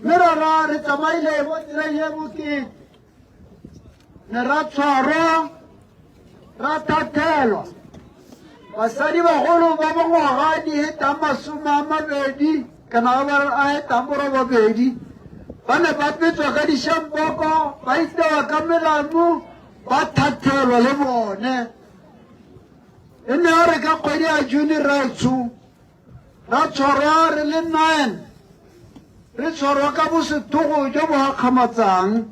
Mme rara re tsamaile mo tseleng e bokete, ne ra tshwarwa, ra thathelwa. Basadi bagolo ba bongwaga di hetang 20 kana ba a hetang 80 ba ne ba petswa ka dishampoko, ba itewa ka melamu, ba thathelwa le bone. E ne ya re ka kgwedi ya June raetsho ra tshwarwa re le 9, re tshwarwa ka bosethogo jo bo gakgamatsang,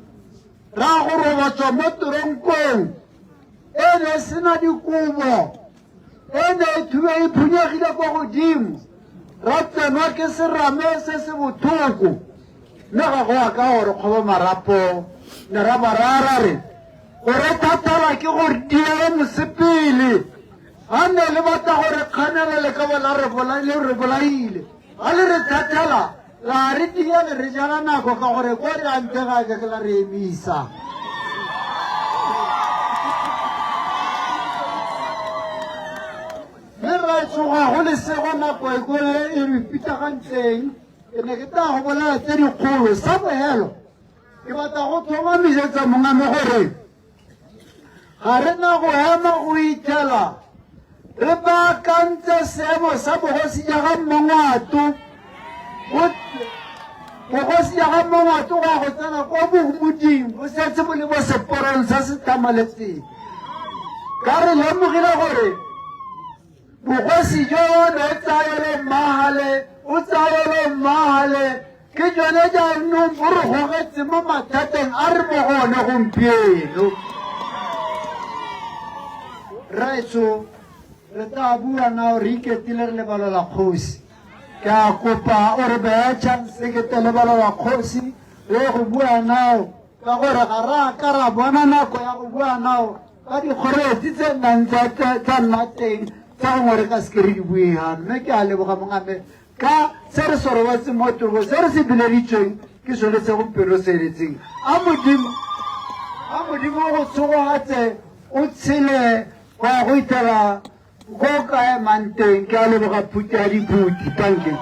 ra go robatswa mo toronkong e ne e sena dikobo, e ne e thube e phunyegile kwa godimo, ra tsenwa ke serame se se botlhoko. Mme ga go a ka gore kgoba marapo, ne ra ba raya ra re gore thathela ke gore diele mosepele. Ga ne le batla gore kganela le ka ba la re le re bolaile, ga le re thathela la re diele re jala nako ka gore kwa re ante ga ke la re emisa. Mme ra tsoga go lesego nako e ko e re pitagantseng, ke ne ke tla go bolela tse dikgolo. Sa bohelo ke batla go tlhomamisetsa mongame gore ga re na go ema go ithela re baakantse seemo sa bogosi ja ga Mmangwato. Bogosi ja ga Mmangwato go ya go tsena kwa bomoding bo setse bo le mo seporong se se tlhamaletseng. Ka re lemogile gore bogosi jo ne o tsayelo mmagale, o tsayelo mmagale, ke jone jaanong bo re gogetse mo mathateng a re mo go one gompieno. Rraetsho, re tla bua nao re iketile re lebalola kgosi. Ke a kopa o re beye chance ke te lebalola kgosi re go bua nao, ka gore ga re a ka ra bona nako ya go bua nao ka dikgoreletsi tse nnang tsa nna teng tsa gongwe re ka seke re di bue gano. Mme ke a leboga mongame ka se re se robetse mo toropong, se re se bileditsweng ke sone se gompieno se eletseng. A Modimo go tshogogatse o tshele go ya go ithela go ka emang teng. Ke a leboga phuti ya diphuti. Thank you.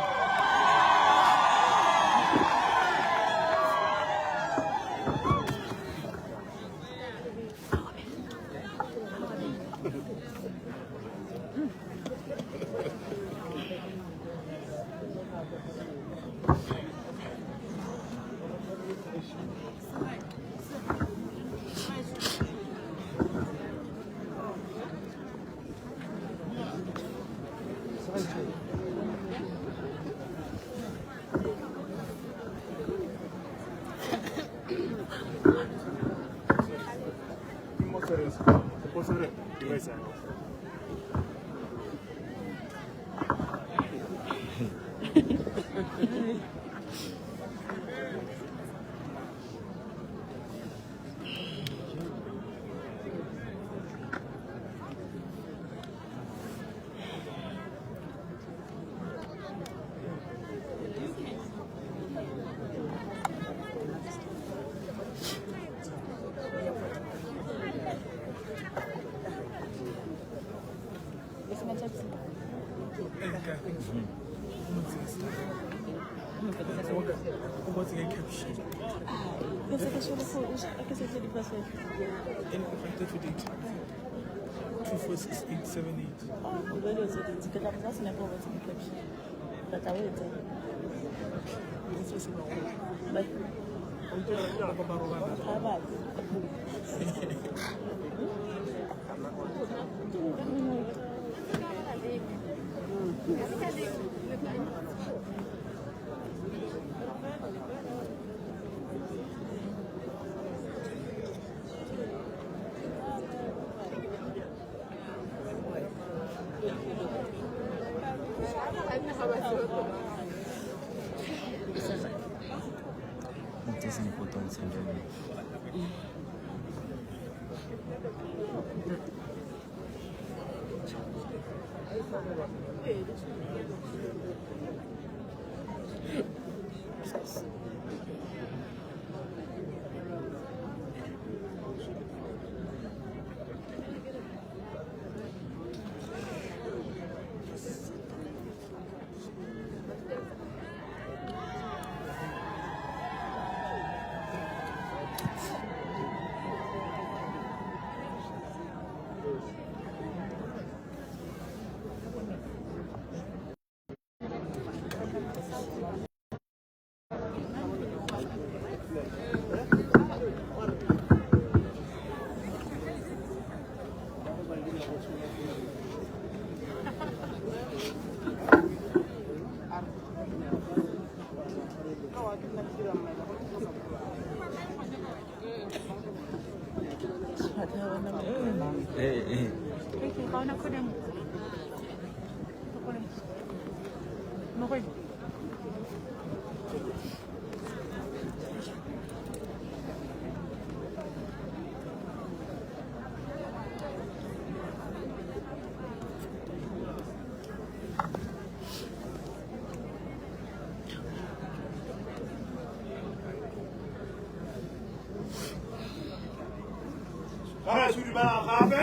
Gape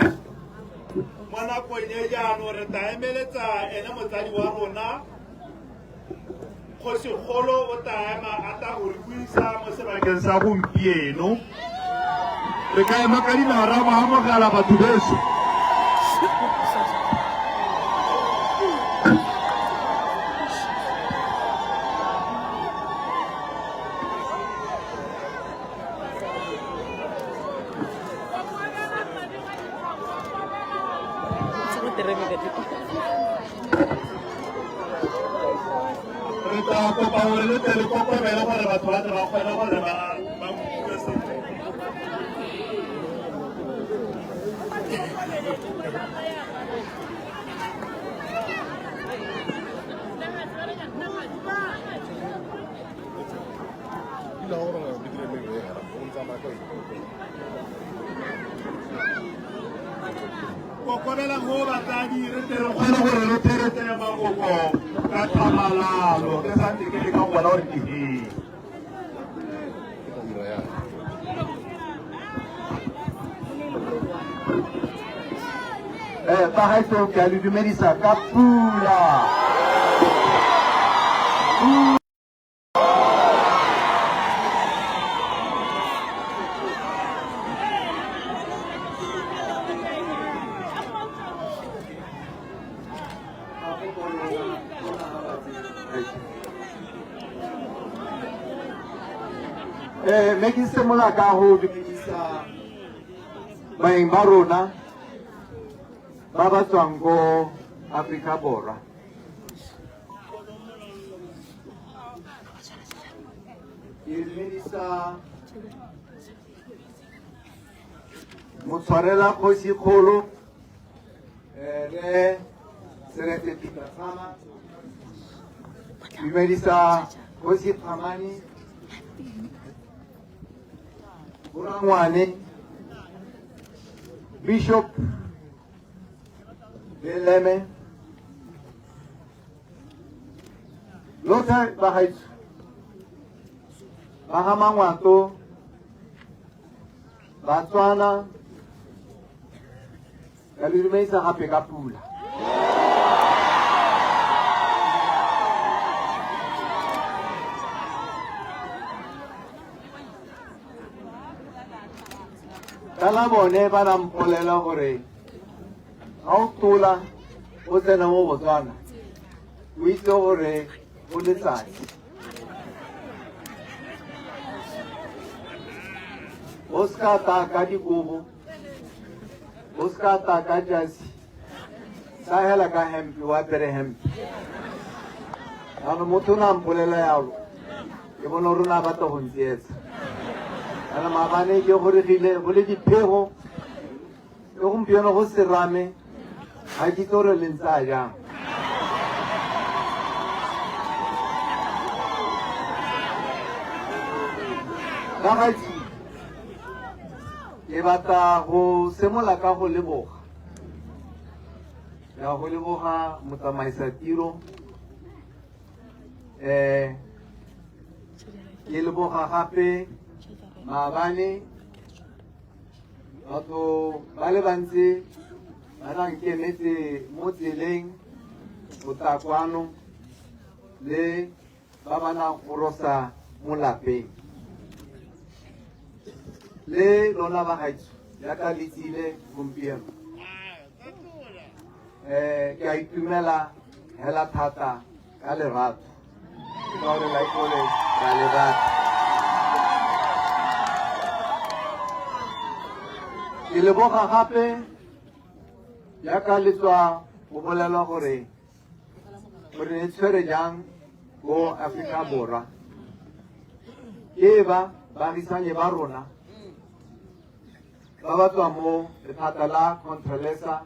mo nakong e jaanong re tla emeletsa ene motsadi wa rona kgosigolo o tla ema a tla go re buisa mo sebakeng sa gompieno. Re ka ema ka dinao ra mo amogela batho beso. Re tla kopa gore le tle le kokomele gore batho ba tle ba kgone gore ba utlwe sentle. Kokobelang go batsadi re tle re kgone gore re theretse mafoko ka tlhamalalo ke santse ke leka go bona gore ke eng. Bagaetsho ke a le dumedisa ka pula. Mme ke simolola ka go dumedisa baeng ba rona ba ba tswang ko Afrika Borwa. Ke dumedisa motshwarela kgosikgolo re Seretse Peter Khama. Ke dumedisa kgosi Phamani Borangwane, Bishop Leleme, lotlhe bagaetsho ba ga Mangwato, Batswana, ka le dumedisa gape ka pula. Kana bone ba na mpolela gore ga o tola o tsena mo Botswana o itse gore o letsatsi o se ka tla ka dikobo o se ka tla ka jasi sa hela ka hempe o apere hempe jaanong motho o ne a mpolela yalo ke bone gore o ne a batla go ntsietsa kana maabane ke goregile go le diphego le gompieno go serame ga ke itse gore le ntsaya jang. Bagaetsho, ke batla go semola ka go leboga. Ke a go leboga motsamaisa tiro. Ke leboga gape maabane batho ba le bantsi ba na nkemetse mo tseleng go tla kwano le ba ba nang gorosa mo lapeng le lona ba gaetsho jaaka le tsile gompieno. Ke a itumela hela thata ka lerato ke ka gore la ikole ra le rata. Ke leboga gape jaaka le tswa go bolelwa gore gore e tshwere jang ko Afrika Borwa ke ba baagisanye ba rona ba ba tswa mo lephata la Contralesa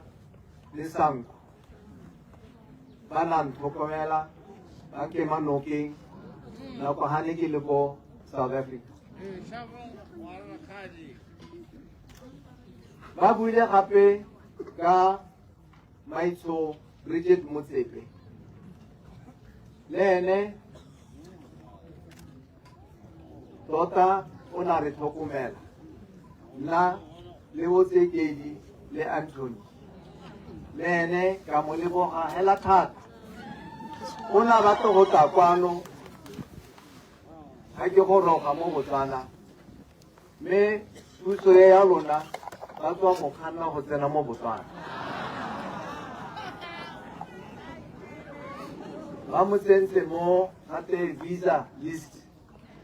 le Sanko ba na ntlhokomela ba nkema nokeng nako ga ne ke le ko South Africa. Ba buile gape ka Maitsho Bridget Motsepe le ene tota o na re tlhokomela nna le Botsekedi le Anthony le ene ka mo leboga hela thata. O na batla go tla kwano ga ke goroga mo Botswana mme puso e ya lona ba tswa mo kganna go tsena mo Botswana. Ba mo tsentse mo gape visa list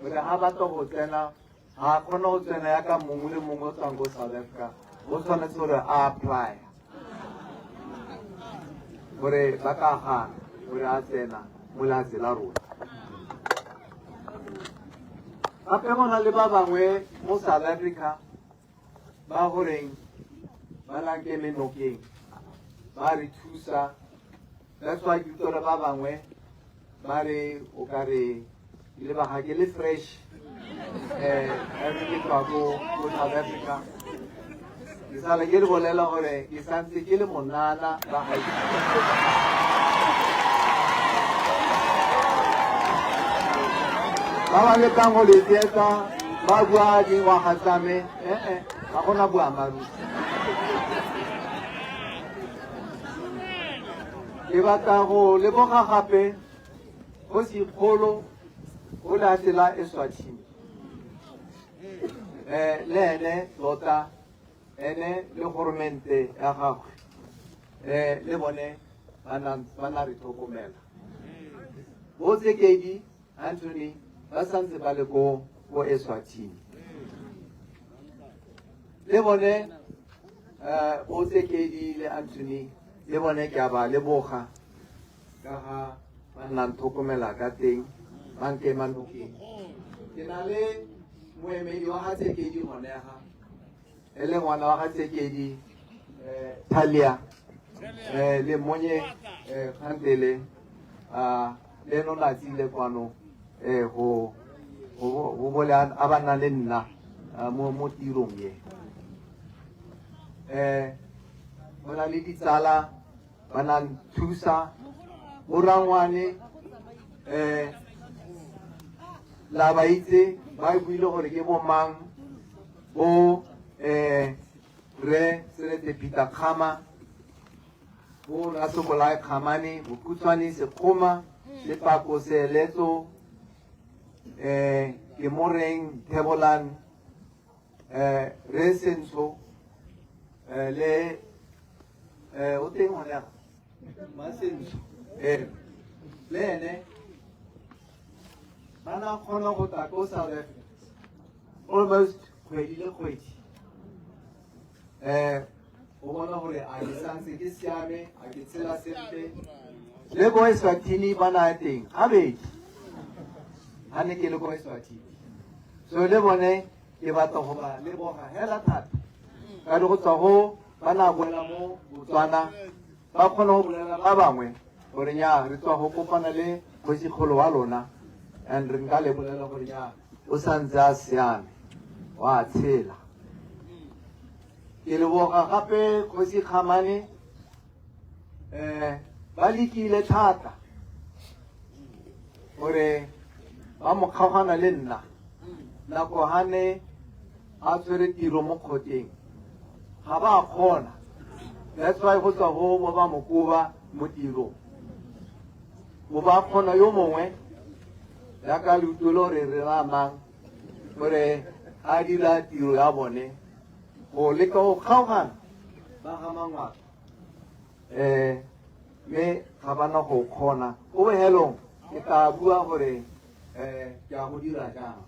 gore ga batla go tsena ga kgona go tsena yaka mongwe le mongwe o tswang ko South Africa, o tshwanetse gore a apply gore ba ka gana gore a tsena mo lehatshe la rona. Gape go na le ba bangwe mo South Africa ba goreng ba lankeme nokeng ba re thusa. That's why ke utlwa ba bangwe ba re o ka re ke leba ga ke le fresh mme ke tswa ko South Africa. Ke sale ke le bolela gore ke santse ke le monana ba ga. Ba ba lekang go le tsietsa ba bua dingwaga tsa me ga gona boammaaruri. Ke batla go leboga gape kgosikgolo o lehatshe la Eswatini le ene tota ene le goromente ya gagwe le bone ba na re tlhokomela. Botsekedi Anthony ba santse ba le ko Eswatini le bone Botsekedi le Anthony le bone ke a ba leboga ka ga ba nna ntlhokomela ka teng ba nkema nokeng. Ke na le moemedi wa ga Tsekedi gone ga e le ngwana wa ga Tsekedi Thalia le monye Kgantele le ene o ne a tsile kwano go bole a ba nna le nna mo tirong ye. Go na le ditsala ba na nthusa borangwane la ba itse ba buile gore ke bo mang bo re Seretse Peter Kgama bo Rasobolae Kgamane Bokhutshwane Sekgoma le Pako Seeletso ke Moreng Thebolang re Sentsho Le o teng gone Masentsho le ene ba na kgona go tla ko South Africa almost kgwedi le kgwedi go bona gore a ke santse ke siame, a ke tshela sentle. Le ko Eswatini ba na teng gabedi ga ne ke le ko Eswatini. So le bone ke batla go ba leboga hela thata ka di go tswa go ba na boela mo Botswana, ba kgona go bolela ba bangwe gore nya re tswa go kopana le kgosikgolo wa lona, and re nka le bolela gore nya o santse a siame, wa tshela. Ke leboga gape kgosi Kgamane, ba lekile thata gore ba mo kgaogana le nna nako ga ne a tshwere tiro mo kgoteng, ga ba kgona. That's why go tswa go bo ba mo koba mo tirong, bo ba kgona yo mongwe jaaka le utlwile gore re ra mang gore a dira tiro ya bone go leka go kgaogana ba ga Mangwato, mme ga bana go kgona. Ko bohelong ke tla bua gore ke a go dira jang.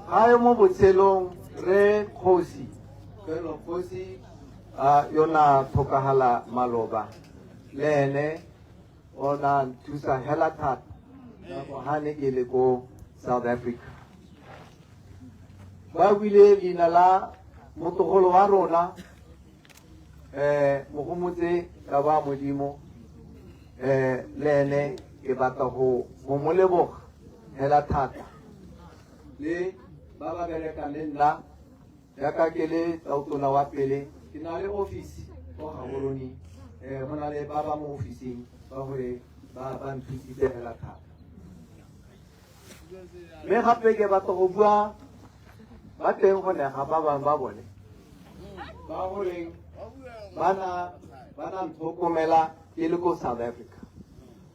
Gae mo botshelong re kgosi felo kgosi a yona tlhokagala maloba, le ene o na nthusa hela thata nako ga ne ke le ko South Africa. Ba buile leina la motlogolo wa rona, Mogomotse ka ba Modimo, le ene ke batla go mo leboga hela thata, le ba ba berekang le nna jaaka ke le tautona wa pele. Ke na le office ko Gaborone, go na le ba ba mo officing ba gore ba nthusitse hela thata. Mme gape ke batla go bua ba teng go ne ga ba bangwe ba bone ba goreng ba na ntlhokomela ke le ko South Africa,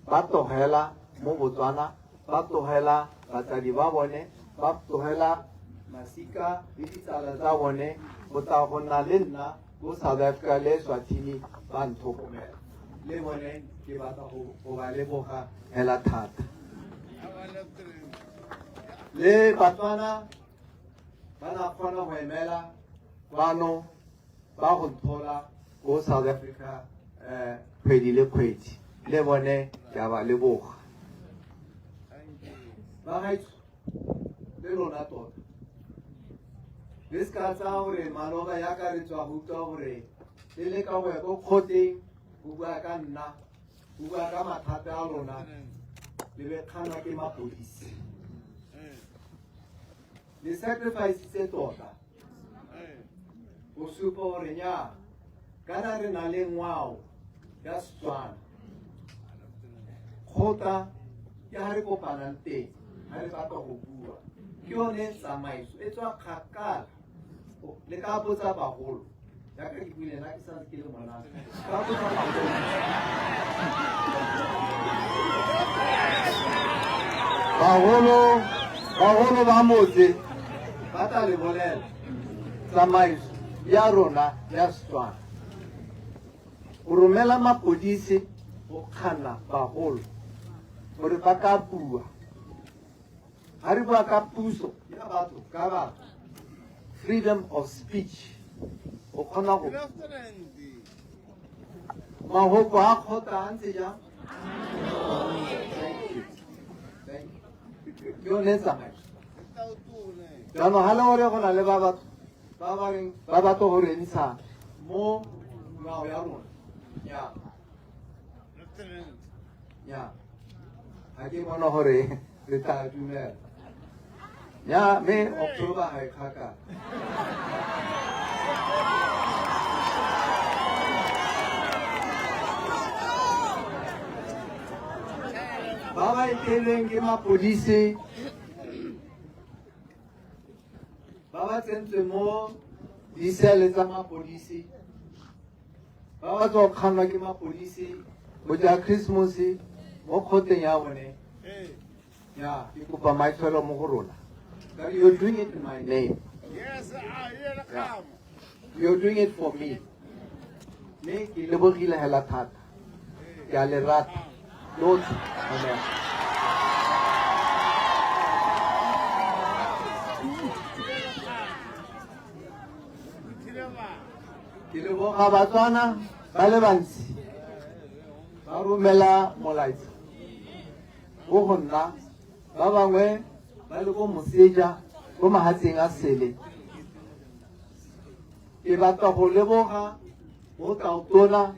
ba tlogela mo Botswana, ba tlogela batsadi ba bone, ba tlogela masika le ditsala tsa bone go tla go nna le nna ko South Africa le Eswatini, ba ntlhokomela. Le bone ke batla go ba leboga hela thata. Le Batswana ba na kgona go emela kwano ba go nthola ko South Africa kgwedi le kgwedi, le bone ke a ba leboga. Ba gaetsho le lona tota le se ka tsaya gore maloba yaka re tswa go utlwa gore le leka go ya ko kgoteng go bua ka nna, go bua ka mathata a lona, le be kganwa ke mapodisi. Le sacrifice tota go supa gore nya kana re na le ngwao ya Setswana, kgotla ke ga re kopanang teng ga re batla go bua, ke yone tsamaiso e tswa kgakala. Le ka botsa bagolo jaaka ke buile nna ke santse ke le ngwana, ka botsa bagolo, bagolo ba motse ba tla le bolela tsamaiso ya rona ya Setswana. Go romela mapodisi go kganna bagolo gore ba ka bua, ga re bua ka puso ya batho ka batho, freedom of speech, o kgona go mahoko a kgotla a ntse jang. Thank you. Ke yone tsamaiso. Jaanong ga le gore go na le ba batho ba ba reng ba batla go re ntsha mo ngwao ya rona, nya ga ke bona gore re tla dumela ya, mme October ga e kgakala. Ba ba eteleng ke mapodisi ba ba tsentswe mo disele tsa mapodisi. Ba ba tswa go kgannwa ke mapodisi go ja Christmas mo kgotleng ya bone. Ya, ke kopa maitshwaro mo go rona. But you're doing it in my name. Yeah. You're doing it for me. Mme ke lebogile hela thata. Ke a le rata. Lotlhe. Amen. Ke leboga Batswana ba le bantsi ba romela molaetsa ko go nna, ba bangwe ba le ko moseja ko mahatsheng a sele. Ke batla go leboga bo tautona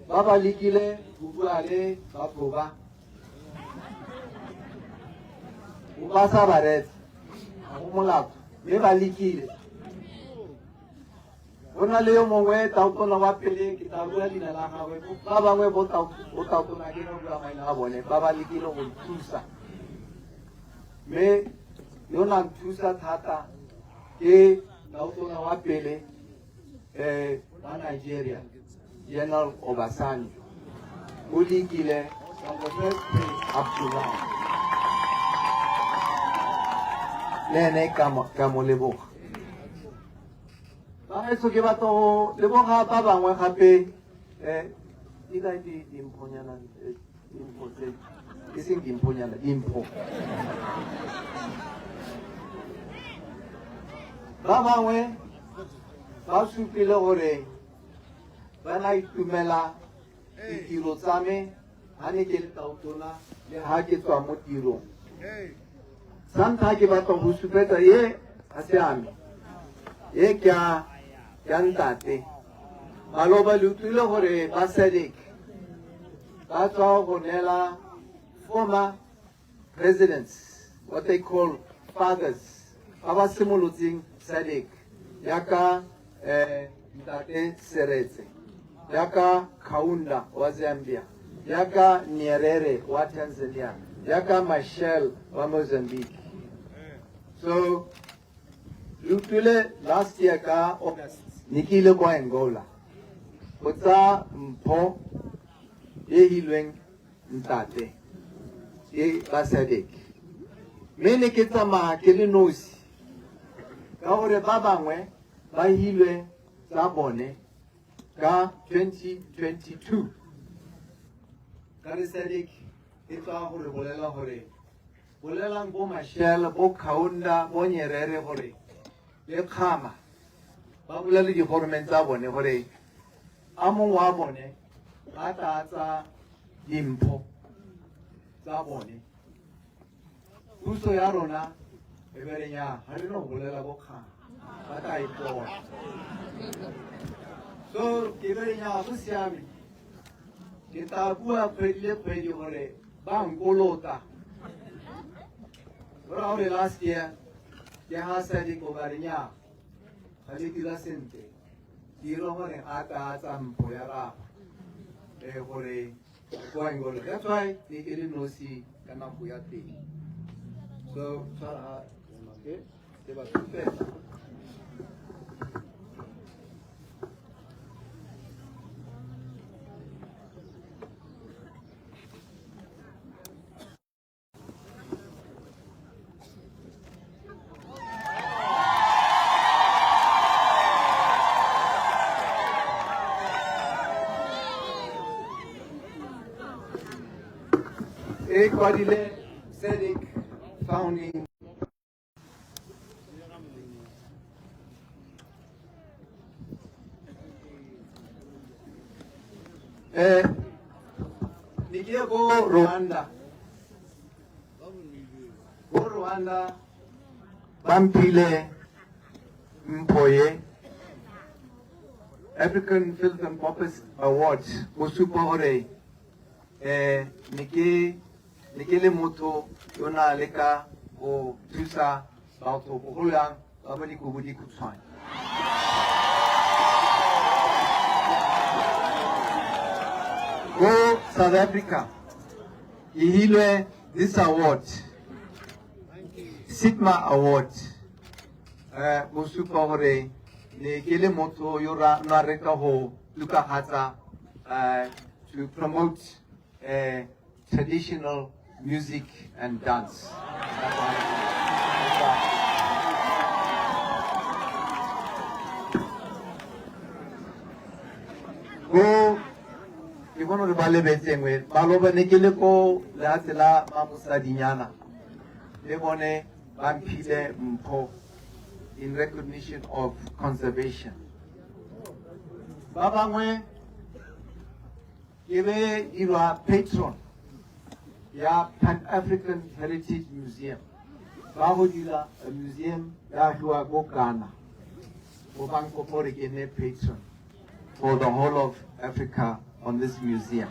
ba ba lekile go bua le batho ba ba sa ba reetsa, ga go molato, mme ba lekile. Go na le yo mongwe tautona wa pele, ke tla bua leina la gagwe, ba bangwe bo tautona ke no bua maina a bone, ba ba lekile go nthusa, mme yo na nthusa thata ke tautona wa pele wa Nigeria, General Obasanjo. O lekile from the first day up to now. Le ene ka mo leboga. Bagaetsho, ke batla go leboga ba bangwe gape. Di kae dimphonyana, dimpho tse e seng dimphonyana, dimpho. Ba bangwe ba supile gore ba na itumela ditiro tsa me ha ne ke le tautona le ha ke tswa mo tirong. Sa ntlha ke batla go supetsa ye ga se ame, ye ke ya ntate. Maloba le utlwile gore ba SADC ba tswa go neela former presidents, what they call fathers, ba ba simolotseng SADC, yaka ntate Seretse, yaka Kaunda wa Zambia, yaka Nyerere wa Tanzania, yaka Machel wa Mozambique. So le utlwile last year ka August ne ke ile kwa Angola go tsa mpho e hilweng ntate ke ba SADC, mme ne ke tsamaya ke le nosi ka gore ba bangwe ba hilwe tsa bone ka 2022. Ka re SADC e tswa gore bolela gore bolelang bo Machel, bo Kaunda, bo Nyerere gore le Khama ba bolele di-government tsa bone gore a mongwe wa bone ba tla tsa dimpho tsa bone. Puso ya rona e be re nya ga re no bolela bo Khama, ba tla ipona. So ke be re nya go siame, ke tla bua kgwedi le kgwedi gore ba nkolota. Go raya gore last year ke ha SADC o ba re nya ga le dira sentle, dira gore a tla tsa mpho ya gagwe gore kwa Angola. That's why ne ke le nosi ka nako ya teng. So tshwara okay, ke ba supela. E kwadile SADC founding. Ne ke ko Rwanda. Ko Rwanda ba mphile mpho ye African Philanthropist Award, go supa gore ne ke le motho yo na le ka go thusa batho bogolo yang ba ba dikobo dikhutshwane. Ko South Africa ke hilwe this award, Sigma Award, go supa gore ne ke le motho yo na reka go tokafatsa to promote traditional music and dance. Ko ke bone gore ba lebetse nngwe maloba ne ke le ko lehatshe la Mamosadinyana le bone ba mphile mpho in recognition of conservation. Ba bangwe ke be dirwa patron ya Pan African Heritage Museum, ba go dira a museum ya agiwa ko Ghana, go ba nkopa gore ke nne patron for the whole of Africa on this museum.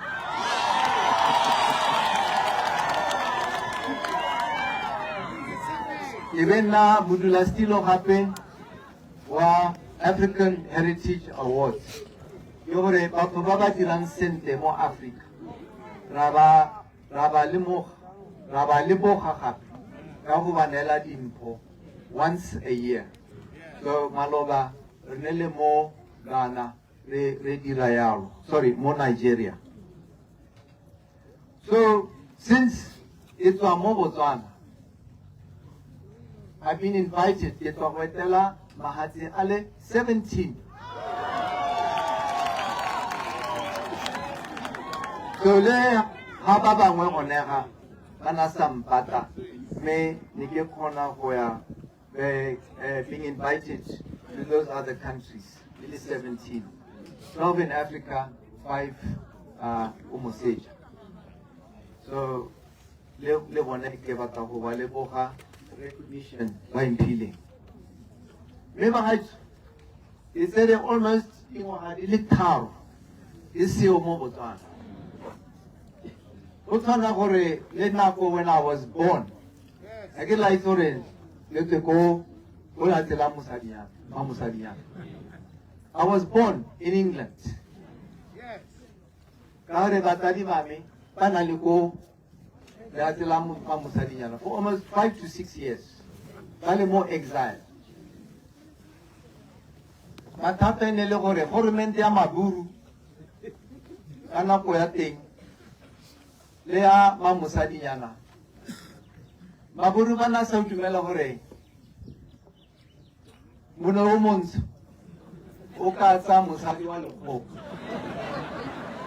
Ke be nna modulasetilo gape wa African Heritage Awards, ke gore batho ba ba dirang sentle mo Africa ra ba ra ba lemoga ra ba leboga gape ka go ba neela dimpho once a year. So maloba re ne le mo Ghana re re dira yalo, sorry, mo Nigeria. So since e tswa mo Botswana, I've been invited ke tswa go etela mahatshe a le 17. So le ga ba bangwe gonega ba na sa mpatla, mme ne ke kgona go ya being invited to those other countries, e le 17, 12 in Africa, 5 ko moseja. So le le bone ke batla go ba leboga recognition ba imphileng. Mme bagaetsho, e tsere almost dingwaga di le 3 e seo mo Botswana. Go tshwana gore le nako when I was born, ga ke la itse gore le tswe ko ko latela mosadinyana ma mosadinyana. I was born in England ka gore batsadi ba me ba na le ko lehatshe la ma mosadinyana for almost 5 to 6 years, ba le mo exile. Mathata e ne le gore goromente ya Maburu ka nako ya teng le ya mamosadinyana, Maburu ba na sa dumela gore mone o montsho o ka tsaya mosadi wa lekgowa,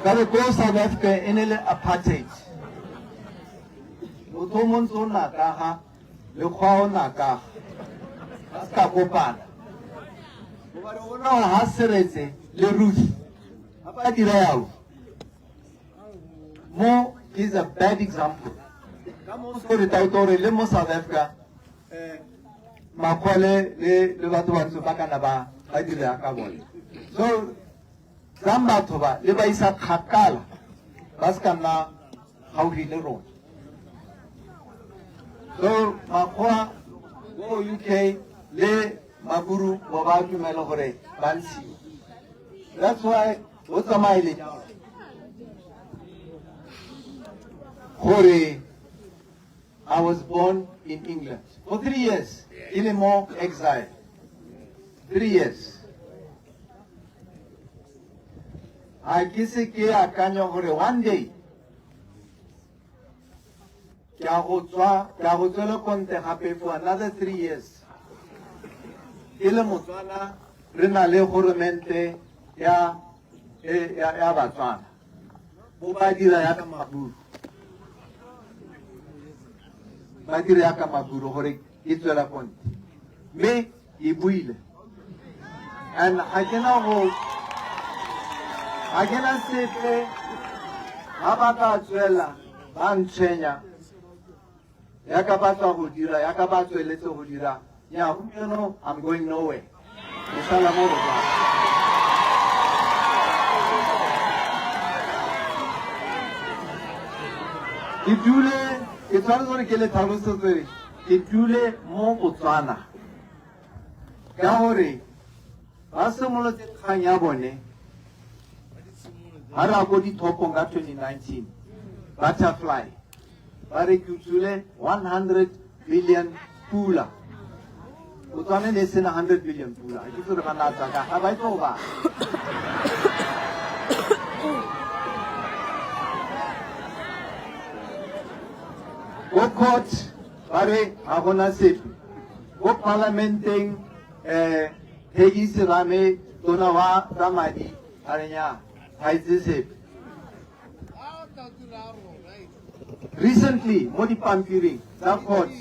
ka re ko South Africa e ne le apartheid. Motho o montsho o nakaga, lekgowa o nakaga, ba se ka kopana. Gobane o bona gore ga Seretse le Ruth ga ba dira yalo mo is a bad example. Ka mo gore tautore le mo South Africa makgowa le le batho bantsho ba kana ba ba dira ka bone. So tsang batho ba le ba isa kgakala, ba se ka nna gaufi le rona. So makgowa ko UK le Maburu ba ba dumela gore ba ntshiwe. That's why o tsamaile jalo gore I was born in England for 3 years, e le mo exile 3 years. Ga ke se ke akanya gore one day ke a go tswa, ke a go tswela konte gape for another 3 years e le Motswana, re na le goromente ya ya ya Batswana bo ba dira ya ka Maburu, ba dira ya ka Maburu gore e tswela konte. Mme e buile and ga ke na go, ga ke na sepe. Ga ba ka tswela ba ntshwenya yaka ba tswa go dira yaka ba tsweletse go dira ya gompieno, I'm going nowhere, ke sala mo Botswana. Ke dule, ke tshwanetse gore ke le tlhalosetse, ke dule mo Botswana ka gore ba simolotse kgang ya bone ga re ya ko dithopong ka 2019, butterfly, ba re ke utswile 100 billion pula. Botswana ne e sena 100 billion pula. Ga ke itse gore ba na tswa ka ga ba itse go bala. Ko court ba re ga gona sepe. Ko parlamenteng Peggy Serame tona wa tsa madi a re nya ga itse sepe. Recently mo dipampiring tsa court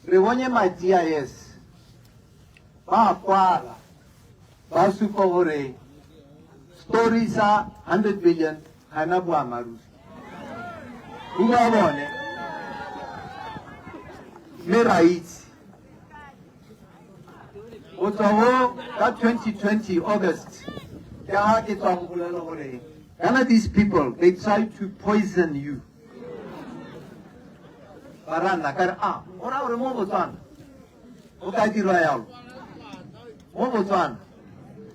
re bonye ma GIS ba kwala ba supa gore story sa 100 billion ga ena boammaaruri. Bua bone mme ra itse go tswa go ka 2020 August ke ga ke tswa go bolela gore kana these people they try to poison you. Ba ra nna ka re a o ra gore mo Botswana o ka dirwa yalo mo Botswana.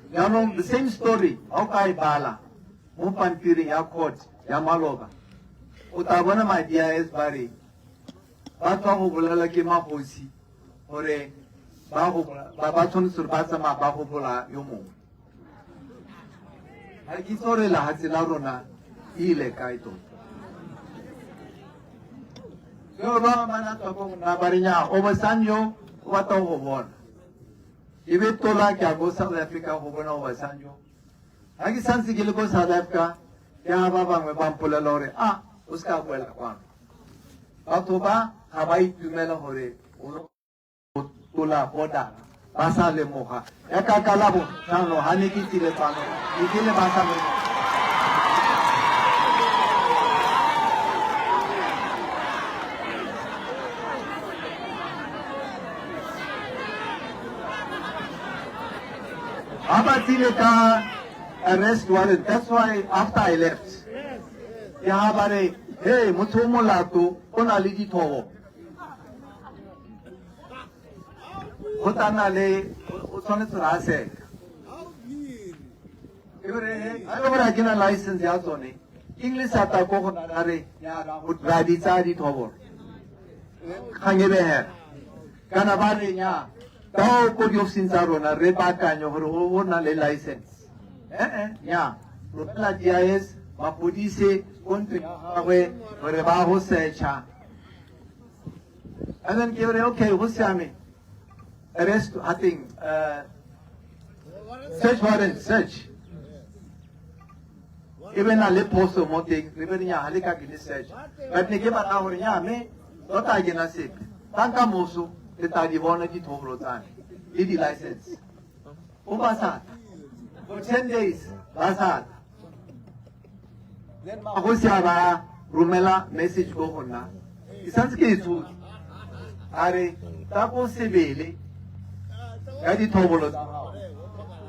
Jaanong the same story ga o ka e bala mo pampiring ya court ya maloba o tla bona ma DIS ba re ba tswa go bolela ke magosi gore ba go ba tshwanetse gore ba tsamaya ba gopola yo mongwe. Ga ke itse gore lehatshe la rona e ile kae tota. So ba ba na tswa ko nna ba re nya Obasanjo o batla go bona. E be tola ke a ko South Africa go bona Obasanjo. Ga ke santse ke le ko South Africa ke ga ba bangwe ba mpolela gore a o se ka boela kwano. Batho ba ga ba itumela gore o tola border ba sa lemoga. Ya ka ka la botlhano ga ne ke tsile kwano ke kile ba sa lemoga. Ga ba tsile ka arrest warrant, that's why after I left ke ga ba re hey motho o molato o na le dithobo go tla nna le o tshwanetse gore a seka. E re a le gore a ke na license ya tsone English a tla ko go nna re ra di tsaya dithobolo kgang e behela kana ba re nya ka ko diofising tsa rona re baakanye gore o na le license. Nya romela DIS mapodise ko ntlong ya gagwe gore ba go searcha. And then ke re okay go siame arrest I think search warrant search e be na le phoso mo teng re be re nya ga le ka ke le search but ne ke batla gore nya me tota ke na sepe tang ka moso le tla di bona dithobolo tsa me le di-license. O ba sa for 10 days ba sa tla. Then magosi a ba romela message ko go nna ke santse ke e tshotse a re tla ko sebele ka dithobolo tsa gago.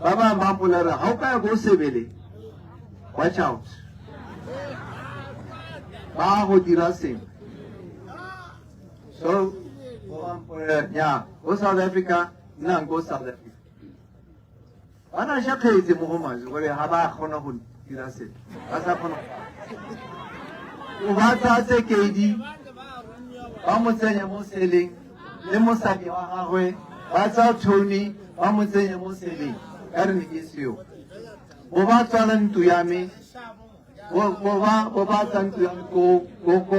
Ba bangwe ba mpolela ga o ka ya ko sebele watch out ba go dira sengwe. So nya go South Africa nnang ko South Africa ba na shakgetse mo go maswe gore ga ba kgona go dira sepe ba sa kgona o ba tsaya Tsekedi ba mo tsenya mo seleng le mosadi wa gagwe ba tsaya Tony ba mo tsenya mo seleng ka re ne ke seo bo ba tswala ntlo ya me bo ba tsaya ntlo ya me ko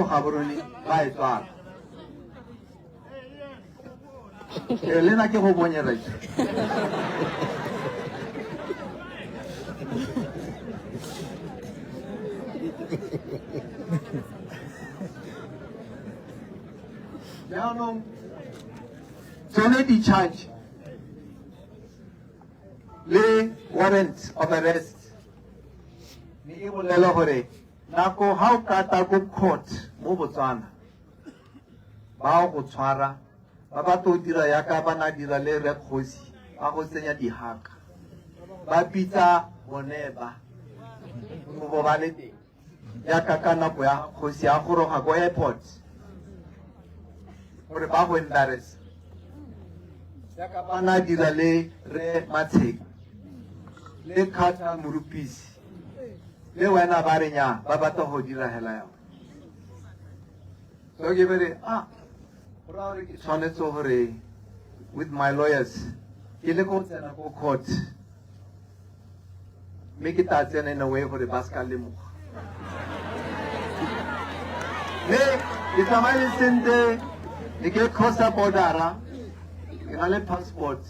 Gaborone ba e tswala. Le nna ke go bonye right. Jaanong tsone di-charge le warrant of arrest ne e bolela gore nako ga o ka tla ko court mo Botswana ba go tshwara ba batla go dira yaka ba na dira le Rre Kgosi ba go tsenya dihaka ba bitsa bone ba bo ba le teng yaka ka nako ya kgosi ya goroga ko airport gore ba go embarrass yaka ba na dira le Rre Matsheka le Carter Morupisi le wena ba re nya ba batla go dira hela yao. So ke bere a go raya gore ke tshwanetse gore with my lawyers ke le go tsena ko court mme ke tla tsena in a way gore ba se ka lemoga. Mme Ke tsamaile sentle, ne ke crossa bordera, ke na le passport.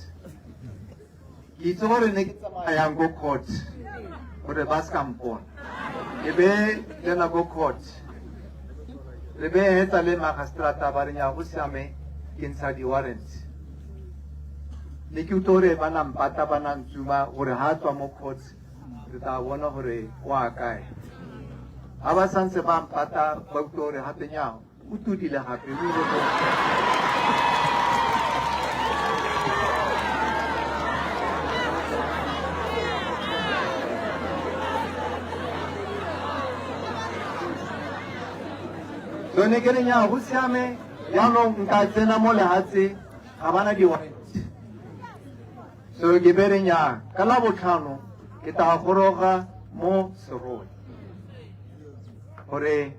Ke itse gore ne ke tsamaya yang ko court gore ba se ka mpona. Ke be tsena ko court. Re be hetsa le magistrata ba re nya go siame ke ntsha di-warrants. Ne ke utlwa gore ba na mpata ba na ntsuma gore ha tswa mo court re tla bona gore o a kae. Ha ba santse ba mpata ba utlwa gore gape nya o tudile gape o ile ko. So ne ke re nya go siame jaanong nka tsena mo lehatshe ga bana di-warrant. So ke be re nya ka la botlhano ke tla goroga mo Serowe gore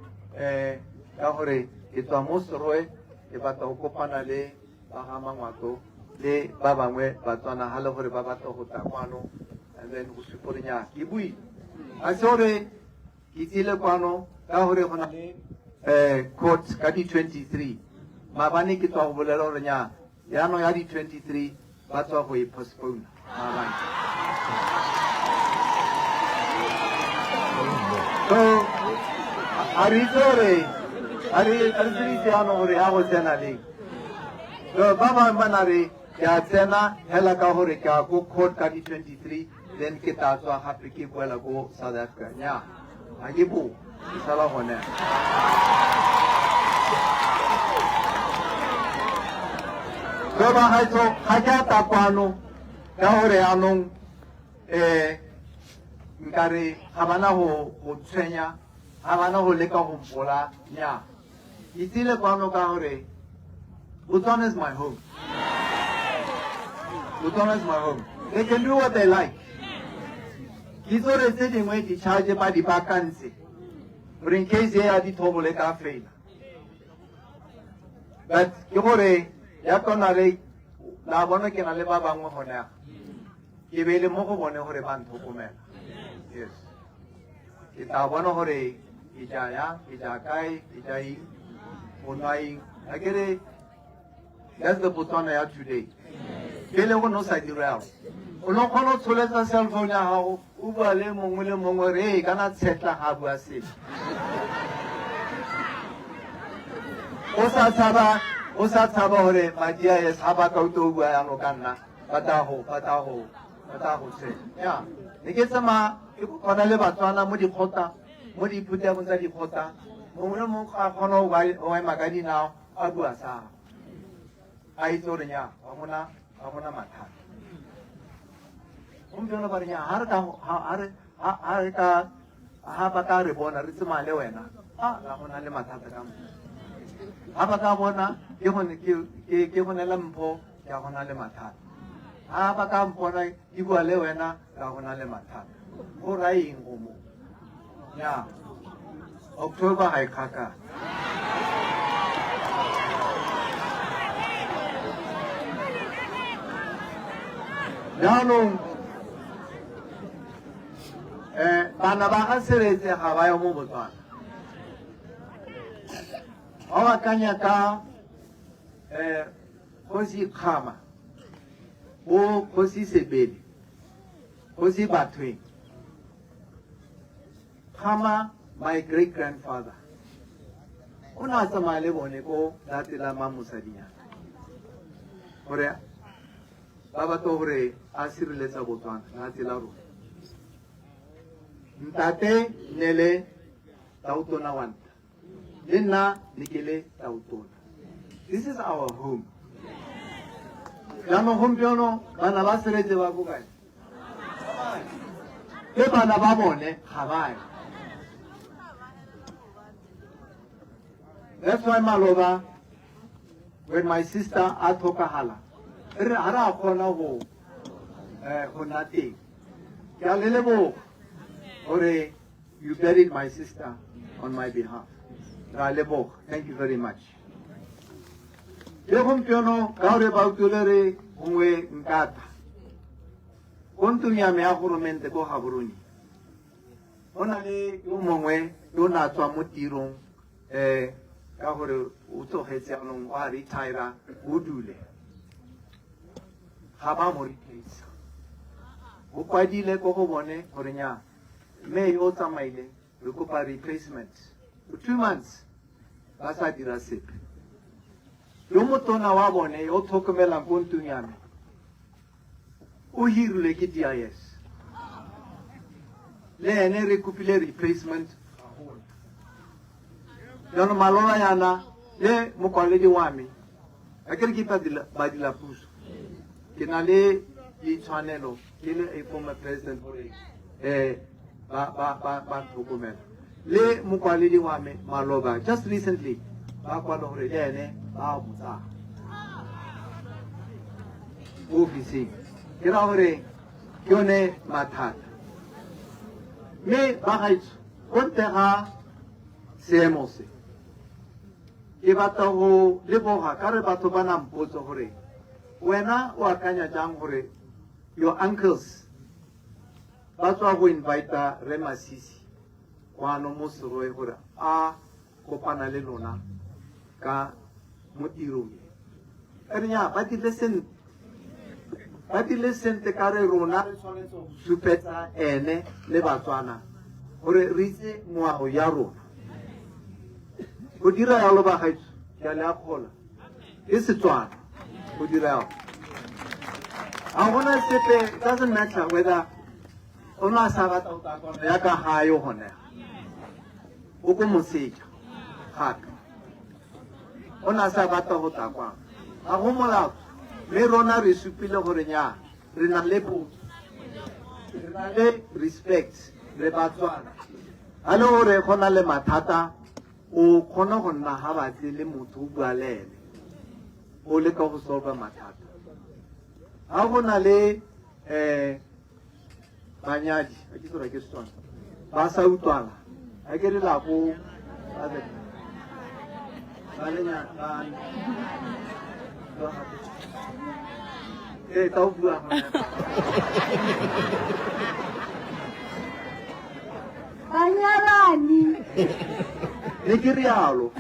ka gore ke tswa mo Serowe ke batla go kopana le ba ga Mangwato le ba bangwe Batswana ga le gore ba batla go tla kwano, and then go supa gore nya ke buile a se gore ke tsile kwano ka gore go na le court ka di-23. Maabane ke tswa go bolela gore nya jaanong ya di-23 ba tswa go e postpone maabane. So a re itse gore a re itse jaanong gore ya go tsena leng. So ba bangwe ba na re ke a tsena hela ka gore ke a ko court ka di-23, then ke tla tswa gape ke boela ko South Africa. Nya ga ke bo ke sala gone. So ba gaetso ga ke a tla kwano ka gore yaanong nkare ga bana go tshwenya, ga bana go leka go mpola. Nya ke tsile kwano ka gore Botswana is my home. Botswana is my home. They can do what they like. Ke itse gore tse dingwe di-charge ba di baakantse gore in case e ya dithobole ka faila, but ke gore ya kona re la bona ke na le ba bangwe gone ke be le mo go bone gore ba ntlhokomela. Yes, ke tla bona gore ke ja yang, ke ja kae, ke ja eng, go nwa eng. A ke re that's the Botswana ya today. Pele go ne o sa dira yalo, o ne o kgona go tsholetsa cell phone ya gago o bua le mongwe le mongwe re ee kana tshetla ga bua selo o sa tshaba, o sa tshaba gore madi a yes ga ba ka utlwa o bua yalo ka nna ba tla go tshwenya. Ya ne ke tsamaya ke kopana le Batswana mo dikgotla, mo diphuthegong tsa dikgotla, mongwe le mongwe a kgona go ema ka dinao a bua sa a itse gore nya ga gona mathata. Gompieno ba re nya ha re ka ha ba ka re bona re tsamaya le wena a ga gona le mathata ka mo ha ba ka bona ke gone ke go nela mpho ke gona le mathata, ha ba ka mpona ke bua le wena ga gona le mathata. Go ra eng go mo ya October ga e kgakala. Jaanong bana ba ga Seretse ga ba yo mo Botswana. Ba akanya ka Kgosi Kgama, bo Kgosi Sebele, Kgosi Bathweng. Kgama, my great grandfather, o ne a tsamaya le bone ko lehatshe la Mamosadinyana gore ba batla gore a sireletsa Botswana, lehatshe la rona. Ntate ne le tautona wa ntlha, le nna ne ke le tautona. This is our home. Jaanong gompieno bana ba Seretse ba ko kae? Le bana ba bone ga ba ye. That's why maloba when my sister a tlhokagala re ga re a kgona go nna teng. Ke a le leboga gore you buried my sister on my behalf. Ra leboga. Thank you very much. Le gompieno ka gore ba utlwile re gongwe nkata ko ntlong ya me ya goromente ko Gaborone, go na le yo mongwe yo o ne a tswa mo tirong Ka gore o tlogetse jaanong o a retire o dule. Ga ba mo replace. O kwadile ko go bone gore nya mme yo o tsamaile re kopa replacement. For 2 months ba sa dira sepe. Yo motona wa bone yo o tlhokomelang ko ntlong ya me o hirilwe ke DIS. Le ene re kopile replacement. Jaanong maloba yana le mokwaledi wa me a ke re ke badila puso ke na le ditshwanelo ke le a former president gore ba tlhokomela le mokwaledi wa me maloba just recently ba kwala gore le ene ba mo tsaya ko ofising. Ke ra gore ke yone mathata. Mme ba gaetsho go ntle ga seemo se ke batla go leboga ka re batho ba na mpotso gore wena o akanya jang gore your uncles ba tswa go invita Re Masisi kwano mo Serowe gore a kopana le lona ka mo tirong e. Ka re nya ba dirile sentle, ba dirile sentle ka re rona re tshwanetse go supetsa ene le Batswana gore re itse ngwao ya rona. Go dira yalo ba gaetsho ke a le akgola, ke Setswana go dira yalo. Ga gona sepe, it doesn't matter whether o ne a sa batla go tla kwano ya ka gae gone o ko moseja gape o ne a sa batla go tla kwano, ga go molato. Mme rona re supile gore nya re na le botho, re na le respect, re Batswana. Ga le gore go na le mathata o kgona go nna ga batle le motho o bua le ene o leka go solve mathata. Ga go na le banyadi a ke tsora ke Setswana ba sa utlwana a ke re la go ba lenya ba tla o bua banyalani ne ke rialo.